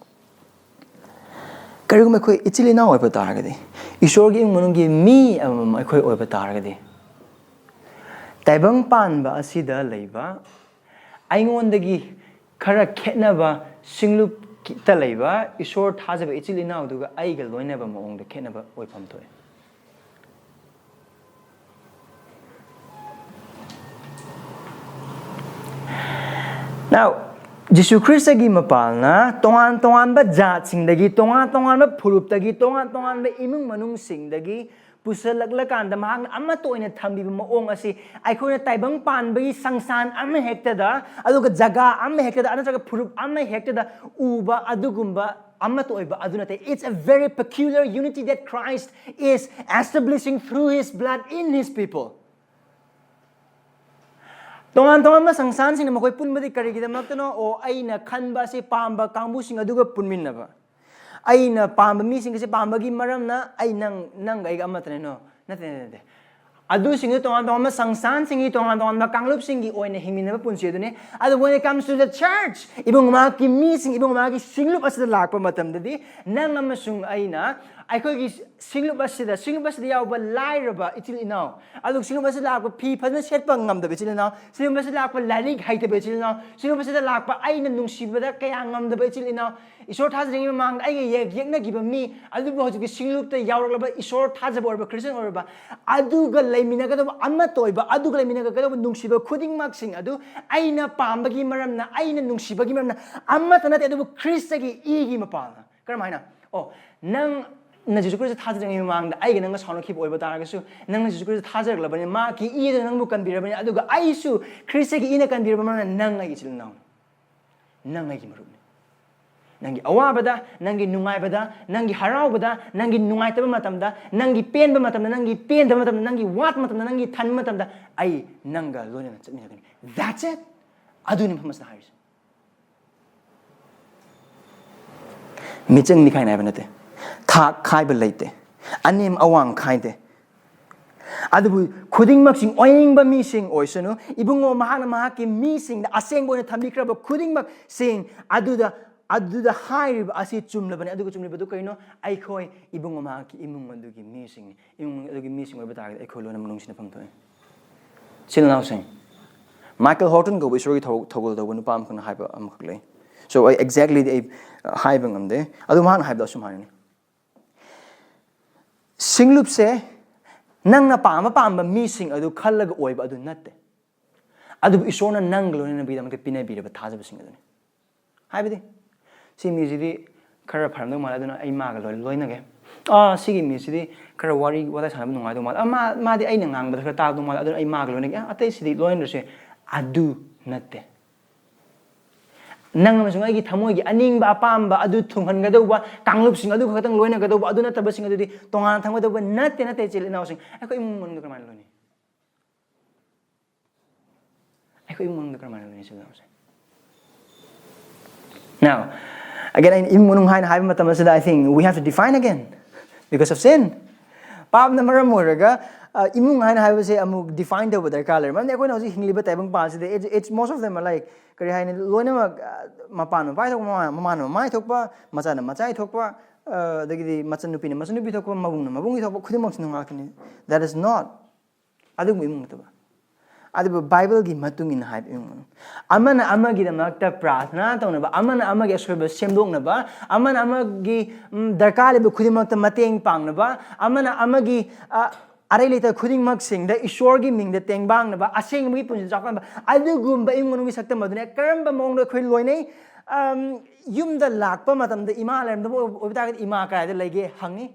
ꯀꯔꯤꯒꯨꯝꯕ ꯑꯩꯈꯣꯏ ꯏꯆꯤꯜ ꯏꯅꯥꯎ ꯑꯣꯏꯕ ꯇꯥꯔꯒꯗꯤ, ꯏꯁꯣꯔꯒꯤ ꯏꯃꯨꯡ ꯃꯅꯨꯡꯒꯤ ꯃꯤ ꯑꯃꯃꯝ ꯑꯩꯈꯣꯏ ꯑꯣꯏꯕ ꯇꯥꯔꯒꯗꯤ, ꯇꯥꯏꯕꯪ ꯄꯥꯟꯕ ꯑꯁꯤꯗ ꯂꯩꯕ ꯑꯩꯉꯣꯟꯗꯒꯤ ꯈꯔ ꯈꯦꯠꯅꯕ ꯁꯤꯡꯂꯨꯞꯇ ꯂꯩꯕ ꯏꯁꯣꯔ ꯊꯥꯖꯕ ꯏꯆꯤꯜ ꯏꯅꯥꯎꯗꯨꯒ ꯑꯩꯒ ꯂꯣꯏꯅꯕ ꯃꯑꯣꯡꯗ ꯈꯦꯠꯅꯕ ꯑꯣꯏꯐꯝ ꯊꯣꯛꯑꯦ꯫ Now, ꯖꯤꯁꯨ ꯈ꯭ꯔꯤꯁꯇꯒꯤ ꯃꯄꯥꯜꯅ ꯇꯣꯉꯥꯟ ꯇꯣꯉꯥꯟꯕ ꯖꯥꯠꯁꯤꯡꯗꯒꯤ, ꯇꯣꯉꯥꯟ ꯇꯣꯉꯥꯟꯕ ꯐꯨꯔꯨꯞꯇꯒꯤ, ꯇꯣꯉꯥꯟ ꯇꯣꯉꯥꯟꯕ ꯏꯃꯨꯡ ꯃꯅꯨꯡꯁꯤꯡꯗꯒꯤ ꯄꯨꯁꯜꯂꯛꯂꯀꯥꯟꯗ ꯃꯍꯥꯛꯅ ꯑꯃꯠꯇ ꯑꯣꯏꯅ ꯊꯝꯕꯤꯕ ꯃꯑꯣꯡ ꯑꯁꯤ ꯑꯩꯈꯣꯏꯅ ꯇꯥꯏꯕꯪ ꯄꯥꯟꯕꯒꯤ ꯁꯪꯁꯥꯟ ꯑꯃ ꯍꯦꯛꯇꯗ, ꯑꯗꯨꯒ ꯖꯒꯥ ꯑꯃ ꯍꯦꯛꯇꯗ, ꯅꯠꯇ꯭ꯔꯒ ꯐꯨꯔꯨꯞ ꯑꯃ ꯍꯦꯛꯇꯗ ꯎꯕ ꯑꯗꯨꯒꯨꯝꯕ ꯑꯃꯠꯇ ꯑꯣꯏꯕ ꯑꯗꯨ ꯅꯠꯇꯦ꯫ It's a very peculiar unity that Christ is establishing through his blood in his people. ꯇꯣꯉꯥꯟ ꯇꯣꯉꯥꯟꯕ ꯁꯪꯁꯥꯟꯁꯤꯡꯅ ꯃꯈꯣꯏ ꯄꯨꯟꯕꯗꯤ ꯀꯔꯤꯒꯤꯗꯃꯛꯇꯅꯣ? ꯑꯣ, ꯑꯩꯅ ꯈꯟꯕ ꯑꯁꯤ ꯄꯥꯝꯕ ꯀꯥꯡꯕꯨꯁꯤꯡ ꯑꯗꯨꯒ ꯄꯨꯟꯃꯤꯟꯅꯕ꯫ ꯑꯩꯅ ꯄꯥꯝꯕ ꯃꯤꯁꯤꯡ ꯑꯁꯤ ꯄꯥꯝꯕꯒꯤ ꯃꯔꯝꯅ ꯑꯩ ꯅꯪ, ꯅꯪꯒ ꯑꯩꯒ ꯑꯃꯠꯇꯅꯦ꯫ No, ꯅꯠꯇꯦ, ꯅꯠꯇꯦ, ꯅꯠꯇꯦ꯫ ꯑꯗꯨꯁꯤꯡꯗꯨ ꯇꯣꯉꯥꯟ ꯇꯣꯉꯥꯟꯕ ꯁꯪꯁꯥꯟꯁꯤꯡꯒꯤ, ꯇꯣꯉꯥꯟ ꯇꯣꯉꯥꯟꯕ ꯀꯥꯡꯂꯨꯞꯁꯤꯡꯒꯤ ꯑꯣꯏꯅ ꯍꯤꯡꯃꯤꯟꯅꯕ ꯄꯨꯟꯁꯤ ꯑꯗꯨꯅꯤ꯫ ꯑꯗꯨ when it comes to the church, ꯏꯕꯨꯡ ꯃꯍꯥꯛꯀꯤ ꯃꯤꯁꯤꯡ, ꯏꯕꯨꯡ ꯃꯍꯥꯛꯀꯤ ꯁꯤꯡꯂꯨꯞ ꯑꯁꯤꯗ ꯂꯥꯛꯄ ꯃꯇꯝꯗꯗꯤ ꯅꯪ ꯑꯃꯁꯨꯡ ꯑꯩꯅ ꯑꯩꯈꯣꯏꯒꯤ ꯁꯤꯡꯂꯨꯞ ꯑꯁꯤꯗ ꯁꯤꯡꯂꯨꯞ ꯑꯁꯤꯗ ꯌꯥꯎꯕ ꯂꯥꯏꯔꯕ ꯏꯆꯤꯜ ꯏꯅꯥꯎ, ꯑꯗꯨꯒ ꯁꯤꯡꯂꯨꯞ ꯑꯁꯤꯗ ꯂꯥꯛꯄ ꯐꯤ ꯐꯖꯅ ꯁꯦꯠꯄ ꯉꯝꯗꯕ ꯏꯆꯤꯜ ꯏꯅꯥꯎ, ꯁꯤꯡꯂꯨꯞ ꯑꯁꯤꯗ ꯂꯥꯛꯄ ꯂꯥꯏꯔꯤꯛ ꯍꯩꯇꯕ ꯏꯆꯤꯜ ꯏꯅꯥꯎ, ꯁꯤꯡꯂꯨꯞ ꯑꯁꯤꯗ ꯂꯥꯛꯄ ꯑꯩꯅ ꯅꯨꯡꯁꯤꯕꯗ ꯀꯌꯥ ꯉꯝꯗꯕ ꯏꯆꯤꯜ ꯏꯅꯥꯎ, ꯏꯁꯣꯔ ꯊꯥꯖꯗ꯭ꯔꯤꯉꯩ ꯃꯃꯥꯡꯗ ꯑꯩꯒ ꯌꯦꯛ ꯌꯦꯛꯅꯈꯤꯕ ꯃꯤ, ꯑꯗꯨꯕꯨ ꯍꯧꯖꯤꯛꯇꯤ ꯁꯤꯡꯂꯨꯞꯇ ꯌꯥꯎꯔꯛꯂꯕ ꯏꯁꯣꯔ ꯊꯥꯖꯕ ꯑꯣꯏꯔꯕ ꯈ꯭ꯔꯤꯁꯇꯤꯌꯟ ꯑꯣꯏꯔꯕ, ꯑꯗꯨꯒ ꯂꯩꯃꯤꯟꯅꯒꯗꯧꯕ ꯑꯃꯠꯇ ꯑꯣꯏꯕ, ꯑꯗꯨꯒ ꯂꯩꯃꯤꯟꯅꯒꯗꯧꯕ ꯅꯨꯡꯁꯤꯕ ꯈꯨꯗꯤꯡꯃꯛꯁꯤꯡ ꯑꯗꯨ ꯑꯩꯅ ꯄꯥꯝꯕꯒꯤ ꯃꯔꯝꯅ, ꯑꯩꯅ ꯅꯨꯡꯁꯤꯕꯒꯤ ꯃꯔꯝꯅ ꯑꯃꯠꯇ ꯅꯠꯇꯦ, ꯑꯗꯨꯕꯨ ꯈ꯭ꯔꯤꯁꯇꯒꯤ ꯏꯒꯤ ꯃꯄꯥꯜꯅ꯫ ꯀꯔꯝ ꯍꯥꯏꯅ? ꯑꯣ, ꯅꯪ ꯅ ꯖꯤꯁꯨ ꯈ꯭ꯔꯤꯁꯇ ꯊꯥꯖꯗ꯭ꯔꯤꯉꯩ ꯃꯃꯥꯡꯗ ꯑꯩꯒ ꯅꯪꯒ ꯁꯥꯎꯅꯈꯤꯕ ꯑꯣꯏꯕ ꯇꯥꯔꯒꯁꯨ, ꯅꯪꯅ ꯖꯤꯁꯨ ꯈ꯭ꯔꯤꯁꯇ ꯊꯥꯖꯔꯛꯂꯕꯅꯤꯅ, ꯃꯍꯥꯛꯀꯤ ꯏꯗꯨꯅ ꯅꯪꯕꯨ ꯀꯟꯕꯤꯔꯕꯅꯤꯅ, ꯑꯗꯨꯒ ꯑꯩꯁꯨ ꯈ꯭ꯔꯤꯁꯇꯒꯤ ꯏꯅ ꯀꯟꯕꯤꯔꯕ ꯃꯔꯝꯅ ꯅꯪ ꯑꯩꯒꯤ ꯏꯆꯤꯜ ꯏꯅꯥꯎꯅꯤ꯫ ꯅꯪ ꯑꯩꯒꯤ ꯃꯔꯨꯞꯅꯤ꯫ ꯅꯪꯒꯤ ꯑꯋꯥꯕꯗ, ꯅꯪꯒꯤ ꯅꯨꯡꯉꯥꯏꯕꯗ, ꯅꯪꯒꯤ ꯍꯔꯥꯎꯕꯗ, ꯅꯪꯒꯤ ꯅꯨꯡꯉꯥꯏꯇꯕ ꯃꯇꯝꯗ, ꯅꯪꯒꯤ ꯄꯦꯟꯕ ꯃꯇꯝꯗ, ꯅꯪꯒꯤ ꯄꯦꯟꯗꯕ ꯃꯇꯝꯗ, ꯅꯪꯒꯤ ꯋꯥꯠꯄ ꯃꯇꯝꯗ, ꯅꯪꯒꯤ ꯊꯟꯕ ꯃꯇꯝꯗ, ꯑꯩ ꯅꯪꯒ ꯂꯣꯏꯅꯅ ꯆꯠꯃꯤꯟꯅꯒꯅꯤ꯫ That's it. ꯑꯗꯨꯅꯤ ꯃꯐꯝ ꯑꯁꯤꯗ ꯍꯥꯏꯔꯤꯁꯦ꯫ ꯃꯤꯆꯪꯗꯤ ꯈꯥꯏꯅ ꯍꯥꯏꯕ ꯅꯠꯇꯦ, ꯊꯥꯛ ꯈꯥꯏꯕ ꯂꯩꯇꯦ, ꯑꯅꯦꯝ ꯑꯋꯥꯡ ꯈꯥꯏꯗꯦ꯫ ꯑꯗꯨꯕꯨ ꯈꯨꯗꯤꯡꯃꯛꯁꯤꯡ ꯑꯣꯏꯅꯤꯡꯕ ꯃꯤꯁꯤꯡ ꯑꯣꯏꯁꯅꯨ, ꯏꯕꯨꯡꯉꯣ ꯃꯍꯥꯛꯅ ꯃꯍꯥꯛꯀꯤ ꯃꯤꯁꯤꯡꯗ ꯑꯁꯦꯡꯕ ꯑꯣꯏꯅ ꯊꯝꯕꯤꯈ꯭ꯔꯕ ꯈꯨꯗꯤꯡꯃꯛꯁꯤꯡ ꯑꯗꯨꯗ, ꯑꯗꯨꯗ ꯍꯥꯏꯔꯤꯕ ꯑꯁꯤ ꯆꯨꯝꯂꯕꯅꯤ꯫ ꯑꯗꯨꯒ ꯆꯨꯝꯂꯤꯕꯗꯨ ꯀꯩꯅꯣ? ꯑꯩꯈꯣꯏ ꯏꯕꯨꯡꯉꯣ ꯃꯍꯥꯛꯀꯤ ꯏꯃꯨꯡ ꯑꯗꯨꯒꯤ ꯃꯤꯁꯤꯡꯅꯤ꯫ ꯏꯃꯨꯡ ꯑꯗꯨꯒꯤ ꯃꯤꯁꯤꯡ ꯑꯣꯏꯕ ꯇꯥꯔꯒꯗꯤ ꯑꯩꯈꯣꯏ ꯂꯣꯏꯅꯃꯛ ꯅꯨꯡꯁꯤꯅꯐꯝ ꯊꯣꯛꯏ꯫ ꯏꯆꯤꯜ ꯏꯅꯥꯎꯁꯤꯡ, ꯃꯥꯏꯀꯦꯜ ꯍꯣꯔꯇꯟ ꯀꯧꯕ ꯏꯁꯣꯔꯒꯤ ꯊꯧ-, ꯊꯧꯒꯜ ꯇꯧꯕ ꯅꯨꯄꯥ ꯑꯃꯈꯛꯅ ꯍꯥꯏꯕ ꯑꯃꯈꯛ ꯂꯩ꯫ So, ꯑꯩ exactly ꯗꯤ ꯑꯩ, ꯑ, ꯍꯥꯏꯕ ꯉꯝꯗꯦ꯫ ꯑꯗꯨ ꯃꯍꯥꯛꯅ ꯍꯥꯏꯕꯗꯣ ꯑꯁꯨꯝ ꯍꯥꯏꯅꯤ: "ꯁꯤꯡꯂꯨꯞꯁꯦ ꯅꯪꯅ ꯄꯥꯝꯕ ꯄꯥꯝꯕ ꯃꯤꯁꯤꯡ ꯑꯗꯨ ꯈꯜꯂꯒ ꯑꯣꯏꯕ ꯑꯗꯨ ꯅꯠꯇꯦ, ꯑꯗꯨꯕꯨ ꯏꯁꯣꯔꯅ ꯅꯪꯒ ꯂꯣꯏꯅꯅꯕꯒꯤꯗꯃꯛꯇ ꯄꯤꯅꯕꯤꯔꯕ ꯊꯥꯖꯕꯁꯤꯡ ꯑꯗꯨꯅꯤ"꯫ ꯍꯥꯏꯕꯗꯤ, "ꯁꯤ ꯃꯤꯁꯤꯗꯤ ꯈꯔ ꯐꯔꯝꯗꯧ ꯃꯥꯜꯂꯦ, ꯑꯗꯨꯅ ꯑꯩ ꯃꯥꯒ ꯂꯣꯏ-, ꯂꯣꯏꯅꯒꯦ꯫ ꯑꯥ, ꯁꯤꯒꯤ ꯃꯤꯁꯤꯗꯤ ꯈꯔ ꯋꯥꯔꯤ ꯋꯥꯇꯥꯏ ꯁꯥꯟꯅꯕ ꯅꯨꯡꯉꯥꯏꯗꯧ ꯃꯥꯜꯂꯦ꯫ ꯑꯥ, ꯃꯥ, ꯃꯥꯗꯤ ꯑꯩꯅ ꯉꯥꯡꯕꯗ ꯈꯔ ꯇꯥꯗꯧ ꯃꯥꯜꯂꯦ, ꯑꯗꯨꯅ ꯑꯩ ꯃꯥꯒ ꯂꯣꯏꯅꯒꯦ꯫ ꯑꯥ, ꯑꯇꯩꯁꯤꯗꯤ ꯂꯣꯏꯅꯔꯁꯦ"꯫ ꯑꯗꯨ ꯅꯠꯇꯦ꯫ ꯅꯪ ꯑꯃꯁꯨꯡ ꯑꯩꯒꯤ ꯊꯃꯣꯏꯒꯤ ꯑꯅꯤꯡꯕ ꯑꯄꯥꯝꯕ ꯑꯗꯨ ꯊꯨꯡꯍꯟꯒꯗꯧꯕ ꯀꯥꯡꯂꯨꯞꯁꯤꯡ ꯑꯗꯨ ꯈꯛꯇꯪ ꯂꯣꯏꯅꯒꯗꯧꯕ, ꯑꯗꯨ ꯅꯠꯇꯕꯁꯤꯡ ꯑꯗꯨꯗꯤ ꯇꯣꯉꯥꯟꯅ ꯊꯝꯒꯗꯧꯕ ꯅꯠꯇꯦ, ꯅꯠꯇꯦ, ꯏꯆꯤꯜ ꯏꯅꯥꯎꯁꯤꯡ꯫ ꯑꯩꯈꯣꯏ ꯏꯃꯨꯡ ꯃꯅꯨꯡꯗ ꯀꯔꯝꯍꯥꯏꯅ ꯂꯣꯏꯅꯤ? ꯑꯩꯈꯣꯏ ꯏꯃꯨꯡ ꯃꯅꯨꯡꯗ ꯀꯔꯝꯍꯥꯏꯅ ꯂꯣꯏꯅꯤ, ꯏꯆꯤꯜ ꯏꯅꯥꯎꯁꯤꯡ? Now, again, ꯑꯩꯅ ꯏꯃꯨꯡ ꯃꯅꯨꯡ ꯍꯥꯏꯅ ꯍꯥꯏꯕ ꯃꯇꯝ ꯑꯁꯤꯗ, I think we have to define again because of sin. ꯄꯥꯞꯅ ꯃꯔꯝ ꯑꯣꯏꯔꯒ, ꯑ, ꯏꯃꯨꯡ ꯍꯥꯏꯅ ꯍꯥꯏꯕꯁꯦ ꯑꯃꯨꯛ define ꯇꯧꯕ ꯗꯔꯀꯥꯔ ꯂꯩꯔꯦ꯫ ꯃꯔꯝꯗꯤ ꯑꯩꯈꯣꯏꯅ ꯍꯧꯖꯤꯛ ꯍꯤꯡꯂꯤꯕ ꯇꯥꯏꯕꯪ ꯄꯥꯟꯁꯤꯗ, it's, it's most of them are like, ꯀꯔꯤ ꯍꯥꯏꯅꯤ, ꯂꯣꯏꯅꯃꯛ, ꯑ, ꯃꯄꯥꯅ ꯃꯄꯥꯏ ꯊꯣꯛꯄ, ꯃꯃꯥ-, ꯃꯃꯥꯅ ꯃꯃꯥꯏ ꯊꯣꯛꯄ, ꯃꯆꯥꯅ ꯃꯆꯥꯏ ꯊꯣꯛꯄ, ꯑ, ꯑꯗꯒꯤꯗꯤ ꯃꯆꯟꯅꯨꯄꯤꯅ ꯃꯆꯟꯅꯨꯄꯤ ꯊꯣꯛꯄ, ꯃꯕꯨꯡꯅ ꯃꯕꯨꯡꯒꯤ ꯊꯣꯛꯄ, ꯈꯨꯗꯤꯡꯃꯛꯁꯤꯅ ꯉꯥꯛꯇꯅꯤ. That is not. ꯑꯗꯨꯒꯨꯝꯕ ꯏꯃꯨꯡ ꯅꯠꯇꯕ. ꯑꯗꯨꯕꯨ ꯕꯥꯏꯕꯜꯒꯤ ꯃꯇꯨꯡ ꯏꯟꯅ ꯍꯥꯏꯕ ꯏꯃꯨꯡ ꯃꯅꯨꯡ, ꯑꯃꯅ ꯑꯃꯒꯤꯗꯃꯛꯇ ꯄ꯭ꯔꯥꯔꯊꯅꯥ ꯇꯧꯅꯕ, ꯑꯃꯅ ꯑꯃꯒꯤ ꯑꯁꯣꯏꯕ ꯁꯦꯝꯗꯣꯛꯅꯕ, ꯑꯃꯅ ꯑꯃꯒꯤ, ꯎꯝ, ꯗꯔꯀꯥꯔ ꯂꯩꯕ ꯈꯨꯗꯤꯡꯃꯛꯇ ꯃꯇꯦꯡ ꯄꯥꯡꯅꯕ, ꯑꯃꯅ ꯑꯃꯒꯤ, ꯑ, ꯑꯔꯩ ꯂꯩꯇ ꯈꯨꯗꯤꯡꯃꯛꯁꯤꯡꯗ ꯏꯁꯣꯔꯒꯤ ꯃꯤꯡꯗ ꯇꯦꯡꯕꯥꯡꯅꯕ, ꯑꯁꯦꯡꯕꯒꯤ ꯄꯨꯟꯁꯤ ꯆꯥꯎꯈꯠꯅꯕ, ꯑꯗꯨꯒꯨꯝꯕ ꯏꯃꯨꯡ ꯃꯅꯨꯡꯒꯤ ꯁꯛꯇꯝ ꯑꯗꯨꯅ ꯀꯔꯝꯕ ꯃꯑꯣꯡꯗ ꯑꯩꯈꯣꯏ ꯂꯣꯏꯅꯩ? ꯑꯝ, ꯌꯨꯝꯗ ꯂꯥꯛꯄ ꯃꯇꯝꯗ ꯏꯃꯥ ꯂꯩꯔꯝꯗꯕ ꯑꯣꯏꯕ ꯇꯥꯔꯒꯗꯤ ꯏꯃꯥ ꯀꯗꯥꯏꯗ ꯂꯩꯒꯦ ꯍꯪꯉꯤ.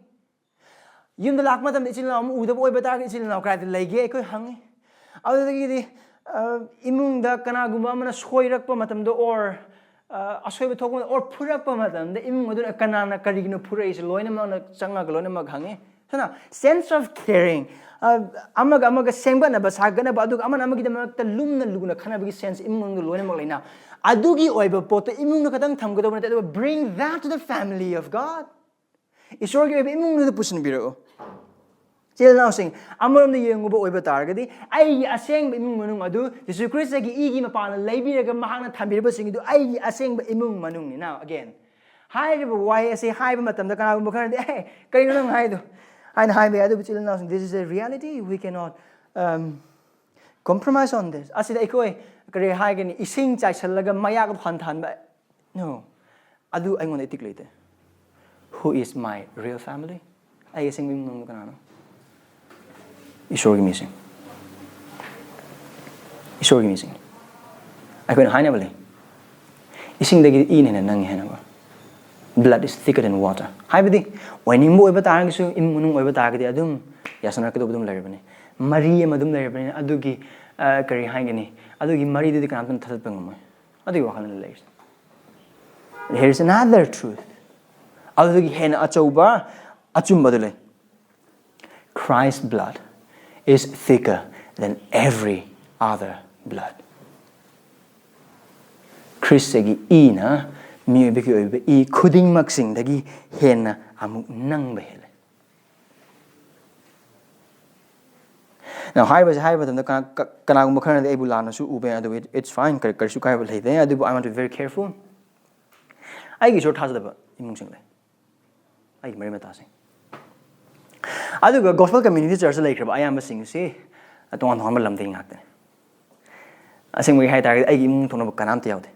ꯌꯨꯝꯗ ꯂꯥꯛꯄ ꯃꯇꯝꯗ ꯏꯆꯤꯜ ꯏꯅꯥꯎ ꯑꯃ ꯎꯗꯕ ꯑꯣꯏꯕ ꯇꯥꯔꯒꯗꯤ ꯏꯆꯤꯜ ꯏꯅꯥꯎ ꯀꯗꯥꯏꯗ ꯂꯩꯒꯦ ꯑꯩꯈꯣꯏ ꯍꯪꯉꯤ. ꯑꯗꯨꯗꯒꯤꯗꯤ, ꯑ, ꯏꯃꯨꯡꯗ ꯀꯅꯥꯒꯨꯝꯕ ꯑꯃꯅ ꯁꯣꯏꯔꯛꯄ ꯃꯇꯝꯗ, or, ꯑ, ꯑꯁꯣꯏꯕ ꯊꯣꯛꯄ ꯃꯇꯝꯗ, or ꯐꯨꯔꯛꯄ ꯃꯇꯝꯗ, ꯏꯃꯨꯡ ꯑꯗꯨꯅ ꯀꯅꯥꯅ ꯀꯔꯤꯒꯤꯅꯣ ꯐꯨꯔꯛꯏꯁꯦ ꯂꯣꯏꯅꯃꯛꯅ ꯆꯪꯉꯒ ꯂꯣꯏꯅꯃꯛ ꯍꯪꯉꯤ. ꯁꯅ sense of caring, ꯑ, ꯑꯃꯒ ꯑꯃꯒ ꯁꯦꯝꯒꯠꯅꯕ, ꯁꯥꯒꯠꯅꯕ, ꯑꯗꯨꯒ ꯑꯃꯅ ꯑꯃꯒꯤꯗꯃꯛꯇ ꯂꯨꯝꯅ ꯂꯨꯅ ꯈꯟꯅꯕꯒꯤ sense ꯏꯃꯨꯡ ꯃꯅꯨꯡꯗ ꯂꯣꯏꯅꯃꯛ ꯂꯩꯅ. ꯑꯗꯨꯒꯤ ꯑꯣꯏꯕ ꯄꯣꯠꯇꯣ ꯏꯃꯨꯡꯗ ꯈꯛꯇꯪ ꯊꯝꯒꯗꯧꯕ ꯅꯠꯇꯦ, ꯑꯗꯨꯒ bring that to the family of God. ꯏꯁꯣꯔꯒꯤ ꯑꯣꯏꯕ ꯏꯃꯨꯡꯗꯨꯗ ꯄꯨꯁꯤꯟꯕꯤꯔꯛꯎ. ꯏꯆꯤꯜ ꯏꯅꯥꯎꯁꯤꯡ, ꯑꯃꯔꯣꯝꯗ ꯌꯦꯡꯉꯨꯕ ꯑꯣꯏꯕ ꯇꯥꯔꯒꯗꯤ, ꯑꯩꯒꯤ ꯑꯁꯦꯡꯕ ꯏꯃꯨꯡ ꯃꯅꯨꯡ ꯑꯗꯨ ꯖꯤꯁꯨ ꯈ꯭ꯔꯤꯁꯇꯒꯤ ꯏꯒꯤ ꯃꯄꯥꯟꯅ ꯂꯩꯕꯤꯔꯒ ꯃꯍꯥꯛꯅ ꯊꯝꯕꯤꯔꯕꯁꯤꯡ ꯑꯗꯨ ꯑꯩꯒꯤ ꯑꯁꯦꯡꯕ ꯏꯃꯨꯡ ꯃꯅꯨꯡꯅꯤ. Now, again, ꯍꯥꯏꯔꯤꯕ ꯋꯥꯍꯩ ꯑꯁꯤ ꯍꯥꯏꯕ ꯃꯇꯝꯗ ꯀꯅꯥꯒꯨꯝꯕ ꯈꯔꯅꯗꯤ, "ꯑꯦ, ꯀꯔꯤꯅꯣ ꯅꯪ ꯍꯥꯏꯗꯣ?" ꯍꯥꯏꯅ ꯍꯥꯏꯕ ꯌꯥꯏ꯫ ꯑꯗꯨꯕꯨ ꯏꯆꯤꯜ ꯏꯅꯥꯎꯁꯤꯡ, this is a reality, we cannot, um, compromise on this. ꯑꯁꯤꯗ ꯑꯩꯈꯣꯏ ꯀꯔꯤ ꯍꯥꯏꯒꯅꯤ, ꯏꯁꯤꯡ ꯆꯥꯏꯁꯤꯜꯂꯒ ꯃꯌꯥꯛ ꯍꯟꯊꯍꯟꯕ? No. ꯑꯗꯨ ꯑꯩꯉꯣꯟꯗ ꯏꯊꯤꯛ ꯂꯩꯇꯦ. Who is my real family? ꯑꯩ ꯑꯁꯦꯡꯕ ꯏꯃꯨꯡ ꯃꯅꯨꯡ ꯀꯅꯥꯅꯣ? ꯏꯁꯣꯔꯒꯤ ꯃꯤꯁꯤꯡ. ꯏꯁꯣꯔꯒꯤ ꯃꯤꯁꯤꯡ. ꯑꯩꯈꯣꯏꯅ ꯍꯥꯏꯅꯕ ꯂꯩ, "ꯏꯁꯤꯡꯗꯒꯤ ꯏꯅ ꯍꯦꯟꯅ ꯅꯪꯉꯤ" ꯍꯥꯏꯅꯕ. Blood is thicker than water. ꯍꯥꯏꯕꯗꯤ, ꯑꯣꯏꯅꯤꯡꯕ ꯑꯣꯏꯕ ꯇꯥꯔꯒꯁꯨ, ꯏꯃꯨꯡ ꯃꯅꯨꯡ ꯑꯣꯏꯕ ꯇꯥꯔꯒꯗꯤ ꯑꯗꯨꯝ ꯌꯥꯁꯟꯅꯔꯛꯀꯗꯧꯕ ꯑꯗꯨꯝ ꯂꯩꯔꯕꯅꯤ. ꯃꯔꯤ ꯑꯃ ꯑꯗꯨꯝ ꯂꯩꯔꯕꯅꯤꯅ, ꯑꯗꯨꯒꯤ, ꯑ, ꯀꯔꯤ ꯍꯥꯏꯒꯅꯤ, ꯑꯗꯨꯒꯤ ꯃꯔꯤꯗꯨꯗꯤ ꯀꯅꯥꯝꯇꯅ ꯊꯥꯗꯠꯄ ꯉꯝꯃꯣꯏ. ꯑꯗꯨꯒꯤ ꯋꯥꯈꯜꯗ ꯂꯩꯔꯤꯁꯦ. Here is another truth. ꯑꯗꯨꯗꯒꯤ ꯍꯦꯟꯅ ꯑꯆꯧꯕ ꯑꯆꯨꯝꯕꯗꯨ ꯂꯩ. Christ's blood is thicker than every other blood. ꯈ꯭ꯔꯤꯁꯇꯒꯤ ꯏꯅ ꯃꯤꯑꯣꯏꯕꯒꯤ ꯑꯣꯏꯕ ꯏ ꯈꯨꯗꯤꯡꯃꯛꯁꯤꯡꯗꯒꯤ ꯍꯦꯟꯅ ꯑꯃꯨꯛ ꯅꯪꯕ ꯍꯦꯜꯂꯦ. Now, ꯍꯥꯏꯔꯤꯕꯁꯦ ꯍꯥꯏꯕ ꯃꯇꯝꯗ ꯀꯅꯥ-, ꯀ-, ꯀꯅꯥꯒꯨꯝꯕ ꯈꯔꯅꯗꯤ ꯑꯩꯕꯨ ꯂꯥꯟꯅꯁꯨ ꯎꯕ ꯌꯥꯏ, ꯑꯗꯨꯕꯨ it-, it's fine, ꯀꯔꯤ-, ꯀꯔꯤꯁꯨ ꯀꯥꯏꯕ ꯂꯩꯇꯦ꯫ ꯑꯗꯨꯕꯨ I want to be very careful. ꯑꯩꯒꯤ ꯏꯁꯣꯔ ꯊꯥꯖꯗꯕ ꯏꯃꯨꯡꯁꯤꯡ ꯂꯩ꯫ ꯑꯩꯒꯤ ꯃꯔꯤ ꯃꯇꯥꯁꯤꯡ꯫ ꯑꯗꯨꯒ Gospel Community Churchꯇ ꯂꯩꯈ꯭ꯔꯕ ꯑꯌꯥꯝꯕꯁꯤꯡꯁꯤ ꯇꯣꯉꯥꯟ ꯇꯣꯉꯥꯟꯕ ꯂꯝꯗꯒꯤ ꯉꯥꯛꯇꯅꯤ꯫ ꯑꯁꯦꯡꯕꯒꯤ ꯍꯥꯏ ꯇꯥꯔꯒꯗꯤ ꯑꯩꯒꯤ ꯏꯃꯨꯡ ꯊꯣꯛꯅꯕ ꯀꯅꯥꯝꯇ ꯌꯥꯎꯗꯦ꯫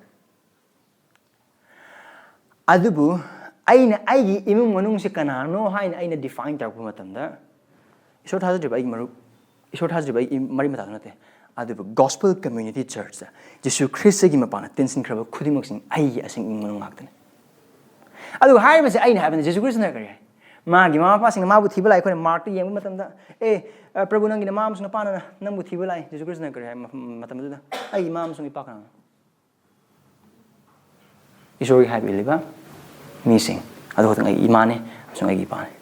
ꯑꯗꯨꯕꯨ ꯑꯩꯅ ꯑꯩꯒꯤ ꯏꯃꯨꯡ ꯃꯅꯨꯡꯁꯤ ꯀꯅꯥꯅꯣ ꯍꯥꯏꯅ ꯑꯩꯅ define ꯇꯧꯔꯛꯄ ꯃꯇꯝꯗ, ꯏꯁꯣꯔ ꯊꯥꯖꯗ꯭ꯔꯤꯕ ꯑꯩꯒꯤ ꯃꯔꯨꯞ, ꯏꯁꯣꯔ ꯊꯥꯖꯗ꯭ꯔꯤꯕ ꯑꯩꯒꯤ ꯃꯔꯤ ꯃꯇꯥꯗꯨ ꯅꯠꯇꯦ, ꯑꯗꯨꯕꯨ Gospel Community Churchꯇ ꯖꯤꯁꯨ ꯈ꯭ꯔꯤꯁꯇꯒꯤ ꯃꯄꯥꯟꯅ ꯇꯤꯟꯁꯤꯟꯈ꯭ꯔꯕ ꯈꯨꯗꯤꯡꯃꯛꯁꯤꯡ ꯑꯩꯒꯤ ꯑꯁꯦꯡꯕ ꯏꯃꯨꯡ ꯃꯅꯨꯡ ꯉꯥꯛꯇꯅꯤ꯫ ꯑꯗꯨꯒ ꯍꯥꯏꯔꯤꯕꯁꯦ ꯑꯩꯅ ꯍꯥꯏꯕꯅꯤ, ꯖꯤꯁꯨ ꯈ꯭ꯔꯤꯁꯇꯅ ꯀꯔꯤ ꯍꯥꯏ? ꯃꯥꯒꯤ ꯃꯃꯥ ꯃꯄꯥꯁꯤꯡꯅ ꯃꯥꯕꯨ ꯊꯤꯕ ꯂꯥꯛꯏ꯫ ꯑꯩꯈꯣꯏꯅ ꯃꯥꯔꯛꯇ ꯌꯦꯡꯕ ꯃꯇꯝꯗ, "ꯑꯦ, ꯑ, ꯄ꯭ꯔꯚꯨ, ꯅꯪꯒꯤ ꯅꯃꯥ ꯑꯃꯁꯨꯡ ꯅꯄꯥꯅ ꯅꯪꯕꯨ ꯊꯤꯕ ꯂꯥꯛꯏ", ꯖꯤꯁꯨ ꯈ꯭ꯔꯤꯁꯇꯅ ꯀꯔꯤ ꯍꯥꯏ ꯃꯐꯝ-, ꯃꯇꯝꯗꯨꯗ? "ꯑꯩꯒꯤ ꯏꯃꯥ ꯑꯃꯁꯨꯡ ꯏꯄꯥ ꯀꯅꯥꯅꯣ?" ꯏꯁꯣꯔꯒꯤ ꯍꯥꯏꯕ ꯏꯜꯂꯤꯕ ꯃꯤꯁꯤꯡ ꯑꯗꯨ ꯈꯛꯇꯪ ꯑꯩꯒꯤ ꯏꯃꯥꯅꯤ ꯑꯃꯁꯨꯡ ꯑꯩꯒꯤ ꯏꯄꯥꯅꯤ꯫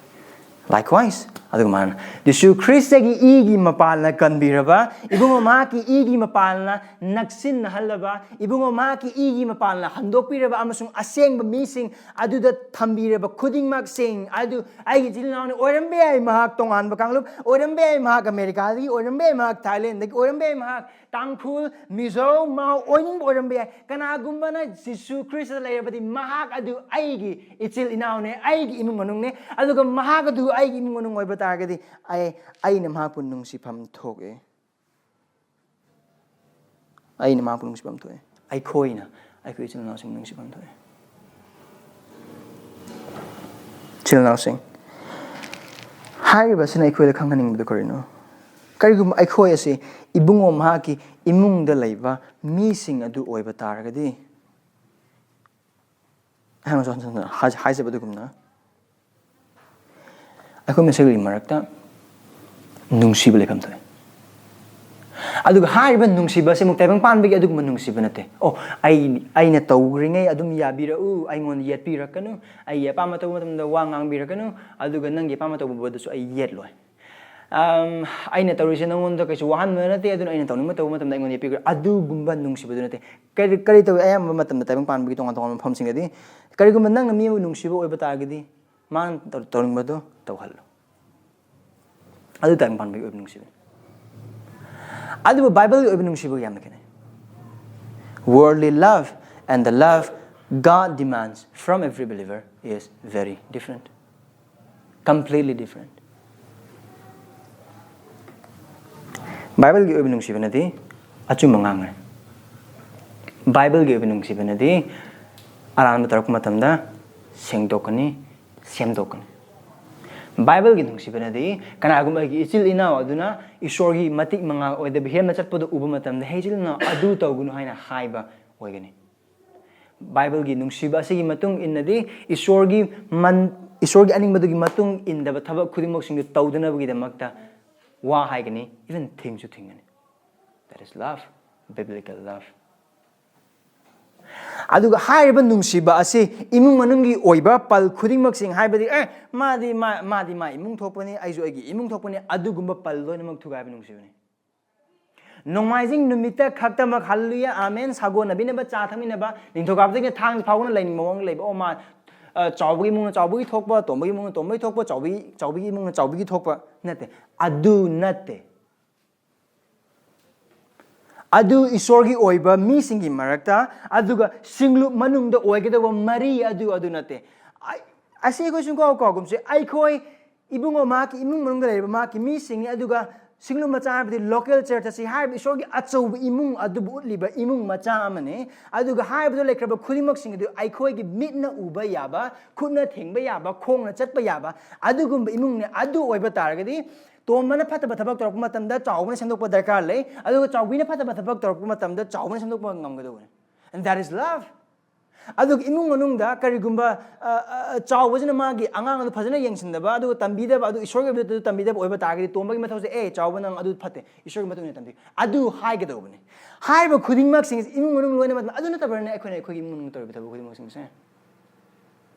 Likewise, ꯑꯗꯨꯒ ꯃꯥꯅ ꯖꯤꯁꯨ ꯈ꯭ꯔꯤꯁꯇꯒꯤ ꯏꯒꯤ ꯃꯄꯥꯜꯅ ꯀꯟꯕꯤꯔꯕ, ꯏꯕꯨꯡꯉꯣ ꯃꯍꯥꯛꯀꯤ ꯏꯒꯤ ꯃꯄꯥꯜꯅ ꯅꯛꯁꯤꯟꯅꯍꯜꯂꯕ, ꯏꯕꯨꯡꯉꯣ ꯃꯍꯥꯛꯀꯤ ꯏꯒꯤ ꯃꯄꯥꯜꯅ ꯍꯟꯗꯣꯛꯄꯤꯔꯕ ꯑꯃꯁꯨꯡ ꯑꯁꯦꯡꯕ ꯃꯤꯁꯤꯡ ꯑꯗꯨꯗ ꯊꯝꯕꯤꯔꯕ ꯈꯨꯗꯤꯡꯃꯛꯁꯤꯡ ꯑꯗꯨ ꯑꯩꯒꯤ ꯏꯆꯤꯜ ꯏꯅꯥꯎꯅꯤ꯫ ꯑꯣꯏꯔꯝꯕ ꯌꯥꯏ ꯃꯍꯥꯛ ꯇꯣꯉꯥꯟꯕ ꯀꯥꯡꯂꯨꯞ, ꯑꯣꯏꯔꯝꯕ ꯌꯥꯏ ꯃꯍꯥꯛ ꯑꯃꯦꯔꯤꯀꯥꯗꯒꯤ, ꯑꯣꯏꯔꯝꯕ ꯌꯥꯏ ꯃꯍꯥꯛ ꯊꯥꯏꯂꯦꯟꯗꯒꯤ, ꯑꯣꯏꯔꯝꯕ ꯌꯥꯏ ꯃꯍꯥꯛ ꯇꯥꯡꯈꯨꯜ, ꯃꯤꯖꯣ, ꯃꯥꯎ ꯑꯣꯏꯅꯤꯡꯕ ꯑꯣꯏꯔꯝꯕ ꯌꯥꯏ꯫ ꯀꯅꯥꯒꯨꯝꯕꯅ ꯖꯤꯁꯨ ꯈ꯭ꯔꯤꯁꯇ ꯂꯩꯔꯕꯗꯤ ꯃꯍꯥꯛ ꯑꯗꯨ ꯑꯩꯒꯤ ꯏꯆꯤꯜ ꯏꯅꯥꯎꯅꯦ, ꯑꯩꯒꯤ ꯏꯃꯨꯡ ꯃꯅꯨꯡꯅꯦ꯫ ꯑꯗꯨꯒ ꯃꯍꯥꯛ ꯑꯗꯨ ꯑꯩꯒꯤ ꯏꯃꯨꯡ ꯃꯅꯨꯡ ꯑꯣꯏꯕ ꯇꯥꯔꯒꯗꯤ ꯑꯩ, ꯑꯩꯅ ꯃꯍꯥꯛꯄꯨ ꯅꯨꯡꯁꯤꯐꯝ ꯊꯣꯛꯑꯦ꯫ ꯑꯩꯅ ꯃꯍꯥꯛꯄꯨ ꯅꯨꯡꯁꯤꯐꯝ ꯊꯣꯛꯑꯦ꯫ ꯑꯩꯈꯣꯏꯅ ꯑꯩꯈꯣꯏ ꯏꯆꯤꯜ ꯏꯅꯥꯎꯁꯤꯡꯕꯨ ꯅꯨꯡꯁꯤꯐꯝ ꯊꯣꯛꯑꯦ꯫ ꯏꯆꯤꯜ ꯏꯅꯥꯎꯁꯤꯡ, ꯍꯥꯏꯔꯤꯕꯁꯤꯅ ꯑꯩꯈꯣꯏꯗ ꯈꯪꯍꯟꯅꯤꯡꯕꯗꯨ ꯀꯔꯤꯅꯣ? ꯀꯔꯤꯒꯨꯝꯕ ꯑꯩꯈꯣꯏ ꯑꯁꯤ ꯏꯕꯨꯡꯉꯣ ꯃꯍꯥꯛꯀꯤ ꯏꯃꯨꯡꯗ ꯂꯩꯕ ꯃꯤꯁꯤꯡ ꯑꯗꯨ ꯑꯣꯏꯕ ꯇꯥꯔꯒꯗꯤ, ꯑꯩꯍꯥꯛꯅꯁꯨ ꯍꯟꯖꯤꯟ ꯍꯟꯖꯤꯟ ꯍꯥꯏ-, ꯍꯥꯏꯖꯕ ꯑꯗꯨꯒꯨꯝꯅ, ꯑꯩꯈꯣꯏ ꯃꯁꯦꯜꯒꯤ ꯃꯔꯛꯇ ꯅꯨꯡꯁꯤꯕ ꯂꯩꯐꯝ ꯊꯣꯛꯑꯦ꯫ ꯑꯗꯨꯒ ꯍꯥꯏꯔꯤꯕ ꯅꯨꯡꯁꯤꯕ ꯑꯁꯤꯃꯨꯛ ꯇꯥꯏꯕꯪ ꯄꯥꯟꯕꯒꯤ ꯑꯗꯨꯒꯨꯝꯕ ꯅꯨꯡꯁꯤꯕ ꯅꯠꯇꯦ꯫ "ꯑꯣ, ꯑꯩ, ꯑꯩꯅ ꯇꯧꯔꯤꯉꯩ ꯑꯗꯨꯝ ꯌꯥꯕꯤꯔꯛꯎ, ꯑꯩꯉꯣꯟꯗ ꯌꯦꯠꯄꯤꯔꯛꯀꯅꯨ, ꯑꯩꯒꯤ ꯑꯄꯥꯝꯕ ꯇꯧꯕ ꯃꯇꯝꯗ ꯋꯥ ꯉꯥꯡꯕꯤꯔꯛꯀꯅꯨ, ꯑꯗꯨꯒ ꯅꯪꯒꯤ ꯑꯄꯥꯝꯕ ꯇꯧꯕꯗꯁꯨ ꯑꯩ ꯌꯦꯠꯂꯣꯏ꯫ ꯑꯝ, ꯑꯩꯅ ꯇꯧꯔꯤꯁꯦ ꯅꯪꯉꯣꯟꯗ ꯀꯩꯁꯨ ꯋꯥꯍꯟꯕ ꯅꯠꯇꯦ, ꯑꯗꯨꯅ ꯑꯩꯅ ꯇꯧꯅꯤꯡꯕ ꯇꯧꯕ ꯃꯇꯝꯗ ꯑꯩꯉꯣꯟꯗ ꯌꯦꯠꯄꯤꯔꯛꯀꯅꯨ"꯫ ꯑꯗꯨꯒꯨꯝꯕ ꯅꯨꯡꯁꯤꯕꯗꯨ ꯅꯠꯇꯦ꯫ ꯀꯔꯤ, ꯀꯔꯤ ꯇꯧꯏ? ꯑꯌꯥꯝꯕ ꯃꯇꯝꯗ ꯇꯥꯏꯕꯪ ꯄꯥꯟꯕꯒꯤ ꯇꯣꯉꯥꯟ ꯇꯣꯉꯥꯟꯕ ꯃꯐꯝꯁꯤꯡꯗꯗꯤ, ꯀꯔꯤꯒꯨꯝꯕ ꯅꯪꯅ ꯃꯤ ꯑꯃꯕꯨ ꯅꯨꯡꯁꯤꯕ ꯑꯣꯏꯕ ꯇꯥꯔꯒꯗꯤ, ꯃꯥꯅ ꯇꯧ-, ꯇꯧꯅꯤꯡꯕꯗꯨ ꯇꯧꯍꯜꯂꯨ꯫ ꯑꯗꯨ ꯇꯥꯏꯕꯪ ꯄꯥꯟꯕꯒꯤ ꯑꯣꯏꯕ ꯅꯨꯡꯁꯤꯕꯅꯤ꯫ ꯑꯗꯨꯕꯨ ꯕꯥꯏꯕꯜꯒꯤ ꯑꯣꯏꯕ ꯅꯨꯡꯁꯤꯕꯒ ꯌꯥꯝꯅ ꯈꯦꯠꯅꯩ꯫ Worldly love and the love God demands from every believer is very different. Completely different. ꯕꯥꯏꯕꯜꯒꯤ ꯑꯣꯏꯕ ꯅꯨꯡꯁꯤꯕꯅꯗꯤ ꯑꯆꯨꯝꯕ ꯉꯥꯡꯒꯅꯤ꯫ ꯕꯥꯏꯕꯜꯒꯤ ꯑꯣꯏꯕ ꯅꯨꯡꯁꯤꯕꯅꯗꯤ ꯑꯔꯥꯟꯕ ꯇꯧꯔꯛꯄ ꯃꯇꯝꯗ ꯁꯦꯡꯗꯣꯛꯀꯅꯤ, ꯁꯦꯝꯗꯣꯛꯀꯅꯤ꯫ ꯕꯥꯏꯕꯜꯒꯤ ꯅꯨꯡꯁꯤꯕꯅꯗꯤ ꯀꯅꯥꯒꯨꯝꯕꯒꯤ ꯏꯆꯤꯜ ꯏꯅꯥꯎ ꯑꯗꯨꯅ ꯏꯁꯣꯔꯒꯤ ꯃꯇꯤꯛ ꯃꯉꯥꯜ ꯑꯣꯏꯗꯕ ꯍꯦꯟꯅ ꯆꯠꯄꯗꯨ ꯎꯕ ꯃꯇꯝꯗ, "ꯍꯦ ꯏꯆꯤꯜ ꯏꯅꯥꯎ, ꯑꯗꯨ ꯇꯧꯒꯅꯨ" ꯍꯥꯏꯅ ꯍꯥꯏꯕ ꯑꯣꯏꯒꯅꯤ꯫ ꯕꯥꯏꯕꯜꯒꯤ ꯅꯨꯡꯁꯤꯕ ꯑꯁꯤꯒꯤ ꯃꯇꯨꯡ ꯏꯟꯅꯗꯤ ꯏꯁꯣꯔꯒꯤ ꯃꯟ-, ꯏꯁꯣꯔꯒꯤ ꯑꯅꯤꯡꯕꯗꯨꯒꯤ ꯃꯇꯨꯡ ꯏꯟꯗꯕ ꯊꯕꯛ ꯈꯨꯗꯤꯡꯃꯛꯁꯤꯡꯗꯨ ꯇꯧꯗꯅꯕꯒꯤꯗꯃꯛꯇ ꯋꯥ ꯍꯥꯏꯒꯅꯤ, even ꯊꯤꯡꯁꯨ ꯊꯤꯡꯒꯅꯤ꯫ That is love, biblical love. ꯑꯗꯨꯒ ꯍꯥꯏꯔꯤꯕ ꯅꯨꯡꯁꯤꯕ ꯑꯁꯤ ꯏꯃꯨꯡ ꯃꯅꯨꯡꯒꯤ ꯑꯣꯏꯕ ꯄꯜ ꯈꯨꯗꯤꯡꯃꯛꯁꯤꯡ, ꯍꯥꯏꯕꯗꯤ, "ꯑꯦ, ꯃꯥꯗꯤ ꯃꯥ, ꯃꯥꯗꯤ ꯃꯥ ꯏꯃꯨꯡ ꯊꯣꯛꯄꯅꯤ, ꯑꯩꯁꯨ ꯑꯩꯒꯤ ꯏꯃꯨꯡ ꯊꯣꯛꯄꯅꯤ", ꯑꯗꯨꯒꯨꯝꯕ ꯄꯜ ꯂꯣꯏꯅꯃꯛ ꯊꯨꯒꯥꯏꯕ ꯅꯨꯡꯁꯤꯕꯅꯤ꯫ ꯅꯣꯡꯃꯥꯏꯖꯤꯡ ꯅꯨꯃꯤꯠꯇ ꯈꯛꯇꯃꯛ ꯍꯜꯂꯨꯌꯥ, ꯑꯥꯃꯦꯟ, ꯁꯥꯒꯣꯟꯅꯕꯤꯅꯕ, ꯆꯥ ꯊꯛꯃꯤꯟꯅꯕ, ꯅꯤꯡꯊꯧꯀꯥꯕꯗꯒꯤ ꯊꯥꯡꯖ ꯐꯥꯎꯕꯅ ꯂꯩꯅꯤꯡꯕ ꯃꯑꯣꯡꯗ ꯂꯩꯕ, ꯑꯣ ꯃꯥ, ꯑ, ꯆꯥꯎꯕꯒꯤ ꯏꯃꯨꯡꯅ ꯆꯥꯎꯕꯒꯤ ꯊꯣꯛꯄ, ꯇꯣꯝꯕꯒꯤ ꯏꯃꯨꯡꯅ ꯇꯣꯝꯕꯒꯤ ꯊꯣꯛꯄ, ꯆꯥꯎꯕꯒꯤ, ꯆꯥꯎꯕꯒꯤ ꯏꯃꯨꯡꯅ ꯆꯥꯎꯕꯒꯤ ꯊꯣꯛꯄ, ꯅꯠꯇꯦ꯫ ꯑꯗꯨ ꯅꯠꯇꯦ꯫ ꯑꯗꯨ ꯏꯁꯣꯔꯒꯤ ꯑꯣꯏꯕ ꯃꯤꯁꯤꯡꯒꯤ ꯃꯔꯛꯇ, ꯑꯗꯨꯒ ꯁꯤꯡꯂꯨꯞ ꯃꯅꯨꯡꯗ ꯑꯣꯏꯒꯗꯕ ꯃꯔꯤ ꯑꯗꯨ, ꯑꯗꯨ ꯅꯠꯇꯦ꯫ ꯑꯩ, ꯑꯁꯤ ꯑꯩꯈꯣꯏ ꯁꯨꯡꯀꯥꯎ ꯀꯥꯎꯒꯨꯝꯁꯦ, ꯑꯩꯈꯣꯏ ꯏꯕꯨꯡꯉꯣ ꯃꯍꯥꯛꯀꯤ ꯏꯃꯨꯡ ꯃꯅꯨꯡꯗ ꯂꯩꯔꯤꯕ ꯃꯍꯥꯛꯀꯤ ꯃꯤꯁꯤꯡꯅꯤ, ꯑꯗꯨꯒ ꯁꯤꯡꯂꯨꯞ ꯃꯆꯥ ꯍꯥꯏꯕꯗꯤ local church ꯑꯁꯤ ꯍꯥꯏꯔꯤꯕ ꯏꯁꯣꯔꯒꯤ ꯑꯆꯧꯕ ꯏꯃꯨꯡ ꯑꯗꯨꯕꯨ ꯎꯠꯂꯤꯕ ꯏꯃꯨꯡ ꯃꯆꯥ ꯑꯃꯅꯤ꯫ ꯑꯗꯨꯒ ꯍꯥꯏꯔꯤꯕꯗ ꯂꯩꯈ꯭ꯔꯕ ꯈꯨꯗꯤꯡꯃꯛꯁꯤꯡ ꯑꯗꯨ ꯑꯩꯈꯣꯏꯒꯤ ꯃꯤꯠꯅ ꯎꯕ ꯌꯥꯕ, ꯈꯨꯠꯅ ꯊꯦꯡꯕ ꯌꯥꯕ, ꯈꯣꯡꯅ ꯆꯠꯄ ꯌꯥꯕ, ꯑꯗꯨꯒꯨꯝꯕ ꯏꯃꯨꯡꯅꯤ꯫ ꯑꯗꯨ ꯑꯣꯏꯕ ꯇꯥꯔꯒꯗꯤ ꯇꯣꯝꯕꯅ ꯐꯠꯇꯕ ꯊꯕꯛ ꯇꯧꯔꯛꯄ ꯃꯇꯝꯗ ꯆꯥꯎꯕꯅ ꯁꯦꯝꯗꯣꯛꯄ ꯗꯔꯀꯥꯔ ꯂꯩ, ꯑꯗꯨꯒ ꯆꯥꯎꯕꯤꯅ ꯐꯠꯇꯕ ꯊꯕꯛ ꯇꯧꯔꯛꯄ ꯃꯇꯝꯗ ꯆꯥꯎꯕꯅ ꯁꯦꯝꯗꯣꯛꯄ ꯉꯝꯒꯗꯧꯕꯅꯤ꯫ And that is love. ꯑꯗꯨꯒ ꯏꯃꯨꯡ ꯃꯅꯨꯡꯗ ꯀꯔꯤꯒꯨꯝꯕ, ꯑ, ꯑ, ꯆꯥꯎꯕꯁꯤꯅ ꯃꯥꯒꯤ ꯑꯉꯥꯡ ꯑꯗꯨ ꯐꯖꯅ ꯌꯦꯡꯁꯤꯟꯗꯕ, ꯑꯗꯨꯒ ꯇꯝꯕꯤꯗꯕ, ꯑꯗꯨ ꯏꯁꯣꯔꯒꯤ ꯑꯣꯏꯕꯗꯨ ꯇꯝꯕꯤꯗꯕ ꯑꯣꯏꯕ ꯇꯥꯔꯒꯗꯤ ꯇꯣꯝꯕꯒꯤ ꯃꯊꯧꯁꯦ, "ꯑꯦ, ꯆꯥꯎꯕ, ꯅꯪ ꯑꯗꯨ ꯐꯠꯇꯦ, ꯏꯁꯣꯔꯒꯤ ꯃꯇꯨꯡ ꯏꯟꯅ ꯇꯝꯕꯤꯌꯨ", ꯑꯗꯨ ꯍꯥꯏꯒꯗꯧꯕꯅꯤ꯫ ꯍꯥꯏꯔꯤꯕ ꯈꯨꯗꯤꯡꯃꯛꯁꯤꯡ ꯏꯃꯨꯡ ꯃꯅꯨꯡ ꯂꯣꯏꯅꯃꯛ, ꯑꯗꯨ ꯅꯠꯇꯕ꯭ꯔꯅꯦ ꯑꯩꯈꯣꯏꯅ ꯑꯩꯈꯣꯏꯒꯤ ꯏꯃꯨꯡ ꯃꯅꯨꯡ ꯇꯧꯔꯤꯕ ꯊꯕꯛ ꯈꯨꯗꯤꯡꯃꯛꯁꯤꯡꯁꯦ?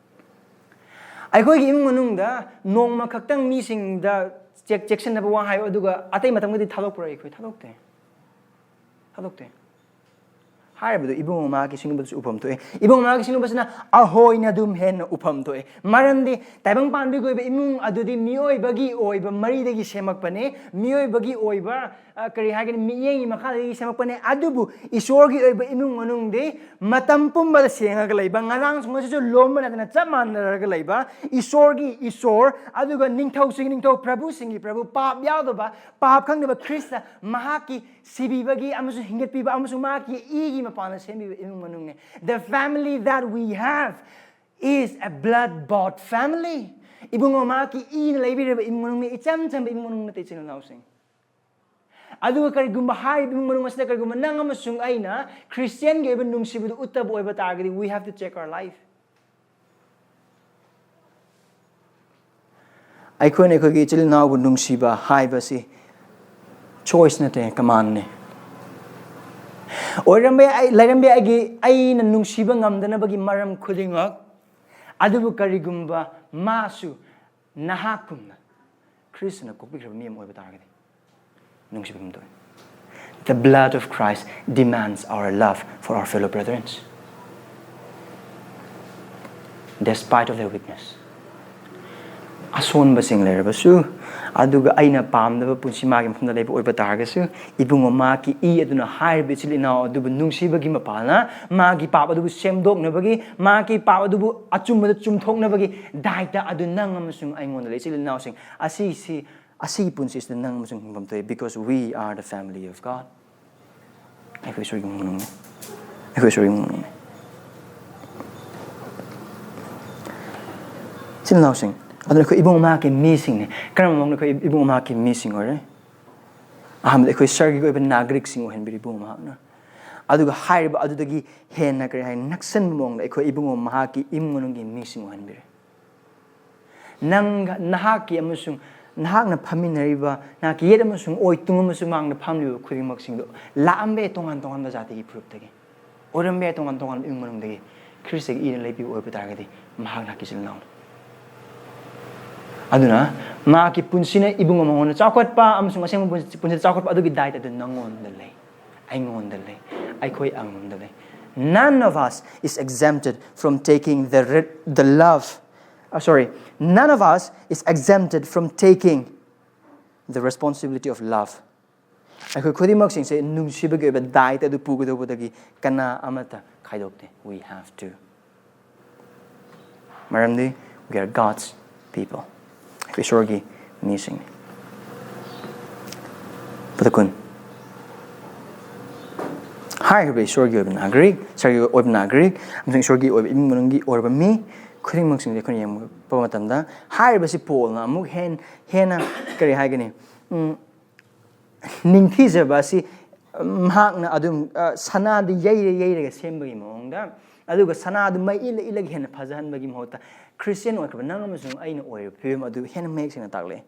ꯑꯩꯈꯣꯏꯒꯤ ꯏꯃꯨꯡ ꯃꯅꯨꯡꯗ ꯅꯣꯡꯃ ꯈꯛꯇꯪ ꯃꯤꯁꯤꯡꯗ ꯆꯦꯛ-, ꯆꯦꯛꯁꯤꯟꯅꯕ ꯋꯥ ꯍꯥꯏꯌꯨ, ꯑꯗꯨꯒ ꯑꯇꯩ ꯃꯇꯝꯗꯗꯤ ꯊꯥꯗꯣꯛꯄ꯭ꯔꯥ? ꯑꯩꯈꯣꯏ ꯊꯥꯗꯣꯛꯇꯦ, ꯊꯥꯗꯣꯛꯇꯦ꯫ ꯍꯥꯏꯔꯤꯕꯗꯨ ꯏꯕꯨꯡꯉꯣ ꯃꯍꯥꯛꯀꯤ ꯁꯤꯡꯅꯕꯗꯁꯨ ꯎꯐꯝ ꯊꯣꯛꯑꯦ꯫ ꯏꯕꯨꯡꯉꯣ ꯃꯍꯥꯛꯀꯤ ꯁꯤꯡꯅꯕꯁꯤꯅ ꯑꯍꯣꯏꯅ ꯑꯗꯨꯝ ꯍꯦꯟꯅ ꯎꯐꯝ ꯊꯣꯛꯑꯦ꯫ ꯃꯔꯝꯗꯤ ꯇꯥꯏꯕꯪ ꯄꯥꯟꯕꯤꯒꯤ ꯑꯣꯏꯕ ꯏꯃꯨꯡ ꯑꯗꯨꯗꯤ ꯃꯤꯑꯣꯏꯕꯒꯤ ꯑꯣꯏꯕ ꯃꯔꯤꯗꯒꯤ ꯁꯦꯝꯃꯛꯄꯅꯦ꯫ ꯃꯤꯑꯣꯏꯕꯒꯤ ꯑꯣꯏꯕ, ꯑ, ꯀꯔꯤ ꯍꯥꯏꯒꯅꯤ, ꯃꯤꯠꯌꯦꯡꯒꯤ ꯃꯈꯥꯗꯒꯤ ꯁꯦꯝꯃꯛꯄꯅꯦ꯫ ꯑꯗꯨꯕꯨ ꯏꯁꯣꯔꯒꯤ ꯑꯣꯏꯕ ꯏꯃꯨꯡ ꯃꯅꯨꯡꯗꯤ ꯃꯇꯝ ꯄꯨꯝꯕꯗ ꯁꯦꯡꯉꯒ ꯂꯩꯕ, ꯉꯔꯥꯡꯁꯨ ꯉꯁꯤꯁꯨ ꯂꯣꯝꯕ ꯅꯠꯇꯅ ꯆꯞ ꯃꯥꯟꯅꯔꯒ ꯂꯩꯕ, ꯏꯁꯣꯔꯒꯤ ꯏꯁꯣꯔ, ꯑꯗꯨꯒ ꯅꯤꯡꯊꯧꯁꯤꯡꯒꯤ ꯅꯤꯡꯊꯧ, ꯄ꯭ꯔꯚꯨꯁꯤꯡꯒꯤ ꯄ꯭ꯔꯚꯨ, ꯄꯥꯞ ꯌꯥꯎꯗꯕ, ꯄꯥꯞ ꯈꯪꯗꯕ ꯈ꯭ꯔꯤꯁꯇ ꯃꯍꯥꯛꯀꯤ ꯁꯤꯕꯤꯕꯒꯤ ꯑꯃꯁꯨꯡ ꯍꯤꯡꯒꯠꯄꯤꯕ ꯑꯃꯁꯨꯡ ꯃꯍꯥꯛꯀꯤ ꯏꯒꯤ ꯃꯄꯥꯟꯗ ꯁꯦꯝꯕꯤꯕ ꯏꯃꯨꯡ ꯃꯅꯨꯡꯅꯤ꯫ The family that we have is a blood bought family. ꯏꯕꯨꯡꯉꯣ ꯃꯍꯥꯛꯀꯤ ꯏꯅ ꯂꯩꯕꯤꯔꯕ ꯏꯃꯨꯡ ꯃꯅꯨꯡꯅꯤ, ꯏꯆꯝ ꯆꯝꯕ ꯏꯃꯨꯡ ꯃꯅꯨꯡ ꯅꯠꯇꯦ, ꯏꯆꯤꯜ ꯏꯅꯥꯎꯁꯤꯡ꯫ ꯑꯗꯨꯒ ꯀꯔꯤꯒꯨꯝꯕ ꯍꯥꯏꯔꯤꯕ ꯏꯃꯨꯡ ꯃꯅꯨꯡ ꯑꯁꯤꯗ ꯀꯔꯤꯒꯨꯝꯕ ꯅꯪ ꯑꯃꯁꯨꯡ ꯑꯩꯅ ꯈ꯭ꯔꯤꯁꯇꯤꯌꯥꯟꯒꯤ ꯑꯣꯏꯕ ꯅꯨꯡꯁꯤꯕꯗꯨ ꯎꯠꯇꯕ ꯑꯣꯏꯕ ꯇꯥꯔꯒꯗꯤ, we have to check our life. ꯑꯩꯈꯣꯏꯅ ꯑꯩꯈꯣꯏꯒꯤ ꯏꯆꯤꯜ ꯏꯅꯥꯎꯕꯨ ꯅꯨꯡꯁꯤꯕ ꯍꯥꯏꯕꯁꯤ choice ꯅꯠꯇꯦ, command ꯅꯤ꯫ ꯑꯣꯏꯔꯝꯕ ꯌꯥꯏ, ꯑꯩ, ꯂꯩꯔꯝꯕ ꯌꯥꯏ ꯑꯩꯒꯤ, ꯑꯩꯅ ꯅꯨꯡꯁꯤꯕ ꯉꯝꯗꯅꯕꯒꯤ ꯃꯔꯝ ꯈꯨꯗꯤꯡꯃꯛ, ꯑꯗꯨꯕꯨ ꯀꯔꯤꯒꯨꯝꯕ ꯃꯥꯁꯨ ꯅꯍꯥꯛꯀꯨꯝꯅ ꯈ꯭ꯔꯤꯁꯇꯅ ꯀꯣꯛꯄꯤꯈ꯭ꯔꯕ ꯃꯤ ꯑꯃ ꯑꯣꯏꯕ ꯇꯥꯔꯒꯗꯤ, ꯅꯨꯡꯁꯤꯕ ꯑꯃ ꯊꯣꯛꯑꯦ꯫ The blood of Christ demands our love for our fellow brethren, despite of their weakness. ꯑꯁꯣꯟꯕꯁꯤꯡ ꯂꯩꯔꯕꯁꯨ, ꯑꯗꯨꯒ ꯑꯩꯅ ꯄꯥꯝꯗꯕ ꯄꯨꯟꯁꯤ ꯃꯥꯒꯤ ꯃꯐꯝꯗ ꯂꯩꯕ ꯑꯣꯏꯕ ꯇꯥꯔꯒꯁꯨ, ꯏꯕꯨꯡꯉꯣ ꯃꯍꯥꯛꯀꯤ ꯏ ꯑꯗꯨꯅ ꯍꯥꯏꯔꯤꯕ ꯏꯆꯤꯜ ꯏꯅꯥꯎ ꯑꯗꯨꯕꯨ ꯅꯨꯡꯁꯤꯕꯒꯤ ꯃꯄꯥꯜꯅ ꯃꯥꯒꯤ ꯄꯥꯞ ꯑꯗꯨꯕꯨ ꯁꯦꯝꯗꯣꯛꯅꯕꯒꯤ, ꯃꯥꯒꯤ ꯄꯥꯞ ꯑꯗꯨꯕꯨ ꯑꯆꯨꯝꯕꯗ ꯆꯨꯝꯊꯣꯛꯅꯕꯒꯤ ꯗꯥꯏꯇ ꯑꯗꯨ ꯅꯪ ꯑꯃꯁꯨꯡ ꯑꯩꯉꯣꯟꯗ ꯂꯩ, ꯏꯆꯤꯜ ꯏꯅꯥꯎꯁꯤꯡ꯫ ꯑꯁꯤꯁꯤ, ꯑꯁꯤꯒꯤ ꯄꯨꯟꯁꯤꯁꯤꯗ ꯅꯪ ꯑꯃꯁꯨꯡ ꯍꯤꯡꯐꯝ ꯊꯣꯛꯑꯦ, because we are the family of God. ꯑꯩꯈꯣꯏ ꯏꯁꯣꯔꯒꯤ ꯏꯃꯨꯡ ꯃꯅꯨꯡꯅꯤ꯫ ꯑꯩꯈꯣꯏ ꯏꯁꯣꯔꯒꯤ ꯏꯃꯨꯡ ꯃꯅꯨꯡꯅꯤ꯫ ꯏꯆꯤꯜ ꯏꯅꯥꯎꯁꯤꯡ, ꯑꯗꯨꯅ ꯑꯩꯈꯣꯏ ꯏꯕꯨꯡ ꯃꯍꯥꯛꯀꯤ ꯃꯤꯁꯤꯡꯅꯤ꯫ ꯀꯔꯝꯕ ꯃꯑꯣꯡꯗ ꯑꯩꯈꯣꯏ ꯏꯕꯨꯡ ꯃꯍꯥꯛꯀꯤ ꯃꯤꯁꯤꯡ ꯑꯣꯏꯔꯦ? ꯑꯍꯥꯟꯕꯗ, ꯑꯩꯈꯣꯏ ꯁꯔꯒꯤ ꯑꯣꯏꯕ ꯅꯥꯒꯔꯤꯛꯁꯤꯡ ꯑꯣꯏꯍꯟꯕꯤꯔꯤ ꯏꯕꯨꯡ ꯃꯍꯥꯛꯅ꯫ ꯑꯗꯨꯒ ꯍꯥꯏꯔꯤꯕ ꯑꯗꯨꯗꯒꯤ ꯍꯦꯟꯅ, ꯀꯔꯤ ꯍꯥꯏ, ꯅꯛꯁꯟꯕ ꯃꯑꯣꯡꯗ ꯑꯩꯈꯣꯏ ꯏꯕꯨꯡꯉꯣ ꯃꯍꯥꯛꯀꯤ ꯏꯃꯨꯡ ꯃꯅꯨꯡꯒꯤ ꯃꯤꯁꯤꯡ ꯑꯣꯏꯍꯟꯕꯤꯔꯦ꯫ ꯅꯪꯒ, ꯅꯍꯥꯛꯀꯤ ꯑꯃꯁꯨꯡ ꯅꯍꯥꯛꯅ ꯐꯝꯃꯤꯟꯅꯔꯤꯕ, ꯅꯍꯥꯛꯀꯤ ꯌꯦꯠ ꯑꯃꯁꯨꯡ ꯑꯣꯏ, ꯇꯨꯡ ꯑꯃꯁꯨꯡ ꯃꯥꯡꯗ ꯐꯝꯂꯤꯕ ꯈꯨꯗꯤꯡꯃꯛꯁꯤꯡꯗꯣ ꯂꯥꯛꯑꯝꯕ ꯌꯥꯏ ꯇꯣꯉꯥꯟ ꯇꯣꯉꯥꯟꯕ ꯖꯥꯇꯤꯒꯤ ꯐꯨꯔꯨꯞꯇꯒꯤ, ꯑꯣꯏꯔꯝꯕ ꯌꯥꯏ ꯇꯣꯉꯥꯟ ꯇꯣꯉꯥꯟꯕ ꯏꯃꯨꯡ ꯃꯅꯨꯡꯗꯒꯤ꯫ ꯈ꯭ꯔꯤꯁꯇꯒꯤ ꯏꯅ ꯂꯩꯕꯤꯕ ꯑꯣꯏꯕ ꯇꯥꯔꯒꯗꯤ, ꯃꯍꯥꯛ ꯅꯍꯥꯛꯀꯤ ꯏꯆꯤꯜ ꯏꯅꯥꯎꯅꯤ꯫ ꯑꯗꯨꯅ ꯃꯍꯥꯛꯀꯤ ꯄꯨꯟꯁꯤꯅ ꯏꯕꯨꯡ ꯑꯃ ꯃꯉꯣꯟꯗ ꯆꯥꯎꯈꯠꯄ ꯑꯃꯁꯨꯡ ꯑꯁꯦꯡꯕ ꯄꯨꯟꯁꯤ, ꯄꯨꯟꯁꯤꯗ ꯆꯥꯎꯈꯠꯄ ꯑꯗꯨꯒꯤ ꯗꯥꯏꯇ ꯑꯗꯨ ꯅꯪꯉꯣꯟꯗ ꯂꯩ꯫ ꯑꯩꯉꯣꯟꯗ ꯂꯩ, ꯑꯩꯈꯣꯏ ꯑꯃꯃꯝꯗ ꯂꯩ. None of us is exempted from taking the, re- the love, uh, sorry, none of us is exempted from taking the responsibility of love. ꯑꯩꯈꯣꯏ ꯈꯨꯗꯤꯡꯃꯛꯁꯤꯡꯁꯦ ꯅꯨꯡꯁꯤꯕꯒꯤ ꯑꯣꯏꯕ ꯗꯥꯏꯇ ꯑꯗꯨ ꯄꯨꯒꯗꯧꯕꯗꯒꯤ ꯀꯅꯥ ꯑꯃꯠꯇ ꯈꯥꯏꯗꯣꯛꯇꯦ. We have to. ꯃꯔꯝꯗꯤ we are God's people. ꯑꯩꯈꯣꯏ ꯏꯁꯣꯔꯒꯤ ꯃꯤꯁꯤꯡꯅꯤ. ꯄꯗ ꯀꯨꯟ. ꯍꯥꯏꯔꯤꯕ ꯏꯁꯣꯔꯒꯤ ꯑꯣꯏꯕ ꯅꯥꯒꯔꯤꯛ, ꯏꯁꯣꯔꯒꯤ ꯑꯣꯏꯕ ꯅꯥꯒꯔꯤꯛ ꯑꯃꯁꯨꯡ ꯏꯁꯣꯔꯒꯤ ꯑꯣꯏꯕ ꯏꯃꯨꯡ ꯃꯅꯨꯡꯒꯤ ꯑꯣꯏꯔꯕ ꯃꯤ ꯈꯨꯗꯤꯡꯃꯛꯁꯤꯡꯁꯦ ꯑꯩꯈꯣꯏꯅ ꯌꯦꯡꯕ ꯃꯇꯝꯗ, ꯍꯥꯏꯔꯤꯕꯁꯤ ꯄꯣꯜꯅ ꯑꯃꯨꯛ ꯍꯦꯟ- ꯍꯦꯟꯅ, ꯀꯔꯤ ꯍꯥꯏꯒꯅꯤ, ꯎꯝ, ꯅꯤꯡꯊꯤꯖꯕ ꯑꯁꯤ ꯃꯍꯥꯛꯅ ꯑꯗꯨꯝ, ꯑ, ꯁꯅꯥꯗ ꯌꯩꯔ ꯌꯩꯔꯒ ꯁꯦꯝꯕꯒꯤ ꯃꯑꯣꯡꯗ, ꯑꯗꯨꯒ ꯁꯅꯥꯗꯨ ꯃꯩ ꯏꯜꯂ ꯏꯜꯂꯒ ꯍꯦꯟꯅ ꯐꯖꯍꯟꯕꯒꯤ ꯃꯍꯨꯠꯇ, ꯈ꯭ꯔꯤꯁꯇꯤꯌꯥꯟ ꯑꯣꯏꯈ꯭ꯔꯕ ꯅꯪ ꯑꯃꯁꯨꯡ ꯑꯩꯅ ꯑꯣꯏꯔꯤꯕ ꯐꯤꯕꯝ ꯑꯗꯨ ꯍꯦꯟꯅ ꯃꯌꯦꯛ ꯁꯦꯡꯅ ꯇꯥꯛꯂꯛꯑꯦ.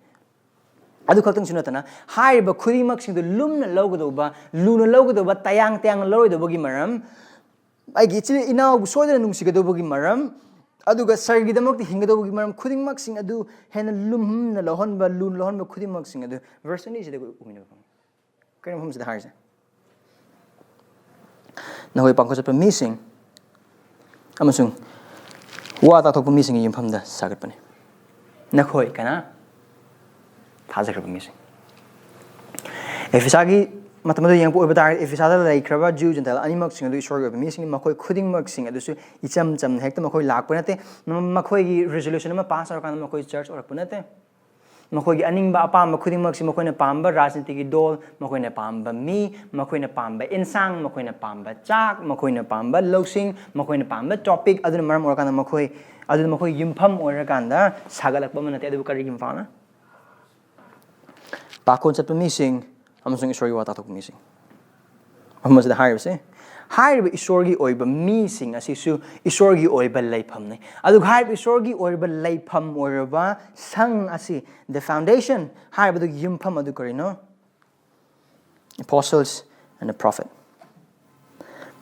ꯑꯗꯨ ꯈꯛꯇꯪꯁꯨ ꯅꯠꯇꯅ, ꯍꯥꯏꯔꯤꯕ ꯈꯨꯗꯤꯡꯃꯛꯁꯤꯡꯗꯨ ꯂꯨꯝꯅ ꯂꯧꯒꯗꯧꯕ, ꯂꯨꯅ ꯂꯧꯒꯗꯧꯕ, ꯇꯌꯥꯡ ꯇꯌꯥꯡꯅ ꯂꯧꯔꯣꯏꯗꯧꯕꯒꯤ ꯃꯔꯝ, ꯑꯩꯒꯤ ꯏꯆꯤꯜ ꯏꯅꯥꯎꯕꯨ ꯁꯣꯏꯗꯅ ꯅꯨꯡꯁꯤꯒꯗꯧꯕꯒꯤ ꯃꯔꯝ, ꯑꯗꯨꯒ ꯁꯔꯒꯤꯗꯃꯛꯇ ꯍꯤꯡꯒꯗꯧꯕꯒꯤ ꯃꯔꯝ ꯈꯨꯗꯤꯡꯃꯛꯁꯤꯡ ꯑꯗꯨ ꯍꯦꯟꯅ ꯂꯨꯝꯅ ꯂꯧꯍꯟꯕ, ꯂꯨꯅ ꯂꯧꯍꯟꯕ ꯈꯨꯗꯤꯡꯃꯛꯁꯤꯡ ꯑꯗꯨ verse ꯑꯅꯤꯁꯤꯗ ꯑꯩꯈꯣꯏ ꯎꯃꯤꯟꯅꯕ ꯐꯪꯉꯤ꯫ ꯀꯔꯤꯅꯣ ꯃꯐꯝꯁꯤꯗ ꯍꯥꯏꯔꯤꯁꯦ? ꯅꯈꯣꯏ ꯄꯥꯡꯒꯜ ꯆꯠꯄ ꯃꯤꯁꯤꯡ ꯑꯃꯁꯨꯡ ꯋꯥ ꯇꯥꯊꯣꯛꯄ ꯃꯤꯁꯤꯡꯒꯤ ꯌꯨꯝꯐꯝꯗ ꯁꯥꯒꯠꯄꯅꯤ꯫ ꯅꯈꯣꯏ ꯀꯅꯥ? ꯊꯥꯖꯈ꯭ꯔꯕ ꯃꯤꯁꯤꯡ꯫ ꯑꯦꯐꯤꯁꯥꯒꯤ ꯃꯇꯝ ꯑꯗꯨ ꯌꯦꯡꯉꯛꯄ ꯑꯣꯏꯕ ꯇꯥꯔꯒꯗꯤ, ꯑꯦꯐꯤꯁꯥꯗ ꯂꯩꯈ꯭ꯔꯕ ꯖ꯭ꯌꯨ ꯖꯦꯟꯇꯥꯏꯜ ꯑꯅꯤꯃꯛꯁꯤꯡ ꯑꯗꯨ ꯏꯁꯣꯔꯒꯤ ꯑꯣꯏꯕ ꯃꯤꯁꯤꯡꯅꯤ꯫ ꯃꯈꯣꯏ ꯈꯨꯗꯤꯡꯃꯛꯁꯤꯡ ꯑꯗꯨꯁꯨ ꯏꯆꯝ ꯆꯝꯅ ꯍꯦꯛꯇ ꯃꯈꯣꯏ ꯂꯥꯛꯄ ꯅꯠꯇꯦ꯫ ꯃ-, ꯃꯈꯣꯏꯒꯤ ꯔꯤꯖꯣꯂꯨꯁꯟ ꯑꯃ ꯄꯥꯁ ꯇꯧꯔꯀꯥꯟꯗ ꯃꯈꯣꯏ ꯆꯔꯆ ꯑꯣꯏꯔꯛꯄ ꯅꯠꯇꯦ꯫ ꯃꯈꯣꯏꯒꯤ ꯑꯅꯤꯡꯕ ꯑꯄꯥꯝꯕ ꯈꯨꯗꯤꯡꯃꯛꯁꯤ ꯃꯈꯣꯏꯅ ꯄꯥꯝꯕ ꯔꯥꯖꯅꯤꯇꯤꯒꯤ ꯗꯣꯜ, ꯃꯈꯣꯏꯅ ꯄꯥꯝꯕ ꯃꯤ, ꯃꯈꯣꯏꯅ ꯄꯥꯝꯕ ꯏꯟꯁꯥꯡ, ꯃꯈꯣꯏꯅ ꯄꯥꯝꯕ ꯆꯥꯛ, ꯃꯈꯣꯏꯅ ꯄꯥꯝꯕ ꯂꯧꯁꯤꯡ, ꯃꯈꯣꯏꯅ ꯄꯥꯝꯕ ꯇꯣꯄꯤꯛ, ꯑꯗꯨꯅ ꯃꯔꯝ ꯑꯣꯏꯔꯀꯥꯟꯗ ꯃꯈꯣꯏ, ꯑꯗꯨꯅ ꯃꯈꯣꯏ ꯌꯨꯝꯐꯝ ꯑꯣꯏꯔꯀꯥꯟꯗ ꯁꯥꯒꯠꯂꯛꯄ ꯑꯃ ꯅꯠꯇꯦ꯫ ꯑꯗꯨꯕꯨ ꯀꯔꯤꯒꯤ ꯃꯄꯥꯅ? ꯄꯥꯈꯣꯟ ꯆꯠꯄ ꯃꯤꯁꯤꯡ ꯑꯃꯁꯨꯡ ꯏꯁꯣꯔꯒꯤ ꯋꯥ ꯇꯥꯊꯣꯛꯄ ꯃꯤꯁꯤꯡ꯫ ꯃꯐꯝ ꯑꯁꯤꯗ ꯍꯥꯏꯔꯤꯕꯁꯦ, ꯍꯥꯏꯔꯤꯕ ꯏꯁꯣꯔꯒꯤ ꯑꯣꯏꯕ ꯃꯤꯁꯤꯡ ꯑꯁꯤꯁꯨ ꯏꯁꯣꯔꯒꯤ ꯑꯣꯏꯕ ꯂꯩꯐꯝꯅꯤ꯫ ꯑꯗꯨꯒ ꯍꯥꯏꯔꯤꯕ ꯏꯁꯣꯔꯒꯤ ꯑꯣꯏꯔꯕ ꯂꯩꯐꯝ ꯑꯣꯏꯔꯕ ꯁꯪ ꯑꯁꯤ, the foundation, ꯍꯥꯏꯔꯤꯕꯗꯨꯒꯤ ꯌꯨꯝꯐꯝ ꯑꯗꯨ ꯀꯔꯤꯅꯣ? Apostles and the prophet.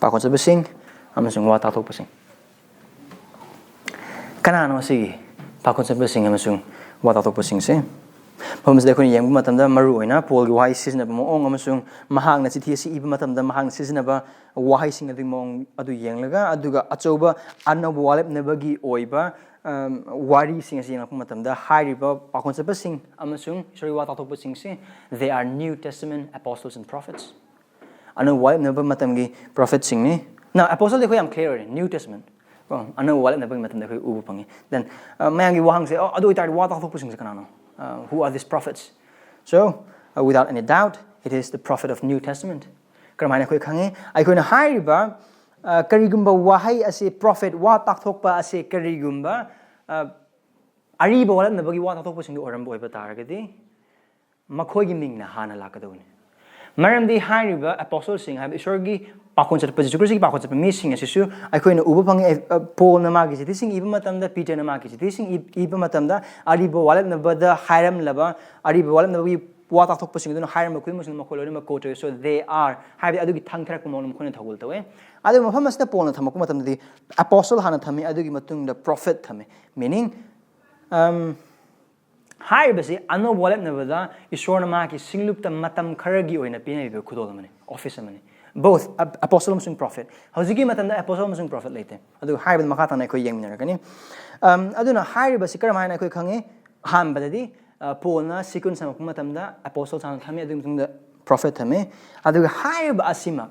ꯄꯥꯈꯣꯟ ꯆꯠꯄꯁꯤꯡ ꯑꯃꯁꯨꯡ ꯋꯥ ꯇꯥꯊꯣꯛꯄꯁꯤꯡ꯫ ꯀꯅꯥꯅꯣ ꯑꯁꯤꯒꯤ ꯄꯥꯈꯣꯟ ꯆꯠꯄꯁꯤꯡ ꯑꯃꯁꯨꯡ ꯋꯥ ꯇꯥꯊꯣꯛꯄꯁꯤꯡꯁꯦ? ꯃꯐꯝ ꯑꯁꯤꯗ ꯑꯩꯈꯣꯏꯅ ꯌꯦꯡꯕ ꯃꯇꯝꯗ ꯃꯔꯨ ꯑꯣꯏꯅ ꯄꯣꯜꯒꯤ ꯋꯥꯍꯩ ꯁꯤꯖꯤꯟꯅꯕ ꯃꯑꯣꯡ ꯑꯃꯁꯨꯡ ꯃꯍꯥꯛꯅ ꯆꯤꯊꯤ ꯑꯁꯤ ꯏꯕ ꯃꯇꯝꯗ ꯃꯍꯥꯛꯅ ꯁꯤꯖꯤꯟꯅꯕ ꯋꯥꯍꯩꯁꯤꯡ ꯑꯗꯨꯒꯤ ꯃꯑꯣꯡ ꯑꯗꯨ ꯌꯦꯡꯂꯒ, ꯑꯗꯨꯒ ꯑꯆꯧꯕ ꯑꯅꯧꯕ ꯋꯥꯔꯦꯞꯅꯕꯒꯤ ꯑꯣꯏꯕ, ꯑꯝ, ꯋꯥꯔꯤꯁꯤꯡ ꯑꯁꯤ ꯌꯦꯡꯂꯛꯄ ꯃꯇꯝꯗ ꯍꯥꯏꯔꯤꯕ ꯄꯥꯈꯣꯟ ꯆꯠꯄꯁꯤꯡ ꯑꯃꯁꯨꯡ ꯏꯁꯣꯔꯒꯤ ꯋꯥ ꯇꯥꯛꯊꯣꯛꯄꯁꯤꯡꯁꯤ, they are New Testament apostles and prophets. ꯑꯅꯧꯕ ꯋꯥꯔꯦꯞꯅꯕ ꯃꯇꯝꯒꯤ ꯄ꯭ꯔꯣꯐꯦꯠꯁꯤꯡꯅꯤ꯫ ꯅ ꯑꯦꯄꯣꯁꯜꯗꯤ ꯑꯩꯈꯣꯏ ꯌꯥꯝ ꯀ꯭ꯂꯤꯌꯔ ꯑꯣꯏꯔꯦ, ꯅ꯭ꯌꯨ ꯇꯦꯁꯃꯦꯟ꯫ ꯀꯣ, ꯑꯅꯧꯕ ꯋꯥꯔꯦꯞꯅꯕꯒꯤ ꯃꯇꯝꯗ ꯑꯩꯈꯣꯏ ꯎꯕ ꯐꯪꯉꯤ꯫ ꯗꯦꯟ ꯃꯌꯥꯝꯒꯤ ꯋꯥꯍꯪꯁꯦ, "ꯑꯣ, ꯑꯗꯨ ꯑꯣꯏꯇꯥꯔꯗꯤ ꯋꯥ ꯇꯥꯛꯊꯣꯛꯄꯁꯤꯡꯁꯦ ꯀꯅꯥꯅꯣ? Who are these prophets?" So, uh, without any doubt, it is the prophet of New Testament. ꯀꯔꯝꯍꯥꯏꯅ ꯑꯩꯈꯣꯏ ꯈꯪꯉꯤ? ꯑꯩꯈꯣꯏꯅ ꯍꯥꯏꯔꯤꯕ, ꯑ, ꯀꯔꯤꯒꯨꯝꯕ ꯋꯥꯍꯩ ꯑꯁꯤ, ꯄ꯭ꯔꯣꯐꯦꯠ, ꯋꯥ ꯇꯥꯛꯊꯣꯛꯄ ꯑꯁꯤ ꯀꯔꯤꯒꯨꯝꯕ, ꯑ, ꯑꯔꯤꯕ ꯋꯥꯔꯦꯞꯅꯕꯒꯤ ꯋꯥ ꯇꯥꯛꯊꯣꯛꯄꯁꯤꯡꯗꯨ ꯑꯣꯏꯔꯝꯕ ꯑꯣꯏꯕ ꯇꯥꯔꯒꯗꯤ, ꯃꯈꯣꯏꯒꯤ ꯃꯤꯡꯅ ꯍꯥꯟꯅ ꯂꯥꯛꯀꯗꯧꯕꯅꯤ꯫ ꯃꯔꯝꯗꯤ ꯍꯥꯏꯔꯤꯕ ꯑꯦꯄꯣꯁꯇꯜꯁꯤꯡ ꯍꯥꯏꯕ ꯏꯁꯣꯔꯒꯤ ꯄꯥꯈꯣꯟ ꯆꯠꯄ, ꯖꯤꯁꯨ ꯈ꯭ꯔꯤꯁꯇꯒꯤ ꯄꯥꯈꯣꯟ ꯆꯠꯄ ꯃꯤꯁꯤꯡ ꯑꯁꯤꯁꯨ ꯑꯩꯈꯣꯏꯅ ꯎꯕ ꯐꯪꯉꯤ꯫ ꯑꯦ, ꯑ, ꯄꯣꯜꯅ ꯃꯥꯒꯤ ꯆꯤꯊꯤꯁꯤꯡ ꯏꯕ ꯃꯇꯝꯗ, ꯄꯤꯇꯔꯅ ꯃꯥꯒꯤ ꯆꯤꯊꯤꯁꯤꯡ ꯏ-, ꯏꯕ ꯃꯇꯝꯗ, ꯑꯔꯤꯕ ꯋꯥꯔꯦꯞꯅꯕꯗ ꯍꯥꯏꯔꯝꯂꯕ, ꯑꯔꯤꯕ ꯋꯥꯔꯦꯞꯅꯕꯒꯤ ꯋꯥ ꯇꯥꯛꯊꯣꯛꯄꯁꯤꯡ ꯑꯗꯨꯅ ꯍꯥꯏꯔꯝꯕ ꯈꯨꯗꯤꯡꯃꯛꯁꯤꯡ ꯃꯈꯣꯏ ꯂꯣꯏꯅꯃꯛ ꯀꯣꯠ ꯇꯧꯏ꯫ So they are ꯍꯥꯏꯕꯗꯤ ꯑꯗꯨꯒꯤ ꯊꯥꯡꯊꯔꯛꯄ ꯃꯑꯣꯡꯗ ꯃꯈꯣꯏꯅ ꯊꯧꯒꯜ ꯇꯧꯋꯦ꯫ ꯑꯗꯨꯒ ꯃꯐꯝ ꯑꯁꯤꯗ ꯄꯣꯜꯅ ꯊꯝꯃꯛꯄ ꯃꯇꯝꯗꯗꯤ ꯑꯦꯄꯣꯁꯇꯜ ꯍꯥꯟꯅ ꯊꯝꯃꯤ, ꯑꯗꯨꯒꯤ ꯃꯇꯨꯡꯗ ꯄ꯭ꯔꯣꯐꯦꯠ ꯊꯝꯃꯤ꯫ Meaning, ꯎꯝ, ꯍꯥꯏꯔꯤꯕꯁꯤ ꯑꯅꯧꯕ ꯋꯥꯔꯦꯞꯅꯕꯗ ꯏꯁꯣꯔꯅ ꯃꯍꯥꯛꯀꯤ ꯁꯤꯡꯂꯨꯞꯇ ꯃꯇꯝ ꯈꯔꯒꯤ ꯑꯣꯏꯅ ꯄꯤꯅꯔꯤꯕ ꯈꯨꯗꯣꯜ ꯑꯃꯅꯤ, ꯑꯣꯐꯤꯁ ꯑꯃꯅꯤ꯫ Both ꯑꯦꯄꯣꯁꯇꯜ ꯑꯃꯁꯨꯡ ꯄ꯭ꯔꯣꯐꯦꯠ꯫ ꯍꯧꯖꯤꯛꯀꯤ ꯃꯇꯝꯗ ꯑꯦꯄꯣꯁꯇꯜ ꯑꯃꯁꯨꯡ ꯄ꯭ꯔꯣꯐꯦꯠ ꯂꯩꯇꯦ꯫ ꯑꯗꯨ ꯍꯥꯏꯕꯗꯨ ꯃꯈꯥ ꯇꯥꯅ ꯑꯩꯈꯣꯏ ꯌꯦꯡꯃꯤꯟꯅꯔꯛꯀꯅꯤ꯫ ꯑꯝ, ꯑꯗꯨꯅ ꯍꯥꯏꯔꯤꯕꯁꯤ ꯀꯔꯝꯍꯥꯏꯅ ꯑꯩꯈꯣꯏ ꯈꯪꯉꯤ? ꯑꯍꯥꯟꯕꯗꯗꯤ, ꯑ, ꯄꯣꯜꯅ ꯁꯤꯀ꯭ꯋꯦꯟꯁ ꯊꯝꯃꯛꯄ ꯃꯇꯝꯗ ꯑꯦꯄꯣꯁꯇꯜ ꯍꯥꯟꯅ ꯊꯝꯃꯤ, ꯑꯗꯨꯒꯤ ꯃꯇꯨꯡꯗ ꯄ꯭ꯔꯣꯐꯦꯠ ꯊꯝꯃꯤ꯫ ꯑꯗꯨꯒ ꯍꯥꯏꯔꯤꯕ ꯑꯁꯤꯃꯛ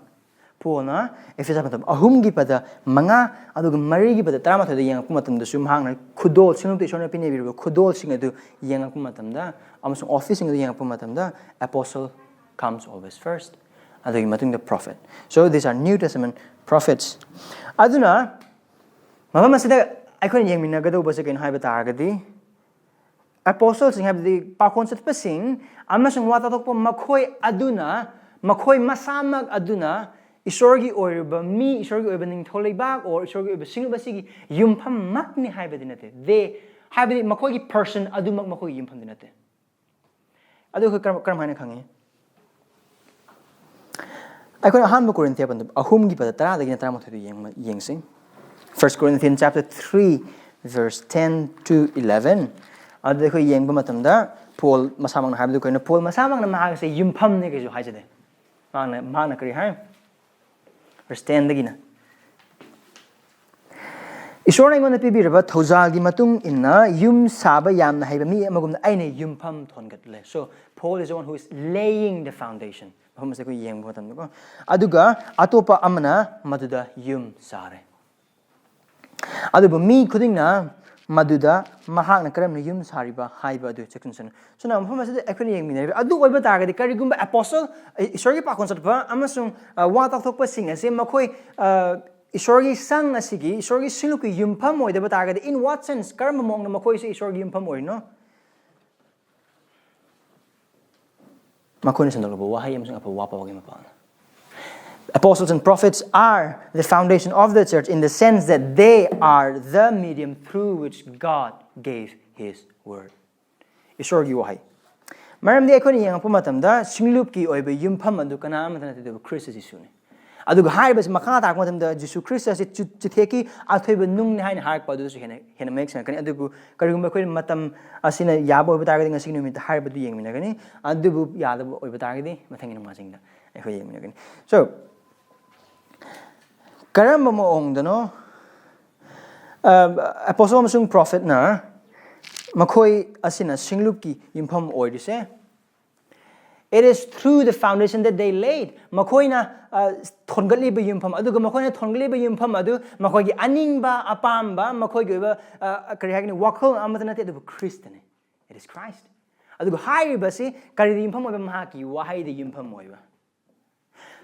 ꯄꯣꯜꯅ ꯏꯐꯦꯁ ꯃꯇꯝ ꯑꯍꯨꯝꯒꯤ ꯄꯗ ꯃꯉꯥ, ꯑꯗꯨꯒ ꯃꯔꯤꯒꯤ ꯄꯗ ꯇꯔꯥꯃꯥꯊꯣꯏꯗ ꯌꯦꯡꯉꯛꯄ ꯃꯇꯝꯗꯁꯨ ꯃꯍꯥꯛꯅ ꯈꯨꯗꯣꯜ, ꯁꯤꯡꯂꯨꯞꯇ ꯏꯁꯣꯔꯅ ꯄꯤꯅꯕꯤꯔꯤꯕ ꯈꯨꯗꯣꯜꯁꯤꯡ ꯑꯗꯨ ꯌꯦꯡꯉꯛꯄ ꯃꯇꯝꯗ, ꯑꯃꯁꯨꯡ ꯑꯣꯐꯤꯁꯁꯤꯡ ꯑꯗꯨ ꯌꯦꯡꯉꯛꯄ ꯃꯇꯝꯗ, apostle comes always first, ꯑꯗꯨꯒꯤ ꯃꯇꯨꯡꯗ prophet. So these are New Testament prophets. ꯑꯗꯨꯅ ꯃꯐꯝ ꯑꯁꯤꯗ ꯑꯩꯈꯣꯏꯅ ꯌꯦꯡꯃꯤꯟꯅꯒꯗꯧꯕꯁꯦ ꯀꯩꯅꯣ ꯍꯥꯏꯕ ꯇꯥꯔꯒꯗꯤ, ꯑꯦꯄꯣꯁꯇꯜꯁꯤꯡ ꯍꯥꯏꯕꯗꯤ ꯄꯥꯈꯣꯟ ꯆꯠꯄꯁꯤꯡ ꯑꯃꯁꯨꯡ ꯋꯥ ꯇꯥꯊꯣꯛꯄ ꯃꯈꯣꯏ ꯑꯗꯨꯅ, ꯃꯈꯣꯏ ꯃꯁꯥꯃꯛ ꯑꯗꯨꯅ ꯏꯁꯣꯔꯒꯤ ꯑꯣꯏꯔꯤꯕ ꯃꯤ, ꯏꯁꯣꯔꯒꯤ ꯑꯣꯏꯕ ꯅꯤꯡꯊꯧ ꯂꯩꯕꯥꯛ, or ꯏꯁꯣꯔꯒꯤ ꯑꯣꯏꯕ ꯁꯤꯡꯂꯨꯞ ꯑꯁꯤꯒꯤ ꯌꯨꯝꯐꯝꯃꯛꯅꯤ ꯍꯥꯏꯕꯗꯤ ꯅꯠꯇꯦ꯫ They ꯍꯥꯏꯕꯗꯤ ꯃꯈꯣꯏꯒꯤ ꯄꯔꯁꯟ ꯑꯗꯨꯃꯛ ꯃꯈꯣꯏꯒꯤ ꯌꯨꯝꯐꯝꯗꯤ ꯅꯠꯇꯦ꯫ ꯑꯗꯨ ꯑꯩꯈꯣꯏ ꯀꯔꯝ, ꯀꯔꯝ ꯍꯥꯏꯅ ꯈꯪꯉꯤ? ꯑꯩꯈꯣꯏꯅ ꯑꯍꯥꯟꯕ ꯀꯣꯔꯤꯟꯊꯤꯌꯥ ꯄꯟꯗꯨꯞ ꯑꯍꯨꯝꯒꯤ ꯄꯗ ꯇꯔꯥꯗꯒꯤꯅ ꯇꯔꯥꯃꯥꯊꯣꯏꯗ ꯌꯦꯡꯕ, ꯌꯦꯡꯁꯤ꯫ First Corinthians chapter three, verse ten to eleven. ꯑꯗꯨꯗ ꯑꯩꯈꯣꯏ ꯌꯦꯡꯕ ꯃꯇꯝꯗ, ꯄꯣꯜ ꯃꯁꯥꯃꯛꯅ ꯍꯥꯏꯕꯗꯨ ꯀꯩꯅꯣ? ꯄꯣꯜ ꯃꯁꯥꯃꯛꯅ ꯃꯍꯥꯛꯁꯦ ꯌꯨꯝꯐꯝꯅꯤ ꯀꯩꯁꯨ ꯍꯥꯏꯖꯗꯦ꯫ ꯃꯍꯥꯛꯅ, ꯃꯍꯥꯛꯅ ꯀꯔꯤ ꯍꯥꯏ? Verse ten ꯗꯒꯤꯅ, "ꯏꯁꯣꯔꯅ ꯑꯩꯉꯣꯟꯗ ꯄꯤꯕꯤꯔꯕ ꯊꯧꯖꯥꯜꯒꯤ ꯃꯇꯨꯡ ꯏꯟꯅ ꯌꯨꯝ ꯁꯥꯕ ꯌꯥꯝꯅ ꯍꯩꯕ ꯃꯤ ꯑꯃꯒꯨꯝꯅ ꯑꯩꯅ ꯌꯨꯝꯐꯝ ꯊꯣꯟꯒꯠꯂꯦ." So, Paul is the one who is laying the foundation. ꯃꯐꯝ ꯑꯁꯤꯗ ꯑꯩꯈꯣꯏ ꯌꯦꯡꯕ ꯃꯇꯝꯗꯀꯣ, ꯑꯗꯨꯒ ꯑꯇꯣꯞꯄ ꯑꯃꯅ ꯃꯗꯨꯗ ꯌꯨꯝ ꯁꯥꯔꯦ꯫ ꯑꯗꯨꯕꯨ ꯃꯤ ꯈꯨꯗꯤꯡꯅ ꯃꯗꯨꯗ ꯃꯍꯥꯛꯅ ꯀꯔꯝꯅ ꯌꯨꯝ ꯁꯥꯔꯤꯕ ꯍꯥꯏꯕ ꯑꯗꯨ ꯆꯦꯛꯁꯤꯟꯁꯅꯨ꯫ ꯁꯨꯅ ꯃꯐꯝ ꯑꯁꯤꯗ ꯑꯩꯈꯣꯏꯅ ꯌꯦꯡꯃꯤꯟꯅꯔꯤꯕ ꯑꯗꯨ ꯑꯣꯏꯕ ꯇꯥꯔꯒꯗꯤ, ꯀꯔꯤꯒꯨꯝꯕ ꯑꯦꯄꯣꯁꯇꯜ, ꯏꯁꯣꯔꯒꯤ ꯄꯥꯎꯈꯣꯟ ꯆꯠꯄ ꯑꯃꯁꯨꯡ, ꯑ, ꯋꯥ ꯇꯥꯛꯊꯣꯛꯄꯁꯤꯡ ꯑꯁꯤ ꯃꯈꯣꯏ, ꯑ, ꯏꯁꯣꯔꯒꯤ ꯁꯪ ꯑꯁꯤꯒꯤ, ꯏꯁꯣꯔꯒꯤ ꯁꯤꯡꯂꯨꯞꯀꯤ ꯌꯨꯝꯐꯝ ꯑꯣꯏꯗꯕ ꯇꯥꯔꯒꯗꯤ, in what sense, ꯀꯔꯝꯕ ꯃꯑꯣꯡꯗ ꯃꯈꯣꯏꯁꯦ ꯏꯁꯣꯔꯒꯤ ꯌꯨꯝꯐꯝ ꯑꯣꯏꯔꯤꯅꯣ? ꯃꯈꯣꯏꯅ ꯁꯟꯗꯣꯛꯂꯕ ꯋꯥꯍꯩ ꯑꯃꯁꯨꯡ ꯑꯐꯕ ꯋꯥ ꯄꯥꯎꯒꯤ ꯃꯄꯥꯜꯅ꯫ Apostles and prophets are the foundation of the church in the sense that they are the medium through which God gave his word. ꯏꯁꯣꯔꯒꯤ ꯋꯥꯍꯩ꯫ ꯃꯔꯝꯗꯤ ꯑꯩꯈꯣꯏꯅ ꯌꯦꯡꯉꯛꯄ ꯃꯇꯝꯗ ꯁꯤꯡꯂꯨꯞꯀꯤ ꯑꯣꯏꯕ ꯌꯨꯝꯐꯝ ꯑꯗꯨ ꯀꯅꯥ ꯑꯃꯠꯇ ꯅꯠꯇꯦ, ꯑꯗꯨꯕꯨ ꯈ꯭ꯔꯤꯁꯇ ꯖꯤꯁꯨꯅꯤ꯫ ꯑꯗꯨꯒ ꯍꯥꯏꯔꯤꯕꯁꯤ ꯃꯈꯥ ꯇꯥꯔꯛꯄ ꯃꯇꯝꯗ ꯖꯤꯁꯨ ꯈ꯭ꯔꯤꯁꯇ ꯑꯁꯤ ꯆꯨ-, ꯆꯨꯊꯦꯛꯀꯤ ꯑꯊꯣꯏꯕ ꯅꯨꯡꯅꯤ ꯍꯥꯏꯅ ꯍꯥꯏꯔꯛꯄ ꯑꯗꯨꯗꯁꯨ ꯍꯦꯟꯅ, ꯍꯦꯟꯅ ꯃꯌꯦꯛ ꯁꯦꯡꯉꯛꯀꯅꯤ꯫ ꯑꯗꯨꯕꯨ ꯀꯔꯤꯒꯨꯝꯕ ꯑꯩꯈꯣꯏꯅ ꯃꯇꯝ ꯑꯁꯤꯅ ꯌꯥꯕ ꯑꯣꯏꯕ ꯇꯥꯔꯒꯗꯤ ꯉꯁꯤꯒꯤ ꯅꯨꯃꯤꯠꯇ ꯍꯥꯏꯔꯤꯕꯗꯨ ꯌꯦꯡꯃꯤꯟꯅꯒꯅꯤ꯫ ꯑꯗꯨꯕꯨ ꯌꯥꯗꯕ ꯑꯣꯏꯕ ꯇꯥꯔꯒꯗꯤ ꯃꯊꯪꯒꯤ ꯅꯣꯡꯃꯥꯏꯖꯤꯡꯗ ꯑꯩꯈꯣꯏ ꯌꯦꯡꯃꯤꯟꯅꯒꯅꯤ꯫ So, ꯀꯔꯝꯕ ꯃꯑꯣꯡꯗꯅꯣ, ꯑ, ꯑꯦꯄꯣꯁꯇꯜ ꯑꯃꯁꯨꯡ ꯄ꯭ꯔꯣꯐꯦꯠꯅ ꯃꯈꯣꯏ ꯑꯁꯤꯅ ꯁꯤꯡꯂꯨꯞꯀꯤ ꯌꯨꯝꯐꯝ ꯑꯣꯏꯔꯤꯁꯦ? It is through the foundation that they laid. ꯃꯈꯣꯏꯅ, ꯑ, ꯊꯣꯟꯒꯠꯂꯤꯕ ꯌꯨꯝꯐꯝ, ꯑꯗꯨꯒ ꯃꯈꯣꯏꯅ ꯊꯣꯟꯒꯠꯂꯤꯕ ꯌꯨꯝꯐꯝ ꯑꯗꯨ ꯃꯈꯣꯏꯒꯤ ꯑꯅꯤꯡꯕ, ꯑꯄꯥꯝꯕ, ꯃꯈꯣꯏꯒꯤ ꯑꯣꯏꯕ, ꯑ, ꯀꯔꯤ ꯍꯥꯏꯒꯅꯤ, ꯋꯥꯈꯜ ꯑꯃꯠꯇ ꯅꯠꯇꯦ, ꯑꯗꯨꯕꯨ ꯈ꯭ꯔꯤꯁꯇꯅꯤ꯫ It is Christ. ꯑꯗꯨꯒ ꯍꯥꯏꯔꯤꯕꯁꯤ ꯀꯔꯤꯗ ꯌꯨꯝꯐꯝ ꯑꯣꯏꯕ? ꯃꯍꯥꯛꯀꯤ ꯋꯥꯍꯩꯗ ꯌꯨꯝꯐꯝ ꯑꯣꯏꯕ꯫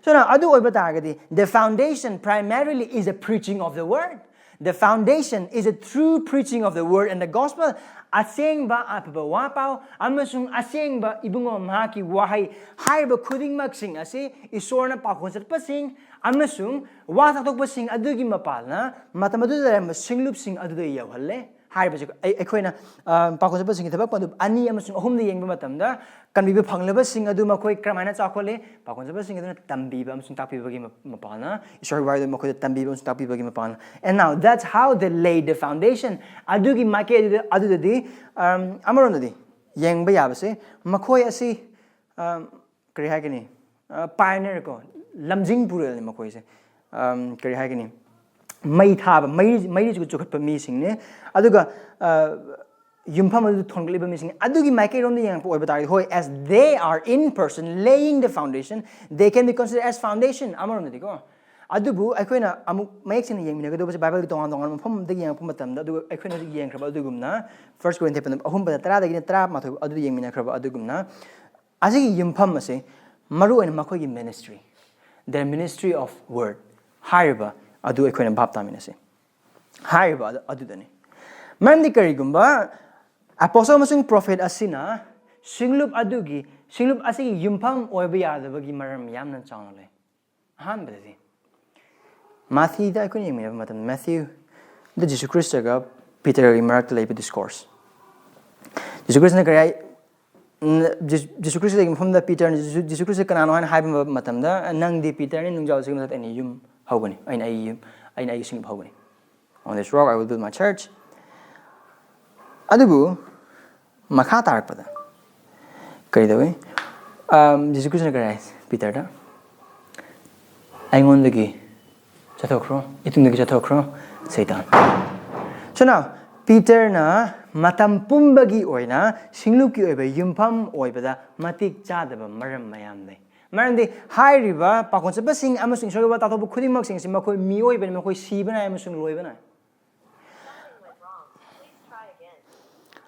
So now, ꯑꯗꯨ ꯑꯣꯏꯕ ꯇꯥꯔꯒꯗꯤ, the foundation primarily is the preaching of the word. The foundation is a true preaching of the word and the gospel. ꯑꯁꯦꯡꯕ ꯑꯐꯕ ꯋꯥ ꯄꯥꯎ ꯑꯃꯁꯨꯡ ꯑꯁꯦꯡꯕ ꯏꯕꯨꯡꯉꯣ ꯃꯍꯥꯛꯀꯤ ꯋꯥꯍꯩ ꯍꯥꯏꯔꯤꯕ ꯈꯨꯗꯤꯡꯃꯛꯁꯤꯡ ꯑꯁꯤ ꯏꯁꯣꯔꯅ ꯄꯥꯎꯈꯣꯟ ꯆꯠꯄꯁꯤꯡ ꯑꯃꯁꯨꯡ ꯋꯥ ꯇꯥꯛꯊꯣꯛꯄꯁꯤꯡ ꯑꯗꯨꯒꯤ ꯃꯄꯥꯜꯅ ꯃꯇꯝ ꯑꯗꯨꯗ ꯂꯩꯔꯝꯕ ꯁꯤꯡꯂꯨꯞꯁꯤꯡ ꯑꯗꯨꯗ ꯌꯧꯍꯜꯂꯦ꯫ ꯍꯥꯏꯔꯤꯕꯁꯦ ꯑꯩ-, ꯑꯩꯈꯣꯏꯅ, ꯑ, ꯄꯥꯎꯈꯣꯟ ꯆꯠꯄꯁꯤꯡꯒꯤ ꯊꯕꯛ ꯑꯗꯨ ꯑꯅꯤ ꯑꯃꯁꯨꯡ ꯑꯍꯨꯝꯗ ꯌꯦꯡꯕ ꯃꯇꯝꯗ, ꯀꯟꯕꯤꯕ ꯐꯪꯂꯕꯁꯤꯡ ꯑꯗꯨ ꯃꯈꯣꯏ ꯀꯔꯝꯍꯥꯏꯅ ꯆꯥꯎꯈꯠꯂꯤ? ꯄꯥꯎꯈꯣꯟ ꯆꯠꯄꯁꯤꯡ ꯑꯗꯨꯅ ꯇꯝꯕꯤꯕ ꯑꯃꯁꯨꯡ ꯇꯥꯛꯄꯤꯕꯒꯤ ꯃ-, ꯃꯄꯥꯜꯅ, ꯏꯁꯣꯔꯒꯤ ꯋꯥꯔꯤꯗꯨ ꯃꯈꯣꯏꯗ ꯇꯝꯕꯤꯕ ꯑꯃꯁꯨꯡ ꯇꯥꯛꯄꯤꯕꯒꯤ ꯃꯄꯥꯜꯅ꯫ And now, that's how they laid the foundation. ꯑꯗꯨꯒꯤ ꯃꯥꯏꯀꯩ ꯑꯗꯨꯗ, ꯑꯗꯨꯗꯗꯤ, ꯑꯝ, ꯑꯃꯔꯣꯝꯗꯗꯤ, ꯌꯦꯡꯕ ꯌꯥꯕꯁꯦ, ꯃꯈꯣꯏ ꯑꯁꯤ ꯑ, ꯀꯔꯤ ꯍꯥꯏꯒꯅꯤ? ꯄꯥꯏꯅꯔ ꯀꯣ, ꯂꯝꯖꯤꯡ ꯄꯨꯔꯦꯜꯅꯤ ꯃꯈꯣꯏꯁꯦ꯫ ꯑꯝ, ꯀꯔꯤ ꯍꯥꯏꯒꯅꯤ? ꯃꯩ ꯊꯥꯕ, ꯃꯩ ꯃꯩꯔꯤꯁꯨ ꯆꯨꯈꯠꯄ ꯃꯤꯁꯤꯡꯅꯤ꯫ ꯑꯗꯨꯒ ꯑ, ꯌꯨꯝꯐꯝ ꯑꯗꯨ ꯊꯣꯟꯒꯠꯂꯤꯕ ꯃꯤꯁꯤꯡꯅꯤ꯫ ꯑꯗꯨꯒꯤ ꯃꯥꯏꯀꯩꯔꯣꯝꯗ ꯌꯦꯡꯉꯛꯄ ꯑꯣꯏꯕ ꯇꯥꯔꯗꯤ, ꯍꯣꯏ, as they are in person laying the foundation, they can be considered as foundation ꯑꯃꯔꯣꯝꯗꯗꯤꯀꯣ꯫ ꯑꯗꯨꯕꯨ ꯑꯩꯈꯣꯏꯅ ꯑꯃꯨꯛ ꯃꯌꯦꯛ ꯁꯦꯡꯅ ꯌꯦꯡꯃꯤꯟꯅꯒꯗꯧꯕꯁꯦ, ꯕꯥꯏꯕꯜꯒꯤ ꯇꯣꯉꯥꯟ ꯇꯣꯉꯥꯟꯕ ꯃꯐꯝꯗ ꯌꯦꯡꯉꯛꯄ ꯃꯇꯝꯗ, ꯑꯗꯨꯒ ꯑꯩꯈꯣꯏꯅ ꯍꯧꯖꯤꯛ ꯌꯦꯡꯈ꯭ꯔꯕ ꯑꯗꯨꯒꯨꯝꯅ, ꯐꯥꯔꯁ ꯀꯣꯔꯤꯟꯊꯤꯌꯟ ꯑꯍꯨꯝ ꯄꯗ ꯇꯔꯥꯗꯒꯤꯅ ꯇꯔꯥꯃꯥꯊꯣꯏ ꯑꯗꯨ ꯌꯦꯡꯃꯤꯟꯅꯈ꯭ꯔꯕ ꯑꯗꯨꯒꯨꯝꯅ, ꯑꯁꯤꯒꯤ ꯌꯨꯝꯐꯝ ꯑꯁꯤ ꯃꯔꯨꯑꯣꯏꯅ ꯃꯈꯣꯏꯒꯤ ministry, the ministry of word ꯍꯥꯏꯔꯤꯕ ꯑꯗꯨ ꯑꯩꯈꯣꯏꯅ ꯚꯥꯞ ꯇꯥꯃꯤꯟꯅꯁꯤ꯫ ꯍꯥꯏꯔꯤꯕ ꯑꯗꯨ- ꯑꯗꯨꯗꯅꯤ꯫ ꯃꯔꯝꯗꯤ ꯀꯔꯤꯒꯨꯝꯕ ꯑꯄꯣꯁꯇꯜ ꯑꯃꯁꯨꯡ ꯄ꯭ꯔꯣꯐꯦꯠ ꯑꯁꯤꯅ ꯁꯤꯡꯂꯨꯞ ꯑꯗꯨꯒꯤ, ꯁꯤꯡꯂꯨꯞ ꯑꯁꯤꯒꯤ ꯌꯨꯝꯐꯝ ꯑꯣꯏꯕ ꯌꯥꯗꯕꯒꯤ ꯃꯔꯝ ꯌꯥꯝꯅ ꯆꯥꯎꯅ ꯂꯩ꯫ ꯑꯍꯥꯟꯕꯗꯗꯤ ꯃꯥꯊꯤꯗ ꯑꯩꯈꯣꯏꯅ ꯌꯦꯡꯃꯤꯟꯅꯕ ꯃꯇꯝꯗ, ꯃꯥꯊꯤꯗ ꯖꯤꯁꯨ ꯈ꯭ꯔꯤꯁꯇꯒ ꯄꯤꯇꯔꯒꯤ ꯃꯔꯛꯇ ꯂꯩꯕ ꯗꯤꯁꯀꯣꯔꯁ꯫ ꯖꯤꯁꯨ ꯈ꯭ꯔꯤꯁꯇꯅ ꯀꯔꯤ ꯍꯥꯏ? ꯎꯝ, ꯖꯤ- ꯖꯤꯁꯨ ꯈ꯭ꯔꯤꯁꯇꯒꯤ ꯃꯐꯝꯗ ꯄꯤꯇꯔꯅ ꯖꯤꯁꯨ, ꯖꯤꯁꯨ ꯈ꯭ꯔꯤꯁꯇ ꯀꯅꯥꯅꯣ ꯍꯥꯏꯅ ꯍꯥꯏꯕ ꯃꯇꯝꯗ, "ꯅꯪꯗꯤ ꯄꯤꯇꯔꯅꯤ, ꯅꯨꯡꯖꯥꯎꯁꯤꯒꯤ ꯃꯊꯛꯇ ꯑꯩꯅ ꯌꯨꯝ ꯍꯧꯒꯅꯤ, ꯑꯩꯅ ꯑꯩꯒꯤ ꯌꯨꯝ, ꯑꯩꯅ ꯑꯩꯒꯤ ꯁꯤꯡꯂꯨꯞ ꯍꯧꯒꯅꯤ." On this rock I will build my church. ꯑꯗꯨꯕꯨ ꯃꯈꯥ ꯇꯥꯔꯛꯄꯗ ꯀꯔꯤ ꯇꯧꯏ? ꯑꯝ, ꯖꯤꯁꯨ ꯈ꯭ꯔꯤꯁꯇꯅ ꯀꯔꯤ ꯍꯥꯏ ꯄꯤꯇꯔꯗ? "ꯑꯩꯉꯣꯟꯗꯒꯤ ꯆꯠꯊꯣꯛꯈ꯭ꯔꯣ, ꯏꯇꯨꯡꯗꯒꯤ ꯆꯠꯊꯣꯛꯈ꯭ꯔꯣ, ꯁꯩꯇꯥꯟ." So now, ꯄꯤꯇꯔꯅ ꯃꯇꯝ ꯄꯨꯝꯕꯒꯤ ꯑꯣꯏꯅ ꯁꯤꯡꯂꯨꯞꯀꯤ ꯑꯣꯏꯕ ꯌꯨꯝꯐꯝ ꯑꯣꯏꯕꯗ ꯃꯇꯤꯛ ꯆꯥꯗꯕ ꯃꯔꯝ ꯃꯌꯥꯝ ꯂꯩ꯫ ꯃꯔꯝꯗꯤ ꯍꯥꯏꯔꯤꯕ ꯄꯥꯈꯣꯟ ꯆꯠꯄꯁꯤꯡ ꯑꯃꯁꯨꯡ ꯏꯁꯣꯔꯒꯤ ꯋꯥ ꯇꯥꯊꯣꯛꯄ ꯈꯨꯗꯤꯡꯃꯛꯁꯤꯡꯁꯤ ꯃꯈꯣꯏ ꯃꯤꯑꯣꯏꯕꯅꯤ, ꯃꯈꯣꯏ ꯁꯤꯕ ꯅꯥꯏ ꯑꯃꯁꯨꯡ ꯂꯣꯏꯕ ꯅꯥꯏ꯫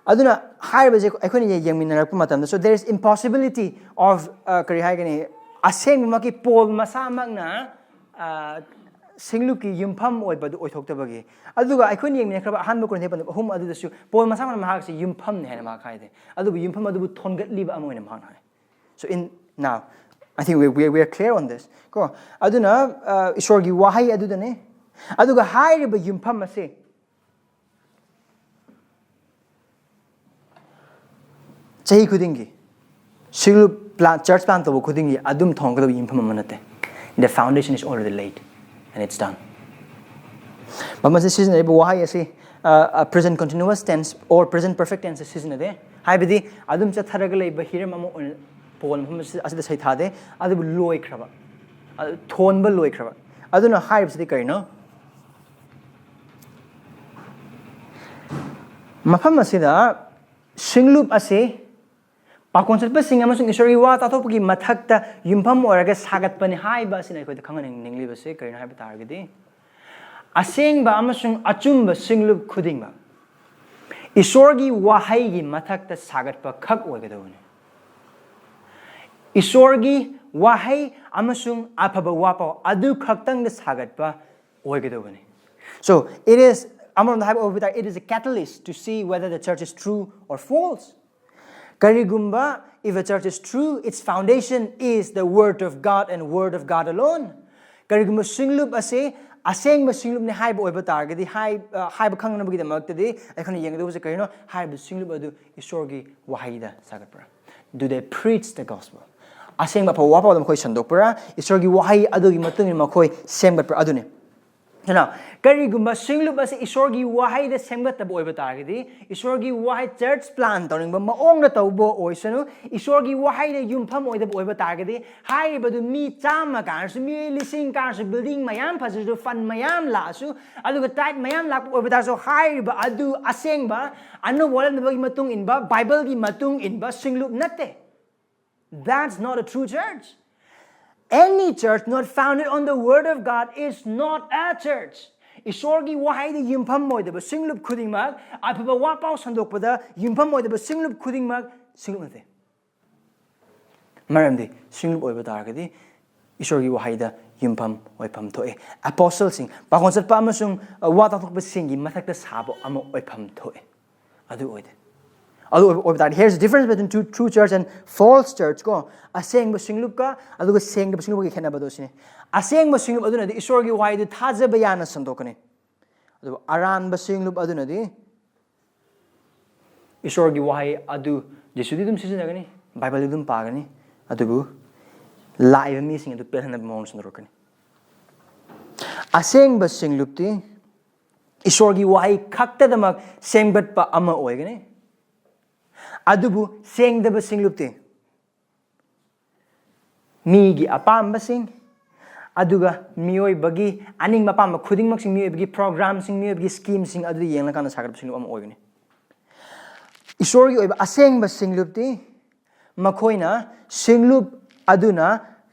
ꯑꯗꯨꯅ ꯍꯥꯏꯔꯤꯕꯁꯦ ꯑꯩꯈꯣꯏꯅ ꯌꯦ- ꯌꯦꯡꯃꯤꯟꯅꯔꯛꯄ ꯃꯇꯝꯗ, so there is impossibility of, uh, ꯀꯔꯤ ꯍꯥꯏꯒꯅꯤ, ꯑꯁꯦꯡꯕꯃꯛꯀꯤ ꯄꯣꯜ ꯃꯁꯥꯃꯛꯅ, uh, ꯁꯤꯡꯂꯨꯞꯀꯤ ꯌꯨꯝꯐꯝ ꯑꯣꯏꯕꯗꯨ ꯑꯣꯏꯊꯣꯛꯇꯕꯒꯤ꯫ ꯑꯗꯨꯒ ꯑꯩꯈꯣꯏꯅ ꯌꯦꯡꯃꯤꯟꯅꯈ꯭ꯔꯕ ꯑꯍꯥꯟꯕ ꯀꯣꯔꯤꯟꯊꯤꯌꯟ ꯑꯍꯨꯝ ꯑꯗꯨꯗꯁꯨ ꯄꯣꯜ ꯃꯁꯥꯃꯛꯅ ꯃꯍꯥꯛꯁꯤ ꯌꯨꯝꯐꯝꯅꯤ ꯍꯥꯏꯅ ꯃꯍꯥꯛ ꯍꯥꯏꯗꯦ, ꯑꯗꯨꯕꯨ ꯌꯨꯝꯐꯝ ꯑꯗꯨꯕꯨ ꯊꯣꯟꯒꯠꯂꯤꯕ ꯑꯃ ꯑꯣꯏꯅ ꯃꯍꯥꯛꯅ ꯍꯥꯏ꯫ So in now, I think we, we, we are clear on this. ꯀꯣ, ꯑꯗꯨꯅ, uh, ꯏꯁꯣꯔꯒꯤ ꯋꯥꯍꯩ ꯑꯗꯨꯗꯅꯤ꯫ ꯑꯗꯨꯒ ꯍꯥꯏꯔꯤꯕ ꯌꯨꯝꯐꯝ ꯑꯁꯤ ꯆꯍꯤ ꯈꯨꯗꯤꯡꯒꯤ ꯁꯤꯒꯨꯝꯕ plan, church plan ꯇꯧꯕ ꯈꯨꯗꯤꯡꯒꯤ ꯑꯗꯨꯝ ꯊꯣꯡꯒꯗꯕ ꯌꯨꯝꯐꯝ ꯑꯃ ꯅꯠꯇꯦ꯫ The foundation is already laid and it's done. ꯃꯃꯜꯁꯦ ꯁꯤꯖꯤꯟꯅꯔꯤꯕ ꯋꯥꯍꯩ ꯑꯁꯤ, uh, uh, present continuous tense or present perfect tense ꯁꯤꯖꯤꯟꯅꯗꯦ꯫ ꯍꯥꯏꯕꯗꯤ ꯑꯗꯨꯝ ꯆꯠꯊꯔꯒ ꯂꯩꯕ ꯍꯤꯔꯝ ꯑꯃ ꯑꯣꯏꯅ ꯄꯣꯜ ꯃꯐꯝ ꯑꯁꯤ-, ꯑꯁꯤꯗ ꯁꯩꯊꯥꯗꯦ, ꯑꯗꯨꯕꯨ ꯂꯣꯏꯈ꯭ꯔꯕ, ꯑꯗꯨ ꯊꯣꯟꯕ ꯂꯣꯏꯈ꯭ꯔꯕ꯫ ꯑꯗꯨꯅ ꯍꯥꯏꯔꯤꯕꯁꯤꯗꯤ ꯀꯔꯤꯅꯣ? ꯃꯐꯝ ꯑꯁꯤꯗ ꯁꯤꯡꯂꯨꯞ ꯑꯁꯤ ꯄꯥꯈꯣꯟ ꯆꯠꯄꯁꯤꯡ ꯑꯃꯁꯨꯡ ꯏꯁꯣꯔꯒꯤ ꯋꯥ ꯇꯥꯊꯣꯛꯄꯒꯤ ꯃꯊꯛꯇ ꯌꯨꯝꯐꯝ ꯑꯣꯏꯔꯒ ꯁꯥꯒꯠꯄꯅꯤ ꯍꯥꯏꯕ ꯑꯁꯤꯅ ꯑꯩꯈꯣꯏꯗ ꯈꯪꯍꯟꯅꯤꯡꯂꯤꯕꯁꯦ ꯀꯔꯤꯅꯣ ꯍꯥꯏꯕ ꯇꯥꯔꯒꯗꯤ, ꯑꯁꯦꯡꯕ ꯑꯃꯁꯨꯡ ꯑꯆꯨꯝꯕ ꯁꯤꯡꯂꯨꯞ ꯈꯨꯗꯤꯡꯃꯛ ꯏꯁꯣꯔꯒꯤ ꯋꯥꯍꯩꯒꯤ ꯃꯊꯛꯇ ꯁꯥꯒꯠꯄ ꯈꯛ ꯑꯣꯏꯒꯗꯧꯕꯅꯤ꯫ ꯏꯁꯣꯔꯒꯤ ꯋꯥꯍꯩ ꯑꯃꯁꯨꯡ ꯑꯐꯕ ꯋꯥꯄꯥꯎ ꯑꯗꯨ ꯈꯛꯇꯪꯗ ꯁꯥꯒꯠꯄ ꯑꯣꯏꯒꯗꯧꯕꯅꯤ꯫ So, it is, ꯑꯃꯔꯣꯝꯗ ꯍꯥꯏꯕ ꯑꯣꯏꯕ ꯇꯥꯔꯦ, it is a catalyst to see whether the church is true or false. ꯀꯔꯤꯒꯨꯝꯕ, if a church is true, its foundation is the word of God and word of God alone. ꯀꯔꯤꯒꯨꯝꯕ ꯁꯤꯡꯂꯨꯞ ꯑꯁꯤ ꯑꯁꯦꯡꯕ ꯁꯤꯡꯂꯨꯞꯅꯤ ꯍꯥꯏꯕ ꯑꯣꯏꯕ ꯇꯥꯔꯒꯗꯤ, ꯍꯥꯏ-, ꯑ, ꯍꯥꯏꯕ ꯈꯪꯅꯕꯒꯤꯗꯃꯛꯇꯗꯤ ꯑꯩꯈꯣꯏꯅ ꯌꯦꯡꯒꯗꯧꯕꯁꯦ ꯀꯔꯤꯅꯣ? ꯍꯥꯏꯔꯤꯕ ꯁꯤꯡꯂꯨꯞ ꯑꯗꯨ ꯏꯁꯣꯔꯒꯤ ꯋꯥꯍꯩꯗ ꯁꯥꯒꯠꯄ꯭ꯔꯥ? Do they preach the gospel? ꯑꯁꯦꯡꯕ ꯑꯐꯕ ꯋꯥꯄꯥꯎꯗ ꯃꯈꯣꯏ ꯁꯟꯗꯣꯛꯄ꯭ꯔꯥ? ꯏꯁꯣꯔꯒꯤ ꯋꯥꯍꯩ ꯑꯗꯨꯒꯤ ꯃꯇꯨꯡ ꯏꯟꯅ ꯃꯈꯣꯏ ꯁꯦꯝꯒꯠꯄ꯭ꯔꯥ? ꯑꯗꯨꯅꯤ꯫ ꯀꯩꯅꯣ, ꯀꯔꯤꯒꯨꯝꯕ ꯁꯤꯡꯂꯨꯞ ꯑꯁꯤ ꯏꯁꯣꯔꯒꯤ ꯋꯥꯍꯩꯗ ꯁꯦꯝꯒꯠꯇꯕ ꯑꯣꯏꯕ ꯇꯥꯔꯒꯗꯤ, ꯏꯁꯣꯔꯒꯤ ꯋꯥꯍꯩ ꯆꯔꯆ ꯄ꯭ꯂꯥꯟ ꯇꯧꯅꯤꯡꯕ ꯃꯑꯣꯡꯗ ꯇꯧꯕ ꯑꯣꯏꯁꯅꯨ, ꯏꯁꯣꯔꯒꯤ ꯋꯥꯍꯩꯗ ꯌꯨꯝꯐꯝ ꯑꯣꯏꯗꯕ ꯑꯣꯏꯕ ꯇꯥꯔꯒꯗꯤ, ꯍꯥꯏꯔꯤꯕꯗꯨ ꯃꯤ ꯆꯥꯝꯃ ꯀꯥꯔꯁꯨ, ꯃꯤ ꯂꯤꯁꯤꯡ ꯀꯥꯔꯁꯨ, ꯕꯤꯜꯗꯤꯡ ꯃꯌꯥꯝ ꯐꯖꯔꯁꯨ, ꯐꯟ ꯃꯌꯥꯝ ꯂꯥꯛꯑꯁꯨ, ꯑꯗꯨꯒ ꯇꯥꯏꯠ ꯃꯌꯥꯝ ꯂꯥꯛꯄ ꯑꯣꯏꯕ ꯇꯥꯔꯁꯨ, ꯍꯥꯏꯔꯤꯕ ꯑꯗꯨ ꯑꯁꯦꯡꯕ ꯑꯅꯧꯕ ꯋꯥꯔꯦꯝꯅꯕꯒꯤ ꯃꯇꯨꯡ ꯏꯟꯕ, ꯕꯥꯏꯕꯜꯒꯤ ꯃꯇꯨꯡ ꯏꯟꯕ ꯁꯤꯡꯂꯨꯞ ꯅꯠꯇꯦ꯫ That's not a true church. Any church not founded on the word of God is not a church. ꯏꯁꯣꯔꯒꯤ ꯋꯥꯍꯩꯗ ꯌꯨꯝꯐꯝ ꯑꯣꯏꯗꯕ ꯁꯤꯡꯂꯨꯞ ꯈꯨꯗꯤꯡꯃꯛ, ꯑꯐꯕ ꯋꯥꯄꯥꯎ ꯁꯟꯗꯣꯛꯄꯗ ꯌꯨꯝꯐꯝ ꯑꯣꯏꯗꯕ ꯁꯤꯡꯂꯨꯞ ꯈꯨꯗꯤꯡꯃꯛ ꯁꯤꯡꯂꯨꯞ ꯅꯠꯇꯦ꯫ ꯃꯔꯝꯗꯤ ꯁꯤꯡꯂꯨꯞ ꯑꯣꯏꯕ ꯇꯥꯔꯒꯗꯤ ꯏꯁꯣꯔꯒꯤ ꯋꯥꯍꯩꯗ ꯌꯨꯝꯐꯝ ꯑꯣꯏꯐꯝ ꯊꯣꯛꯑꯦ꯫ ꯑꯦꯄꯣꯁꯜꯁꯤꯡ, ꯄꯥꯈꯣꯟ ꯆꯠꯄ ꯑꯃꯁꯨꯡ, ꯑ, ꯋꯥ ꯇꯥꯊꯣꯛꯄꯁꯤꯡꯒꯤ ꯃꯊꯛꯇ ꯁꯥꯕ ꯑꯃ ꯑꯣꯏꯐꯝ ꯊꯣꯛꯑꯦ꯫ ꯑꯗꯨ ꯑꯣꯏꯗꯦ꯫ ꯑꯗꯨ ꯑꯣꯏꯕ, ꯑꯣꯏꯕ ꯇꯥꯔꯗꯤ, here's the difference between true, true church and false church ꯀꯣ꯫ ꯑꯁꯦꯡꯕ ꯁꯤꯡꯂꯨꯞꯀ ꯑꯗꯨꯒ ꯁꯦꯡꯗꯕ ꯁꯤꯡꯂꯨꯞꯀꯤ ꯈꯦꯠꯅꯕꯗꯣ ꯁꯤꯅꯤ꯫ ꯑꯁꯦꯡꯕ ꯁꯤꯡꯂꯨꯞ ꯑꯗꯨꯅꯗꯤ ꯏꯁꯣꯔꯒꯤ ꯋꯥꯍꯩꯗꯨ ꯊꯥꯖꯕ ꯌꯥꯅ ꯁꯟꯗꯣꯛꯀꯅꯤ꯫ ꯑꯗꯨꯕꯨ ꯑꯔꯥꯟꯕ ꯁꯤꯡꯂꯨꯞ ꯑꯗꯨꯅꯗꯤ ꯏꯁꯣꯔꯒꯤ ꯋꯥꯍꯩ ꯑꯗꯨ ꯖꯤꯁꯨꯗꯤ ꯑꯗꯨꯝ ꯁꯤꯖꯤꯟꯅꯒꯅꯤ, ꯕꯥꯏꯕꯜꯗꯤ ꯑꯗꯨꯝ ꯄꯥꯒꯅꯤ, ꯑꯗꯨꯕꯨ ꯂꯥꯛꯏꯕ ꯃꯤꯁꯤꯡ ꯑꯗꯨ ꯄꯦꯜꯍꯟꯅꯕ ꯃꯑꯣꯡꯗ ꯁꯟꯗꯣꯔꯛꯀꯅꯤ꯫ ꯑꯁꯦꯡꯕ ꯁꯤꯡꯂꯨꯞꯇꯤ ꯏꯁꯣꯔꯒꯤ ꯋꯥꯍꯩ ꯈꯛꯇꯗꯃꯛ ꯁꯦꯝꯒꯠꯄ ꯑꯃ ꯑꯣꯏꯒꯅꯤ꯫ ꯑꯗꯨꯕꯨ ꯁꯦꯡꯗꯕ ꯁꯤꯡꯂꯨꯞꯇꯤ ꯃꯤꯒꯤ ꯑꯄꯥꯝꯕꯁꯤꯡ, ꯑꯗꯨꯒ ꯃꯤꯑꯣꯏꯕꯒꯤ ꯑꯅꯤꯡꯕ ꯑꯄꯥꯝꯕ ꯈꯨꯗꯤꯡꯃꯛꯁꯤꯡ, ꯃꯤꯑꯣꯏꯕꯒꯤ ꯄ꯭ꯔꯣꯒ꯭ꯔꯥꯝꯁꯤꯡ, ꯃꯤꯑꯣꯏꯕꯒꯤ ꯁ꯭ꯀꯤꯝꯁꯤꯡ ꯑꯗꯨ ꯌꯦꯡꯂꯀꯥꯟꯗ ꯁꯥꯒꯠꯄ ꯁꯤꯡꯂꯨꯞ ꯑꯃ ꯑꯣꯏꯒꯅꯤ꯫ ꯏꯁꯣꯔꯒꯤ ꯑꯣꯏꯕ ꯑꯁꯦꯡꯕ ꯁꯤꯡꯂꯨꯞꯇꯤ ꯃꯈꯣꯏꯅ ꯁꯤꯡꯂꯨꯞ ꯑꯗꯨꯅ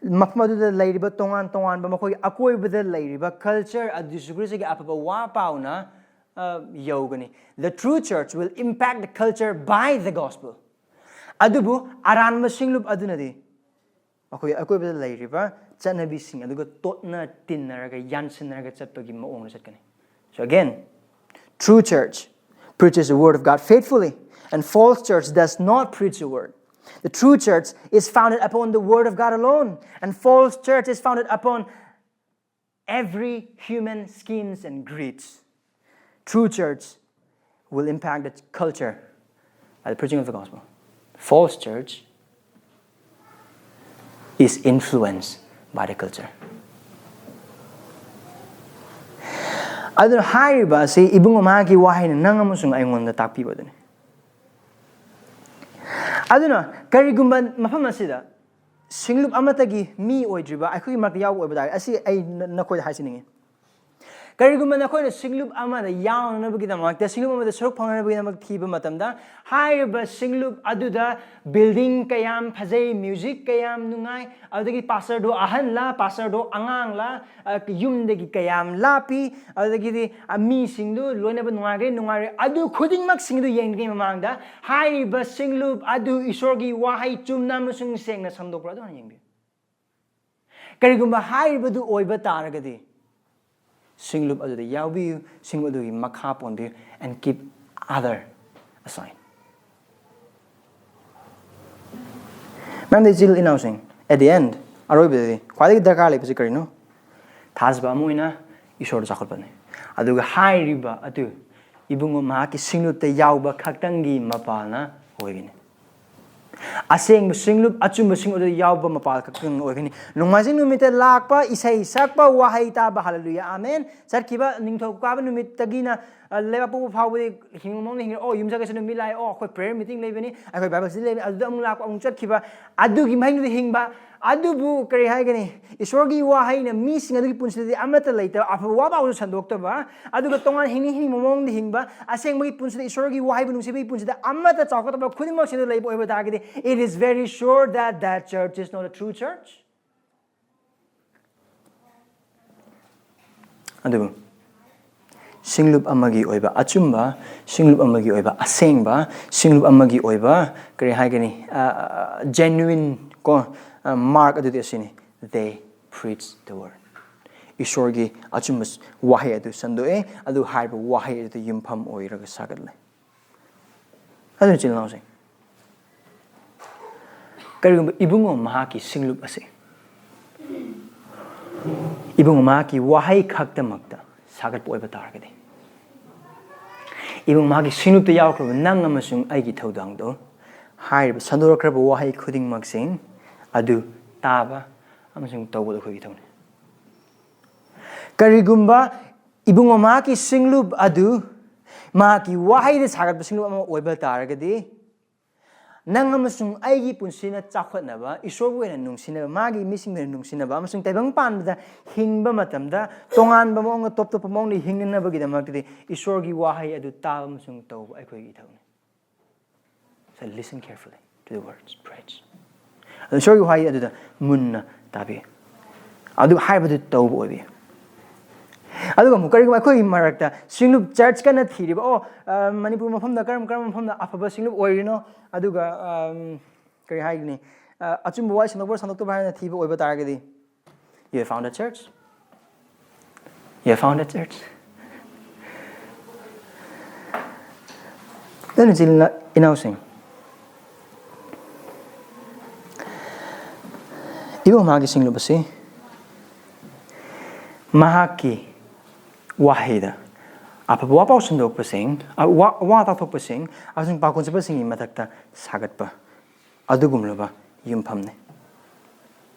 ꯃꯐꯝ ꯑꯗꯨꯗ ꯂꯩꯔꯤꯕ ꯇꯣꯉꯥꯟ ꯇꯣꯉꯥꯟꯕ ꯃꯈꯣꯏꯒꯤ ꯑꯀꯣꯏꯕꯗ ꯂꯩꯔꯤꯕ ꯀꯜꯆꯔ ꯑꯗꯨ ꯖꯤꯁꯨ ꯈ꯭ꯔꯤꯁꯇꯒꯤ ꯑꯐꯕ ꯋꯥ ꯄꯥꯎꯅ, ꯑ, ꯌꯧꯒꯅꯤ꯫ The true church will impact the culture by the gospel. ꯑꯗꯨꯕꯨ ꯑꯔꯥꯟꯕ ꯁꯤꯡꯂꯨꯞ ꯑꯗꯨꯅꯗꯤ ꯃꯈꯣꯏ ꯑꯀꯣꯏꯕꯗ ꯂꯩꯔꯤꯕ ꯆꯠꯅꯕꯤꯁꯤꯡ ꯑꯗꯨꯒ ꯇꯣꯠꯅ ꯇꯤꯟꯅꯔꯒ ꯌꯥꯟꯁꯤꯟꯅꯔꯒ ꯆꯠꯄꯒꯤ ꯃꯑꯣꯡꯗ ꯆꯠꯀꯅꯤ꯫ So again, true church preaches the word of God faithfully, and false church does not preach the word. The true church is founded upon the word of God alone, and false church is founded upon every human schemes and greeds. True church will impact the culture by the preaching of the gospel. False church is influenced by the culture. ꯑꯗꯨꯅ ꯍꯥꯏꯔꯤꯕ ꯑꯁꯤ ꯏꯕꯨꯡ ꯑꯃꯒꯤ ꯋꯥꯍꯩꯅ ꯅꯪ ꯑꯃꯁꯨꯡ ꯑꯩꯉꯣꯟꯗ ꯇꯥꯛꯄꯤꯕ ꯑꯗꯨꯅꯤ꯫ ꯑꯗꯨꯅ ꯀꯔꯤꯒꯨꯝꯕ ꯃꯐꯝ ꯑꯁꯤꯗ ꯁꯤꯡꯂꯨꯞ ꯑꯃꯠꯇꯒꯤ ꯃꯤ ꯑꯣꯏꯗ꯭ꯔꯤꯕ ꯑꯩꯈꯣꯏꯒꯤ ꯃꯔꯛꯇ ꯌꯥꯎꯕ ꯑꯣꯏꯕ ꯇꯥꯔꯒꯗꯤ, ꯑꯁꯤ ꯑꯩ ꯅ-, ꯅꯈꯣꯏꯗ ꯍꯥꯏꯖꯅꯤꯡꯉꯤ꯫ ꯀꯔꯤꯒꯨꯝꯕ ꯅꯈꯣꯏꯅ ꯁꯤꯡꯂꯨꯞ ꯑꯃꯗ ꯌꯥꯎꯅꯅꯕꯒꯤꯗꯃꯛꯇ, ꯁꯤꯡꯂꯨꯞ ꯑꯃꯗ ꯁꯔꯨꯛ ꯐꯪꯅꯅꯕꯒꯤꯗꯃꯛ ꯊꯤꯕ ꯃꯇꯝꯗ, ꯍꯥꯏꯔꯤꯕ ꯁꯤꯡꯂꯨꯞ ꯑꯗꯨꯗ ꯕꯤꯜꯗꯤꯡ ꯀꯌꯥꯝ ꯐꯖꯩ, ꯃ꯭ꯌꯨꯖꯤꯛ ꯀꯌꯥꯝ ꯅꯨꯡꯉꯥꯏ, ꯑꯗꯨꯗꯒꯤ ꯄꯥꯁꯇꯔꯗꯣ ꯑꯍꯟꯂꯥ, ꯄꯥꯁꯇꯔꯗꯣ ꯑꯉꯥꯡꯂꯥ, ꯑ, ꯌꯨꯝꯗꯒꯤ ꯀꯌꯥꯝ ꯂꯥꯞꯄꯤ, ꯑꯗꯨꯗꯒꯤꯗꯤ, ꯑ, ꯃꯤꯁꯤꯡꯗꯨ ꯂꯣꯏꯅꯕ ꯅꯨꯡꯉꯥꯏꯒꯦ ꯅꯨꯡꯉꯥꯏꯔꯦ, ꯑꯗꯨ ꯈꯨꯗꯤꯡꯃꯛꯁꯤꯡꯗꯨ ꯌꯦꯡꯗ꯭ꯔꯤꯉꯩ ꯃꯃꯥꯡꯗ ꯍꯥꯏꯔꯤꯕ ꯁꯤꯡꯂꯨꯞ ꯑꯗꯨ ꯏꯁꯣꯔꯒꯤ ꯋꯥꯍꯩ ꯆꯨꯝꯅ ꯑꯃꯁꯨꯡ ꯁꯦꯡꯅ ꯁꯟꯗꯣꯛꯄ꯭ꯔꯥ ꯑꯗꯨ ꯍꯥꯟꯅ ꯌꯦꯡꯕꯤꯌꯨ꯫ ꯀꯔꯤꯒꯨꯝꯕ ꯍꯥꯏꯔꯤꯕꯗꯨ ꯑꯣꯏꯕ ꯇꯥꯔꯒꯗꯤ, ꯁꯤꯡꯂꯨꯞ ꯑꯗꯨꯗ ꯌꯥꯎꯕꯤꯌꯨ, ꯁꯤꯡꯂꯨꯞ ꯑꯗꯨꯒꯤ ꯃꯈꯥ ꯄꯣꯟꯕꯤꯌꯨ, and keep other aside. ꯃꯔꯝꯗꯤ ꯏꯆꯤꯜ ꯏꯅꯥꯎꯁꯤꯡ, at the end, ꯑꯔꯣꯏꯕꯗꯗꯤ ꯈ꯭ꯋꯥꯏꯗꯒꯤ ꯗꯔꯀꯥꯔ ꯂꯩꯕꯁꯤ ꯀꯔꯤꯅꯣ? ꯊꯥꯖꯕ ꯑꯃ ꯑꯣꯏꯅ ꯏꯁꯣꯔꯗ ꯆꯥꯎꯈꯠꯄꯅꯤ꯫ ꯑꯗꯨꯒ ꯍꯥꯏꯔꯤꯕ ꯑꯗꯨ ꯏꯕꯨꯡꯉꯣ ꯃꯍꯥꯛꯀꯤ ꯁꯤꯡꯂꯨꯞꯇ ꯌꯥꯎꯕ ꯈꯛꯇꯪꯒꯤ ꯃꯄꯥꯜꯅ ꯑꯣꯏꯒꯅꯤ꯫ ꯑꯁꯦꯡꯕ ꯁꯤꯡꯂꯨꯞ, ꯑꯆꯨꯝꯕ ꯁꯤꯡꯂꯨꯞ ꯑꯗꯨꯗ ꯌꯥꯎꯕ ꯃꯄꯥꯜ ꯈꯛꯇꯪ ꯑꯣꯏꯒꯅꯤ꯫ ꯅꯣꯡꯃꯥꯏꯖꯤꯡ ꯅꯨꯃꯤꯠꯇ ꯂꯥꯛꯄ, ꯏꯁꯩ ꯁꯛꯄ, ꯋꯥꯍꯩ ꯇꯥꯕ, ꯍꯜꯂꯦꯂꯨꯌꯥ, ꯑꯥꯃꯦꯟ, ꯆꯠꯈꯤꯕ ꯅꯤꯡꯊꯧꯀꯥꯕ ꯅꯨꯃꯤꯠꯇꯒꯤꯅ ꯑ, ꯂꯩꯕꯥꯛ ꯄꯣꯛꯄ ꯐꯥꯎꯕꯗꯤ ꯍꯤꯡꯕ ꯃꯑꯣꯡꯗ ꯍꯤꯡꯉꯤ꯫ ꯑꯣ, ꯌꯨꯝꯁꯥꯀꯩꯁꯥ ꯅꯨꯃꯤꯠ ꯂꯥꯛꯑꯦ, ꯑꯣ, ꯑꯩꯈꯣꯏ prayer meeting ꯂꯩꯕꯅꯤ, ꯑꯩꯈꯣꯏ Bible study ꯂꯩꯕꯅꯤ, ꯑꯗꯨꯗ ꯑꯃꯨꯛ ꯂꯥꯛꯄ, ꯑꯃꯨꯛ ꯆꯠꯈꯤꯕ, ꯑꯗꯨꯒꯤ ꯃꯍꯤꯡꯗꯨꯗ ꯍꯤꯡꯕ꯫ ꯑꯗꯨꯕꯨ ꯀꯔꯤ ꯍꯥꯏꯒꯅꯤ? ꯏꯁꯣꯔꯒꯤ ꯋꯥꯍꯩꯅ ꯃꯤꯁꯤꯡ ꯑꯗꯨꯒꯤ ꯄꯨꯟꯁꯤꯗꯗꯤ ꯑꯃꯠꯇ ꯂꯩꯇꯕ, ꯑꯐꯕ ꯋꯥ ꯐꯥꯎꯁꯨ ꯁꯟꯗꯣꯛꯇꯕ, ꯑꯗꯨꯒ ꯇꯣꯉꯥꯟ ꯍꯤꯡꯅꯤꯡ ꯍꯤꯡꯅꯤꯡꯕ ꯃꯑꯣꯡꯗ ꯍꯤꯡꯕ, ꯑꯁꯦꯡꯕꯒꯤ ꯄꯨꯟꯁꯤꯗ, ꯏꯁꯣꯔꯒꯤ ꯋꯥꯍꯩꯕꯨ ꯅꯨꯡꯁꯤꯕꯒꯤ ꯄꯨꯟꯁꯤꯗ ꯑꯃꯠꯇ ꯆꯥꯎꯈꯠꯇꯕ ꯈꯨꯗꯤꯡꯃꯛꯁꯤꯡꯗ ꯂꯩꯕ ꯑꯣꯏꯕ ꯇꯥꯔꯒꯗꯤ, it is very sure that that church is not a true church. ꯑꯗꯨꯕꯨ ꯁꯤꯡꯂꯨꯞ ꯑꯃꯒꯤ ꯑꯣꯏꯕ ꯑꯆꯨꯝꯕ, ꯁꯤꯡꯂꯨꯞ ꯑꯃꯒꯤ ꯑꯣꯏꯕ ꯑꯁꯦꯡꯕ, ꯁꯤꯡꯂꯨꯞ ꯑꯃꯒꯤ ꯑꯣꯏꯕ, ꯀꯔꯤ ꯍꯥꯏꯒꯅꯤ, genuine ꯀꯣ, mark ꯑꯗꯨꯗꯤ ꯑꯁꯤꯅꯤ: they preach the word. ꯏꯁꯣꯔꯒꯤ ꯑꯆꯨꯝꯕ ꯋꯥꯍꯩ ꯑꯗꯨ ꯁꯟꯗꯣꯛꯑꯦ, ꯑꯗꯨ ꯍꯥꯏꯔꯤꯕ ꯋꯥꯍꯩ ꯑꯗꯨꯗ ꯌꯨꯝꯐꯝ ꯑꯣꯏꯔꯒ ꯁꯥꯒꯠꯂꯦ꯫ ꯑꯗꯨꯅ, ꯏꯆꯤꯜ ꯏꯅꯥꯎꯁꯤꯡ, ꯀꯔꯤꯒꯨꯝꯕ ꯏꯕꯨꯡꯉꯣ ꯃꯍꯥꯛꯀꯤ ꯁꯤꯡꯂꯨꯞ ꯑꯁꯤ ꯏꯕꯨꯡꯉꯣ ꯃꯍꯥꯛꯀꯤ ꯋꯥꯍꯩ ꯈꯛꯇꯃꯛꯇ ꯁꯥꯒꯠꯄ ꯑꯣꯏꯕ ꯇꯥꯔꯒꯗꯤ, ꯏꯕꯨꯡꯉꯣ ꯃꯍꯥꯛꯀꯤ ꯁꯤꯡꯂꯨꯞꯇ ꯌꯥꯎꯈ꯭ꯔꯕ ꯅꯪ ꯑꯃꯁꯨꯡ ꯑꯩꯒꯤ ꯊꯧꯗꯥꯡꯗꯣ ꯍꯥꯏꯔꯤꯕ ꯁꯟꯗꯣꯔꯛꯈ꯭ꯔꯕ ꯋꯥꯍꯩ ꯈꯨꯗꯤꯡꯃꯛꯁꯤꯡ ꯑꯗꯨ ꯇꯥꯕ ꯑꯃꯁꯨꯡ ꯇꯧꯕꯗ ꯑꯩꯈꯣꯏꯒꯤ ꯊꯧꯅꯤ꯫ ꯀꯔꯤꯒꯨꯝꯕ ꯏꯕꯨꯡꯉꯣ ꯃꯍꯥꯛꯀꯤ ꯁꯤꯡꯂꯨꯞ ꯑꯗꯨ ꯃꯍꯥꯛꯀꯤ ꯋꯥꯍꯩꯗ ꯁꯥꯒꯠꯄ ꯁꯤꯡꯂꯨꯞ ꯑꯃ ꯑꯣꯏꯕ ꯇꯥꯔꯒꯗꯤ, ꯅꯪ ꯑꯃꯁꯨꯡ ꯑꯩꯒꯤ ꯄꯨꯟꯁꯤꯅ ꯆꯥꯎꯈꯠꯅꯕ, ꯏꯁꯣꯔꯕꯨ ꯍꯦꯟꯅ ꯅꯨꯡꯁꯤꯅꯕ, ꯃꯥꯒꯤ ꯃꯤꯁꯤꯡꯕꯨ ꯍꯦꯟꯅ ꯅꯨꯡꯁꯤꯅꯕ ꯑꯃꯁꯨꯡ ꯇꯥꯏꯕꯪ ꯄꯥꯟꯕꯗ ꯍꯤꯡꯕ ꯃꯇꯝꯗ ꯇꯣꯉꯥꯟꯕ ꯃꯑꯣꯡꯗ, ꯇꯣꯞ ꯇꯣꯞꯄ ꯃꯑꯣꯡꯗ ꯍꯤꯡꯅꯅꯕꯒꯤꯗꯃꯛꯇꯗꯤ ꯏꯁꯣꯔꯒꯤ ꯋꯥꯍꯩ ꯑꯗꯨ ꯇꯥꯕ ꯑꯃꯁꯨꯡ ꯇꯧꯕ ꯑꯩꯈꯣꯏꯒꯤ ꯏꯊꯧꯅꯤ꯫ So listen carefully to the words preached. ꯑꯗꯨ ꯏꯁꯣꯔꯒꯤ ꯋꯥꯍꯩ ꯑꯗꯨꯗ ꯃꯨꯟꯅ ꯇꯥꯕꯤꯌꯨ, ꯑꯗꯨꯒ ꯍꯥꯏꯕꯗꯨ ꯇꯧꯕ ꯑꯣꯏꯕꯤꯌꯨ꯫ ꯑꯗꯨꯒ ꯑꯃꯨꯛ ꯀꯔꯤꯒꯨꯝꯕ ꯑꯩꯈꯣꯏꯒꯤ ꯃꯔꯛꯇ ꯁꯤꯡꯂꯨꯞ, church ꯀꯟꯅ ꯊꯤꯔꯤꯕ, ꯑꯣ, ꯑ, ꯃꯅꯤꯄꯨꯔ ꯃꯐꯝꯗ ꯀꯔꯝ ꯀꯔꯝꯕ ꯃꯐꯝꯗ ꯑꯐꯕ ꯁꯤꯡꯂꯨꯞ ꯑꯣꯏꯔꯤꯅꯣ, ꯑꯗꯨꯒ, ꯑꯝ, ꯀꯔꯤ ꯍꯥꯏꯒꯅꯤ, ꯑ, ꯑꯆꯨꯝꯕ ꯋꯥꯍꯩ ꯁꯟꯗꯣꯛꯄ꯭ꯔꯥ ꯁꯟꯗꯣꯛꯇꯕ꯭ꯔꯥ ꯍꯥꯏꯅ ꯊꯤꯕ ꯑꯣꯏꯕ ꯇꯥꯔꯒꯗꯤ, you have found a church. You have found a church. ꯑꯗꯨꯅ, ꯏꯆꯤꯜ ꯏꯅꯥꯎꯁꯤꯡ, ꯏꯕꯨꯡ ꯃꯍꯥꯛꯀꯤ ꯁꯤꯡꯂꯨꯞ ꯑꯁꯤ ꯃꯍꯥꯛꯀꯤ ꯋꯥꯍꯩꯗ ꯑꯐꯕ ꯋꯥꯄꯥꯎ ꯁꯟꯗꯣꯛꯄꯁꯤꯡ, ꯑ, ꯋꯥ, ꯋꯥ ꯇꯥꯊꯣꯛꯄꯁꯤꯡ ꯑꯃꯁꯨꯡ ꯄꯥꯎꯈꯨꯝ ꯆꯠꯄꯁꯤꯡꯒꯤ ꯃꯊꯛꯇ ꯁꯥꯒꯠꯄ ꯑꯗꯨꯒꯨꯝꯂꯕ ꯌꯨꯝꯐꯝꯅꯤ꯫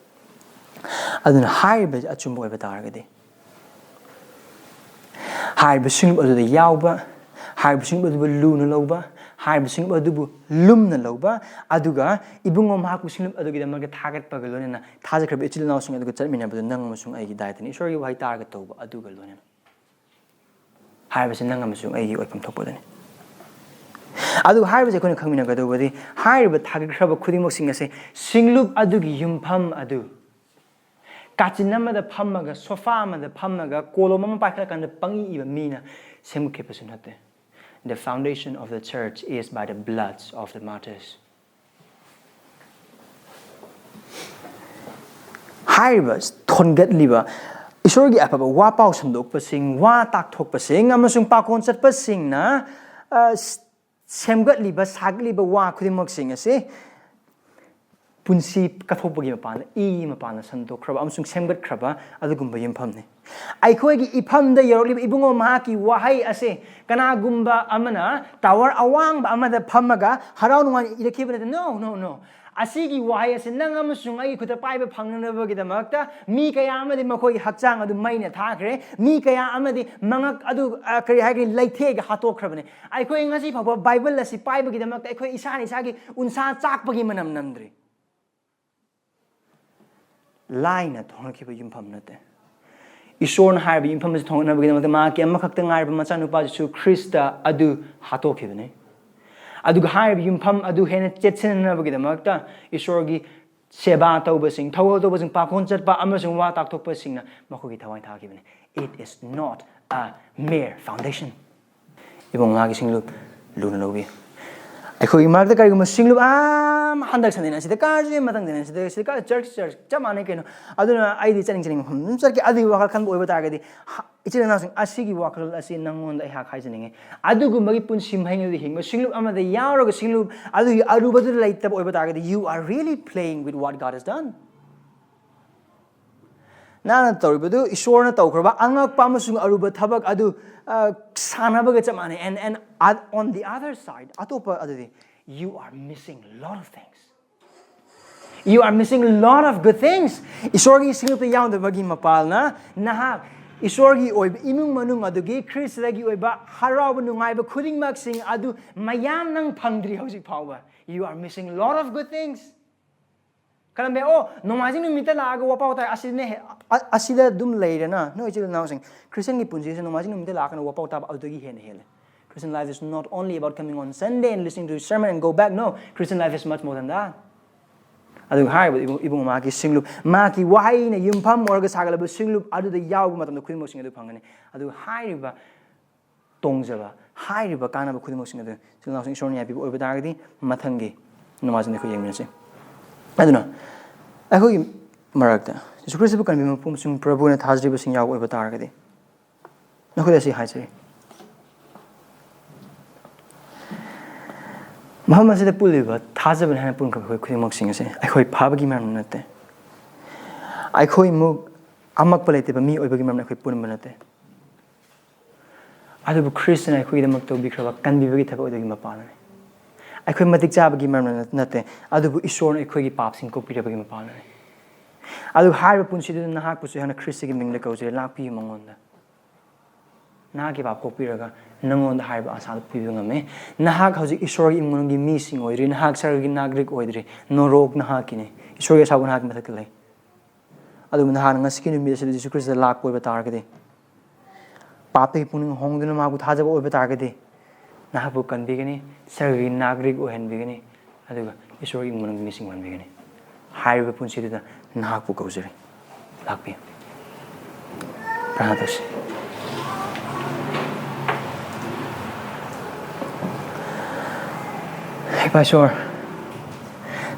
ꯑꯗꯨꯅ ꯍꯥꯏꯔꯤꯕ ꯑꯆꯨꯝꯕ ꯑꯣꯏꯕ ꯇꯥꯔꯒꯗꯤ, ꯍꯥꯏꯔꯤꯕ ꯁꯤꯡꯂꯨꯞ ꯑꯗꯨꯗ ꯌꯥꯎꯕ, ꯍꯥꯏꯔꯤꯕ ꯁꯤꯡꯂꯨꯞ ꯑꯗꯨꯕꯨ ꯂꯨꯅ ꯂꯧꯕ, ꯍꯥꯏꯔꯤꯕ ꯁꯤꯡꯂꯨꯞ ꯑꯗꯨꯕꯨ ꯂꯨꯝꯅ ꯂꯧꯕ, ꯑꯗꯨꯒ ꯏꯕꯨꯡꯉꯣ ꯃꯍꯥꯛꯄꯨ ꯁꯤꯡꯂꯨꯞ ꯑꯗꯨꯒꯤꯗꯃꯛꯇ ꯊꯥꯒꯠꯄꯒ ꯂꯣꯏꯅꯅ ꯊꯥꯖꯈ꯭ꯔꯕ ꯏꯆꯤꯜ ꯏꯅꯥꯎꯁꯤꯡ ꯑꯗꯨꯒ ꯆꯠꯃꯤꯟꯅꯕꯗꯨ ꯅꯪ ꯑꯃꯁꯨꯡ ꯑꯩꯒꯤ ꯗꯥꯏꯇꯅꯤ꯫ ꯏꯁꯣꯔꯒꯤ ꯋꯥꯍꯩ ꯇꯥꯔꯒ ꯇꯧꯕ ꯑꯗꯨꯒ ꯂꯣꯏꯅꯅ ꯍꯥꯏꯕꯁꯤ ꯅꯪ ꯑꯃꯁꯨꯡ ꯑꯩꯒꯤ ꯑꯣꯏꯐꯝ ꯊꯣꯛꯄꯗꯨꯅꯤ꯫ ꯑꯗꯨꯒ ꯍꯥꯏꯔꯤꯕꯁꯦ ꯑꯩꯈꯣꯏꯅ ꯈꯪꯃꯤꯟꯅꯒꯗꯧꯕꯗꯤ, ꯍꯥꯏꯔꯤꯕ ꯊꯥꯒꯠꯈ꯭ꯔꯕ ꯈꯨꯗꯤꯡꯃꯛꯁꯤꯡ ꯑꯁꯦ ꯁꯤꯡꯂꯨꯞ ꯑꯗꯨꯒꯤ ꯌꯨꯝꯐꯝ ꯑꯗꯨ, ꯀꯥꯆꯤꯟ ꯑꯃꯗ ꯐꯝꯃꯒ, ꯁꯣꯐꯥ ꯑꯃꯗ ꯐꯝꯃꯒ, ꯀꯣꯂꯣꯝ ꯑꯃ ꯄꯥꯏꯈꯠꯂꯀꯥꯟꯗ ꯄꯪꯏ ꯏꯕ ꯃꯤꯅ ꯁꯦꯝꯒꯠꯈꯤꯕꯁꯨ ꯅꯠꯇꯦ꯫ The foundation of the church is by the bloods of the martyrs. ꯍꯥꯏꯔꯤꯕ ꯊꯣꯟꯒꯠꯂꯤꯕ ꯏꯁꯣꯔꯒꯤ ꯑꯐꯕ ꯋꯥ ꯄꯥꯎ ꯁꯟꯗꯣꯛꯄꯁꯤꯡ, ꯋꯥ ꯇꯥꯛꯊꯣꯛꯄꯁꯤꯡ ꯑꯃꯁꯨꯡ ꯄꯥꯈꯣꯟ ꯆꯠꯄꯁꯤꯡꯅ, ꯑ, ꯁꯦꯝꯒꯠꯂꯤꯕ, ꯁꯥꯒꯠꯂꯤꯕ ꯋꯥ ꯈꯨꯗꯤꯡꯃꯛꯁꯤꯡ ꯑꯁꯤ ꯄꯨꯟꯁꯤ ꯀꯠꯊꯣꯛꯄꯒꯤ ꯃꯄꯥꯟꯗ, ꯏꯒꯤ ꯃꯄꯥꯟꯗ ꯁꯟꯗꯣꯛꯈ꯭ꯔꯕ ꯑꯃꯁꯨꯡ ꯁꯦꯝꯒꯠꯈ꯭ꯔꯕ ꯑꯗꯨꯒꯨꯝꯕ ꯌꯨꯝꯐꯝꯅꯤ꯫ ꯑꯩꯈꯣꯏꯒꯤ ꯏꯐꯝꯗ ꯌꯧꯔꯛꯂꯤꯕ ꯏꯕꯨꯡꯉꯣ ꯃꯍꯥꯛꯀꯤ ꯋꯥꯍꯩ ꯑꯁꯦ ꯀꯅꯥꯒꯨꯝꯕ ꯑꯃꯅ ꯇꯥꯋꯔ ꯑꯋꯥꯡꯕ ꯑꯃꯗ ꯐꯝꯃꯒ ꯍꯔꯥꯎ ꯅꯨꯡꯉꯥꯏꯅ ꯏꯔꯛꯈꯤꯕ ꯅꯠꯇꯦ꯫ No, no, no. ꯑꯁꯤꯒꯤ ꯋꯥꯍꯩ ꯑꯁꯤ ꯅꯪ ꯑꯃꯁꯨꯡ ꯑꯩꯒꯤ ꯈꯨꯠꯇ ꯄꯥꯏꯕ ꯐꯪꯅꯅꯕꯒꯤꯗꯃꯛꯇ ꯃꯤ ꯀꯌꯥ ꯑꯃꯗꯤ ꯃꯈꯣꯏꯒꯤ ꯍꯛꯆꯥꯡ ꯑꯗꯨ ꯃꯩꯅ ꯊꯥꯈ꯭ꯔꯦ꯫ ꯃꯤ ꯀꯌꯥ ꯑꯃꯗꯤ ꯃꯉꯛ ꯑꯗꯨ, ꯑ, ꯀꯔꯤ ꯍꯥꯏꯒꯅꯤ, ꯂꯩꯊꯦꯛꯑꯒ ꯍꯥꯠꯇꯣꯛꯈ꯭ꯔꯕꯅꯤ꯫ ꯑꯩꯈꯣꯏ ꯉꯁꯤ ꯐꯥꯎꯕ ꯕꯥꯏꯕꯜ ꯑꯁꯤ ꯄꯥꯏꯕꯒꯤꯗꯃꯛꯇ ꯑꯩꯈꯣꯏ ꯏꯁꯥꯅ ꯏꯁꯥꯒꯤ ꯎꯟꯁꯥ ꯆꯥꯛꯄꯒꯤ ꯃꯅꯝ ꯅꯝꯗ꯭ꯔꯤ꯫ ꯂꯥꯏꯅ ꯊꯣꯡꯂꯛꯈꯤꯕ ꯌꯨꯝꯐꯝ ꯅꯠꯇꯦ꯫ ꯏꯁꯣꯔꯅ ꯍꯥꯏꯔꯤꯕ ꯌꯨꯝꯐꯝ ꯑꯁꯤ ꯊꯣꯡꯂꯛꯅꯕꯒꯤꯗꯃꯛꯇ ꯃꯍꯥꯛꯀꯤ ꯑꯃꯈꯛꯇ ꯉꯥꯏꯔꯕ ꯃꯆꯥꯅꯨꯄꯥ ꯖꯤꯁꯨ ꯈ꯭ꯔꯤꯁꯇ ꯑꯗꯨ ꯍꯥꯠꯇꯣꯛꯈꯤꯕꯅꯤ꯫ ꯑꯗꯨꯒ ꯍꯥꯏꯔꯤꯕ ꯌꯨꯝꯐꯝ ꯑꯗꯨ ꯍꯦꯟꯅ ꯆꯦꯠꯁꯤꯟꯅꯅꯕꯒꯤꯗꯃꯛꯇ ꯏꯁꯣꯔꯒꯤ ꯁꯦꯕꯥ ꯇꯧꯕꯁꯤꯡ, ꯊꯧꯒꯜ ꯇꯧꯕꯁꯤꯡ, ꯄꯥꯈꯣꯟ ꯆꯠꯄ ꯑꯃꯁꯨꯡ ꯋꯥ ꯇꯥꯛꯊꯣꯛꯄꯁꯤꯡꯅ ꯃꯈꯣꯏꯒꯤ ꯊꯋꯥꯏ ꯊꯥꯈꯤꯕꯅꯤ꯫ It is not a mere foundation. ꯏꯕꯨꯡ ꯃꯍꯥꯛꯀꯤ ꯁꯤꯡꯂꯨꯞ ꯂꯨꯅ ꯂꯧꯕꯤ꯫ ꯑꯩꯈꯣꯏꯒꯤ ꯃꯔꯛꯇ ꯀꯔꯤꯒꯨꯝꯕ ꯁꯤꯡꯂꯨꯞ, ꯑꯥ, ꯍꯟꯗꯛ ꯁꯟꯗꯦꯅ ꯁꯤꯗ ꯀꯥꯔꯁꯤ, ꯃꯊꯪ ꯁꯟꯗꯦꯅ ꯁꯤꯗ, ꯁꯤꯗ ꯀꯥꯔꯁꯤ, ꯆꯔꯆ, ꯆꯔꯆ, ꯆꯞ ꯃꯥꯟꯅꯩ ꯀꯩꯅꯣ꯫ ꯑꯗꯨꯅ ꯑꯩꯗꯤ ꯆꯠꯅꯤꯡ ꯆꯠꯅꯤꯡꯕ ꯃꯐꯝ ꯑꯗꯨꯝ ꯆꯠꯀꯦ꯫ ꯑꯗꯨꯒꯤ ꯋꯥꯈꯜ ꯈꯟꯕ ꯑꯣꯏꯕ ꯇꯥꯔꯒꯗꯤ, ꯍ-, ꯏꯆꯤꯜ ꯏꯅꯥꯎꯁꯤꯡ, ꯑꯁꯤꯒꯤ ꯋꯥꯈꯜ ꯑꯁꯤ ꯅꯪꯉꯣꯟꯗ ꯑꯩꯍꯥꯛ ꯍꯥꯏꯖꯅꯤꯡꯉꯤ꯫ ꯑꯗꯨꯒꯨꯝꯕꯒꯤ ꯄꯨꯟꯁꯤ ꯃꯍꯤꯡ ꯑꯗꯨ ꯍꯤꯡꯕ, ꯁꯤꯡꯂꯨꯞ ꯑꯃꯗ ꯌꯥꯎꯔꯒ ꯁꯤꯡꯂꯨꯞ ꯑꯗꯨꯒꯤ ꯑꯔꯨꯕꯗꯨꯗ ꯂꯩꯇꯕ ꯑꯣꯏꯕ ꯇꯥꯔꯒꯗꯤ, you are really playing with what God has done. ꯅꯪꯅ ꯇꯧꯔꯤꯕꯗꯨ ꯏꯁꯣꯔꯅ ꯇꯧꯈ꯭ꯔꯕ ꯑꯉꯛꯄ ꯑꯃꯁꯨꯡ ꯑꯔꯨꯕ ꯊꯕꯛ ꯑꯗꯨ, ꯑ, ꯁꯥꯟꯅꯕꯒ ꯆꯞ ꯃꯥꯟꯅꯩ꯫ And, and on the other side, ꯑꯇꯣꯞꯄ ꯑꯗꯨꯗꯤ, you are missing lot of things. You are missing lot of good things. ꯏꯁꯣꯔꯒꯤ ꯁꯤꯡꯂꯨꯞꯇ ꯌꯥꯎꯗꯕꯒꯤ ꯃꯄꯥꯜꯅ ꯅꯍꯥꯛ ꯏꯁꯣꯔꯒꯤ ꯑꯣꯏꯕ ꯏꯃꯨꯡ ꯃꯅꯨꯡ ꯑꯗꯨꯒꯤ ꯈ꯭ꯔꯤꯁꯇꯒꯤ ꯑꯣꯏꯕ ꯍꯔꯥꯎꯕ ꯅꯨꯡꯉꯥꯏꯕ ꯈꯨꯗꯤꯡꯃꯛꯁꯤꯡ ꯑꯗꯨ ꯃꯌꯥꯝ ꯅꯪ ꯐꯪꯗ꯭ꯔꯤ ꯍꯧꯖꯤꯛ ꯐꯥꯎꯕ꯫ You are missing lot of good things. ꯈꯜꯂꯝꯕ ꯌꯥꯏ, "ꯑꯣ, ꯅꯣꯡꯃꯥꯏꯖꯤꯡ ꯅꯨꯃꯤꯠꯇ ꯂꯥꯛꯑꯒ ꯋꯥꯄꯥꯎ ꯇꯥꯏ, ꯑꯁꯤꯅ ꯍꯦ-, ꯑ-, ꯑꯁꯤꯗ ꯑꯗꯨꯝ ꯂꯩꯔꯦꯅ?" ꯅꯣꯏ ꯏꯆꯤꯜ ꯏꯅꯥꯎꯁꯤꯡ, ꯈ꯭ꯔꯤꯁꯇꯤꯌꯟꯒꯤ ꯄꯨꯟꯁꯤꯁꯦ ꯅꯣꯡꯃꯥꯏꯖꯤꯡ ꯅꯨꯃꯤꯠꯇ ꯂꯥꯛꯀꯅ ꯋꯥꯄꯥꯎ ꯇꯥꯕ ꯑꯗꯨꯗꯒꯤ ꯍꯦꯟꯅ ꯍꯦꯜꯂꯦ꯫ Christian life is not only about coming on Sunday and listening to sermon and go back. No, Christian life is much more than that. ꯑꯗꯨꯒ ꯍꯥꯏꯔꯤꯕ ꯏꯕꯨꯡ, ꯏꯕꯨꯡ ꯃꯍꯥꯛꯀꯤ ꯁꯤꯡꯂꯨꯞ, ꯃꯍꯥꯛꯀꯤ ꯋꯥꯍꯩꯅ ꯌꯨꯝꯐꯝ ꯑꯣꯏꯔꯒ ꯁꯥꯒꯠꯂꯕ ꯁꯤꯡꯂꯨꯞ ꯑꯗꯨꯗ ꯌꯥꯎꯕ ꯃꯇꯝꯗ ꯈꯨꯗꯤꯡꯃꯛꯁꯤꯡ ꯑꯗꯨ ꯐꯪꯒꯅꯤ꯫ ꯑꯗꯨꯒ ꯍꯥꯏꯔꯤꯕ ꯇꯣꯡꯖꯕ, ꯍꯥꯏꯔꯤꯕ ꯀꯥꯟꯅꯕ ꯈꯨꯗꯤꯡꯃꯛꯁꯤꯡ ꯑꯗꯨ ꯏꯆꯤꯜ ꯏꯅꯥꯎꯁꯤꯡ ꯏꯁꯣꯔꯅ ꯌꯥꯕꯤꯕ ꯑꯣꯏꯕ ꯇꯥꯔꯒꯗꯤ, ꯃꯊꯪꯒꯤ ꯅꯣꯡꯃꯥꯏꯖꯤꯡꯗ ꯑꯩꯈꯣꯏ ꯌꯦꯡꯃꯤꯟꯅꯁꯤ꯫ ꯑꯗꯨꯅ ꯑꯩꯈꯣꯏꯒꯤ ꯃꯔꯛꯇ ꯌꯤꯁꯨ ꯈ꯭ꯔꯤꯁꯇꯕꯨ ꯀꯟꯕꯤꯕ ꯃꯄꯨ ꯑꯃꯁꯨꯡ ꯄ꯭ꯔꯚꯨꯅ ꯊꯥꯖꯔꯤꯕꯁꯤꯡ ꯌꯥꯎꯕ ꯑꯣꯏꯕ ꯇꯥꯔꯒꯗꯤ, ꯅꯈꯣꯏꯗ ꯑꯁꯤ ꯍꯥꯏꯖꯔꯤ, ꯃꯐꯝ ꯑꯁꯤꯗ ꯄꯨꯜꯂꯤꯕ ꯊꯥꯖꯕꯅꯤ ꯍꯥꯏꯅ ꯄꯨꯟꯈ꯭ꯔꯕ ꯑꯩꯈꯣꯏ ꯈꯨꯗꯤꯡꯃꯛꯁꯤꯡ ꯑꯁꯤ ꯑꯩꯈꯣꯏ ꯐꯕꯒꯤ ꯃꯔꯝ ꯅꯠꯇꯦ꯫ ꯑꯩꯈꯣꯏꯃꯨꯛ ꯑꯃꯛꯄ ꯂꯩꯇꯕ ꯃꯤ ꯑꯣꯏꯕꯒꯤ ꯃꯔꯝꯅ ꯑꯩꯈꯣꯏ ꯄꯨꯟꯕ ꯅꯠꯇꯦ꯫ ꯑꯗꯨꯕꯨ ꯈ꯭ꯔꯤꯁꯇꯅ ꯑꯩꯈꯣꯏꯒꯤꯗꯃꯛ ꯇꯧꯕꯤꯈ꯭ꯔꯕ ꯀꯟꯕꯤꯕꯒꯤ ꯊꯕꯛ ꯑꯗꯨꯒꯤ ꯃꯄꯥꯟꯅꯅꯤ꯫ ꯑꯩꯈꯣꯏ ꯃꯇꯤꯛ ꯆꯥꯕꯒꯤ ꯃꯔꯝꯅ ꯅꯠꯇꯦ, ꯑꯗꯨꯕꯨ ꯏꯁꯣꯔꯅ ꯑꯩꯈꯣꯏꯒꯤ ꯄꯥꯞꯁꯤꯡ ꯀꯣꯛꯄꯤꯔꯕꯒꯤ ꯃꯄꯥꯟꯅꯅꯤ꯫ ꯑꯗꯨ ꯍꯥꯏꯔꯤꯕ ꯄꯨꯟꯁꯤꯗꯨꯗ ꯅꯍꯥꯛꯄꯨꯁꯨ ꯑꯩꯍꯥꯛꯅ ꯈ꯭ꯔꯤꯁꯇꯒꯤ ꯃꯤꯡꯗ ꯀꯧꯖꯩ, ꯂꯥꯛꯄꯤꯌꯨ ꯃꯉꯣꯟꯗ꯫ ꯅꯍꯥꯛꯀꯤ ꯄꯥꯞ ꯀꯣꯛꯄꯤꯔꯒ ꯅꯉꯣꯟꯗ ꯍꯥꯏꯔꯤꯕ ꯑꯁꯥꯗꯨ ꯄꯤꯕ ꯉꯝꯃꯤ꯫ ꯅꯍꯥꯛ ꯍꯧꯖꯤꯛ ꯏꯁꯣꯔꯒꯤ ꯏꯃꯨꯡ ꯃꯅꯨꯡꯒꯤ ꯃꯤꯁꯤꯡ ꯑꯣꯏꯗ꯭ꯔꯤ, ꯅꯍꯥꯛ ꯁꯔꯒꯒꯤ ꯅꯥꯒꯔꯤꯛ ꯑꯣꯏꯗ꯭ꯔꯤ, ꯅꯣꯔꯣꯛ ꯅꯍꯥꯛꯀꯤꯅꯤ꯫ ꯏꯁꯣꯔꯒꯤ ꯑꯁꯥꯕꯨ ꯅꯍꯥꯛꯀꯤ ꯃꯊꯛꯇ ꯂꯩ꯫ ꯑꯗꯨꯕꯨ ꯅꯍꯥꯛꯅ ꯉꯁꯤꯒꯤ ꯅꯨꯃꯤꯠ ꯑꯁꯤꯗ ꯖꯤꯁꯨ ꯈ꯭ꯔꯤꯁꯇ ꯂꯥꯛꯄ ꯑꯣꯏꯕ ꯇꯥꯔꯒꯗꯤ, ꯄꯥꯞꯇꯒꯤ ꯄꯨꯛꯅꯤꯡ ꯍꯣꯡꯗꯨꯅ ꯃꯍꯥꯛꯄꯨ ꯊꯥꯖꯕ ꯑꯣꯏꯕ ꯇꯥꯔꯒꯗꯤ, ꯅꯍꯥꯛꯄꯨ ꯀꯟꯕꯤꯒꯅꯤ, ꯁꯔꯒꯒꯤ ꯅꯥꯒꯔꯤꯛ ꯑꯣꯏꯍꯟꯕꯤꯒꯅꯤ, ꯑꯗꯨꯒ ꯏꯁꯣꯔꯒꯤ ꯏꯃꯨꯡ ꯃꯅꯨꯡꯒꯤ ꯃꯤꯁꯤꯡ ꯑꯣꯏꯍꯟꯕꯤꯒꯅꯤ꯫ ꯍꯥꯏꯔꯤꯕ ꯄꯨꯟꯁꯤꯗꯨꯗ ꯅꯍꯥꯛꯄꯨ ꯀꯧꯖꯔꯤ꯫ ꯂꯥꯛꯄꯤꯌꯨ꯫ ꯄ꯭ꯔꯥꯔꯊꯅꯥ ꯇꯧꯁꯤ꯫ ꯏꯄꯥ ꯏꯁꯣꯔ,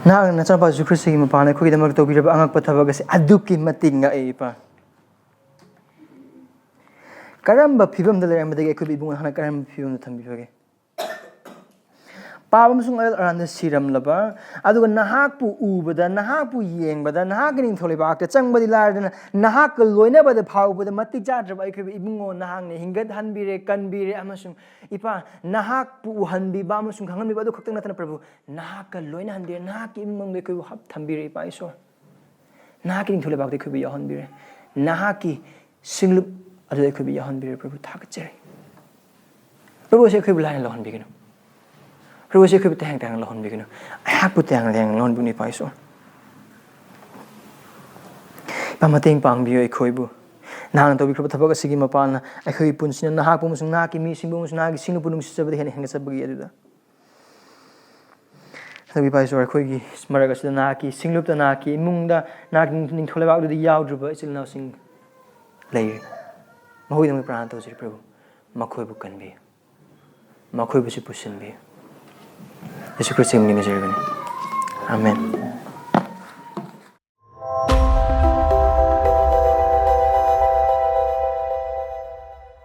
ꯅꯍꯥꯛꯅ ꯅꯆꯥꯅꯨꯄꯥ ꯖꯤꯁꯨ ꯈ꯭ꯔꯤꯁꯇꯒꯤ ꯃꯄꯥꯟꯗ ꯑꯩꯈꯣꯏꯒꯤꯗꯃꯛ ꯇꯧꯕꯤꯔꯕ ꯑꯉꯛꯄ ꯊꯕꯛ ꯑꯁꯤ ꯑꯗꯨꯛꯀꯤ ꯃꯇꯤꯛ ꯉꯛꯏ, ꯏꯄꯥ꯫ ꯀꯔꯝꯕ ꯐꯤꯕꯝꯗ ꯂꯩꯔꯝꯕꯗꯒꯤ ꯑꯩꯈꯣꯏꯕꯨ ꯏꯕꯨꯡꯉꯣ ꯅꯍꯥꯛꯅ ꯀꯔꯝꯕ ꯐꯤꯕꯝꯗ ꯊꯝꯕꯤꯕꯒꯦ? ꯄꯥꯞ ꯑꯃꯁꯨꯡ ꯑꯔꯜ ꯑꯔꯥꯟꯗ ꯁꯤꯔꯝꯂꯕ, ꯑꯗꯨꯒ ꯅꯍꯥꯛꯄꯨ ꯎꯕꯗ, ꯅꯍꯥꯛꯄꯨ ꯌꯦꯡꯕꯗ, ꯅꯍꯥꯛꯀꯤ ꯅꯤꯡꯊꯧ ꯂꯩꯕꯥꯛꯇ ꯆꯪꯕꯗꯤ ꯂꯥꯏꯔꯗꯅ, ꯅꯍꯥꯛꯀ ꯂꯣꯏꯅꯕꯗ ꯐꯥꯎꯕꯗ ꯃꯇꯤꯛ ꯆꯥꯗ꯭ꯔꯕ ꯑꯩꯈꯣꯏꯕꯨ ꯏꯕꯨꯡꯉꯣ ꯅꯍꯥꯛꯅ ꯍꯤꯡꯒꯠꯍꯟꯕꯤꯔꯦ, ꯀꯟꯕꯤꯔꯦ, ꯑꯃꯁꯨꯡ ꯏꯄꯥ, ꯅꯍꯥꯛꯄꯨ ꯎꯍꯟꯕꯤꯕ ꯑꯃꯁꯨꯡ ꯈꯪꯍꯟꯕꯤꯕ ꯑꯗꯨ ꯈꯛꯇꯪ ꯅꯠꯇꯅ, ꯄ꯭ꯔꯚꯨ, ꯅꯍꯥꯛꯀ ꯂꯣꯏꯅꯍꯟꯕꯤꯔꯦ, ꯅꯍꯥꯛꯀꯤ ꯏꯃꯨꯡ ꯃꯅꯨꯡꯗ ꯑꯩꯈꯣꯏꯕꯨ ꯍꯥꯞ-, ꯊꯝꯕꯤꯔꯦ, ꯏꯄꯥ ꯏꯁꯣꯔ꯫ ꯅꯍꯥꯛꯀꯤ ꯅꯤꯡꯊꯧ ꯂꯩꯕꯥꯛꯇ ꯑꯩꯈꯣꯏꯕꯨ ꯌꯥꯎꯍꯟꯕꯤꯔꯦ꯫ ꯅꯍꯥꯛꯀꯤ ꯁꯤꯡꯂꯨꯞ ꯑꯗꯨꯗ ꯑꯩꯈꯣꯏꯕꯨ ꯌꯥꯎꯍꯟꯕꯤꯔꯦ꯫ ꯄ꯭ꯔꯚꯨ, ꯊꯥꯒꯠꯆꯔꯤ꯫ ꯄ꯭ꯔꯚꯨ, ꯑꯁꯤ ꯑꯩꯈꯣꯏꯕꯨ ꯂꯥꯏꯅ ꯂꯧꯍꯟꯕꯤꯒꯅꯨ꯫ ꯄ꯭ꯔꯚꯨ, ꯑꯁꯤ ꯑꯩꯈꯣꯏꯕꯨ ꯇꯌꯥꯡ ꯇꯌꯥꯡꯅ ꯂꯧꯍꯟꯕꯤꯒꯅꯨ꯫ ꯑꯩꯍꯥꯛꯄꯨ ꯇꯌꯥꯡ ꯇꯌꯥꯡꯅ ꯂꯧꯍꯟꯕꯤꯒꯅꯨ, ꯏꯄꯥ ꯏꯁꯣꯔ꯫ ꯏꯄꯥ, ꯃꯇꯦꯡ ꯄꯥꯡꯕꯤꯌꯨ ꯑꯩꯈꯣꯏꯕꯨ꯫ ꯅꯍꯥꯛꯅ ꯇꯧꯕꯤꯈ꯭ꯔꯕ ꯊꯕꯛ ꯑꯁꯤꯒꯤ ꯃꯄꯥꯟꯅ ꯑꯩꯈꯣꯏꯒꯤ ꯄꯨꯟꯁꯤꯅ ꯅꯍꯥꯛꯄꯨ ꯑꯃꯁꯨꯡ ꯅꯍꯥꯛꯀꯤ ꯃꯤꯁꯤꯡꯕꯨ ꯑꯃꯁꯨꯡ ꯅꯍꯥꯛꯀꯤ ꯁꯤꯡꯂꯨꯞꯄꯨ ꯅꯨꯡꯁꯤꯖꯕꯗ ꯍꯦꯟꯅ ꯍꯦꯟꯒꯠꯆꯕꯒꯤ ꯑꯗꯨꯗ꯫ ꯑꯗꯨꯒꯤ ꯏꯄꯥ ꯏꯁꯣꯔ, ꯑꯩꯈꯣꯏꯒꯤ ꯃꯔꯛ ꯑꯁꯤꯗ ꯅꯍꯥꯛꯀꯤ ꯁꯤꯡꯂꯨꯞꯇ, ꯅꯍꯥꯛꯀꯤ ꯏꯃꯨꯡꯗ, ꯅꯍꯥꯛꯀꯤ ꯅꯤꯡꯊꯧ ꯂꯩꯕꯥꯛ ꯑꯗꯨꯗ ꯌꯥꯎꯗ꯭ꯔꯤꯕ ꯏꯆꯤꯜ ꯏꯅꯥꯎꯁꯤꯡ ꯂꯩꯔꯤ꯫ ꯃꯈꯣꯏꯒꯤꯗꯃꯛ ꯄ꯭ꯔꯥꯔꯊꯅꯥ ꯇꯧꯖꯔꯤ ꯄ꯭ꯔꯚꯨ꯫ ꯃꯈꯣꯏꯕꯨ ꯀꯟꯕꯤꯌꯨ꯫ ꯃꯈꯣꯏꯕꯨꯁꯨ ꯄꯨꯁꯤꯟꯕꯤꯌꯨ꯫ ꯌꯦꯁꯨ ꯈ꯭ꯔꯤꯁꯇꯒꯤ ꯃꯤꯡ ꯅꯤꯖꯔꯤꯕꯅꯤ꯫ ꯑꯥꯃꯦꯟ꯫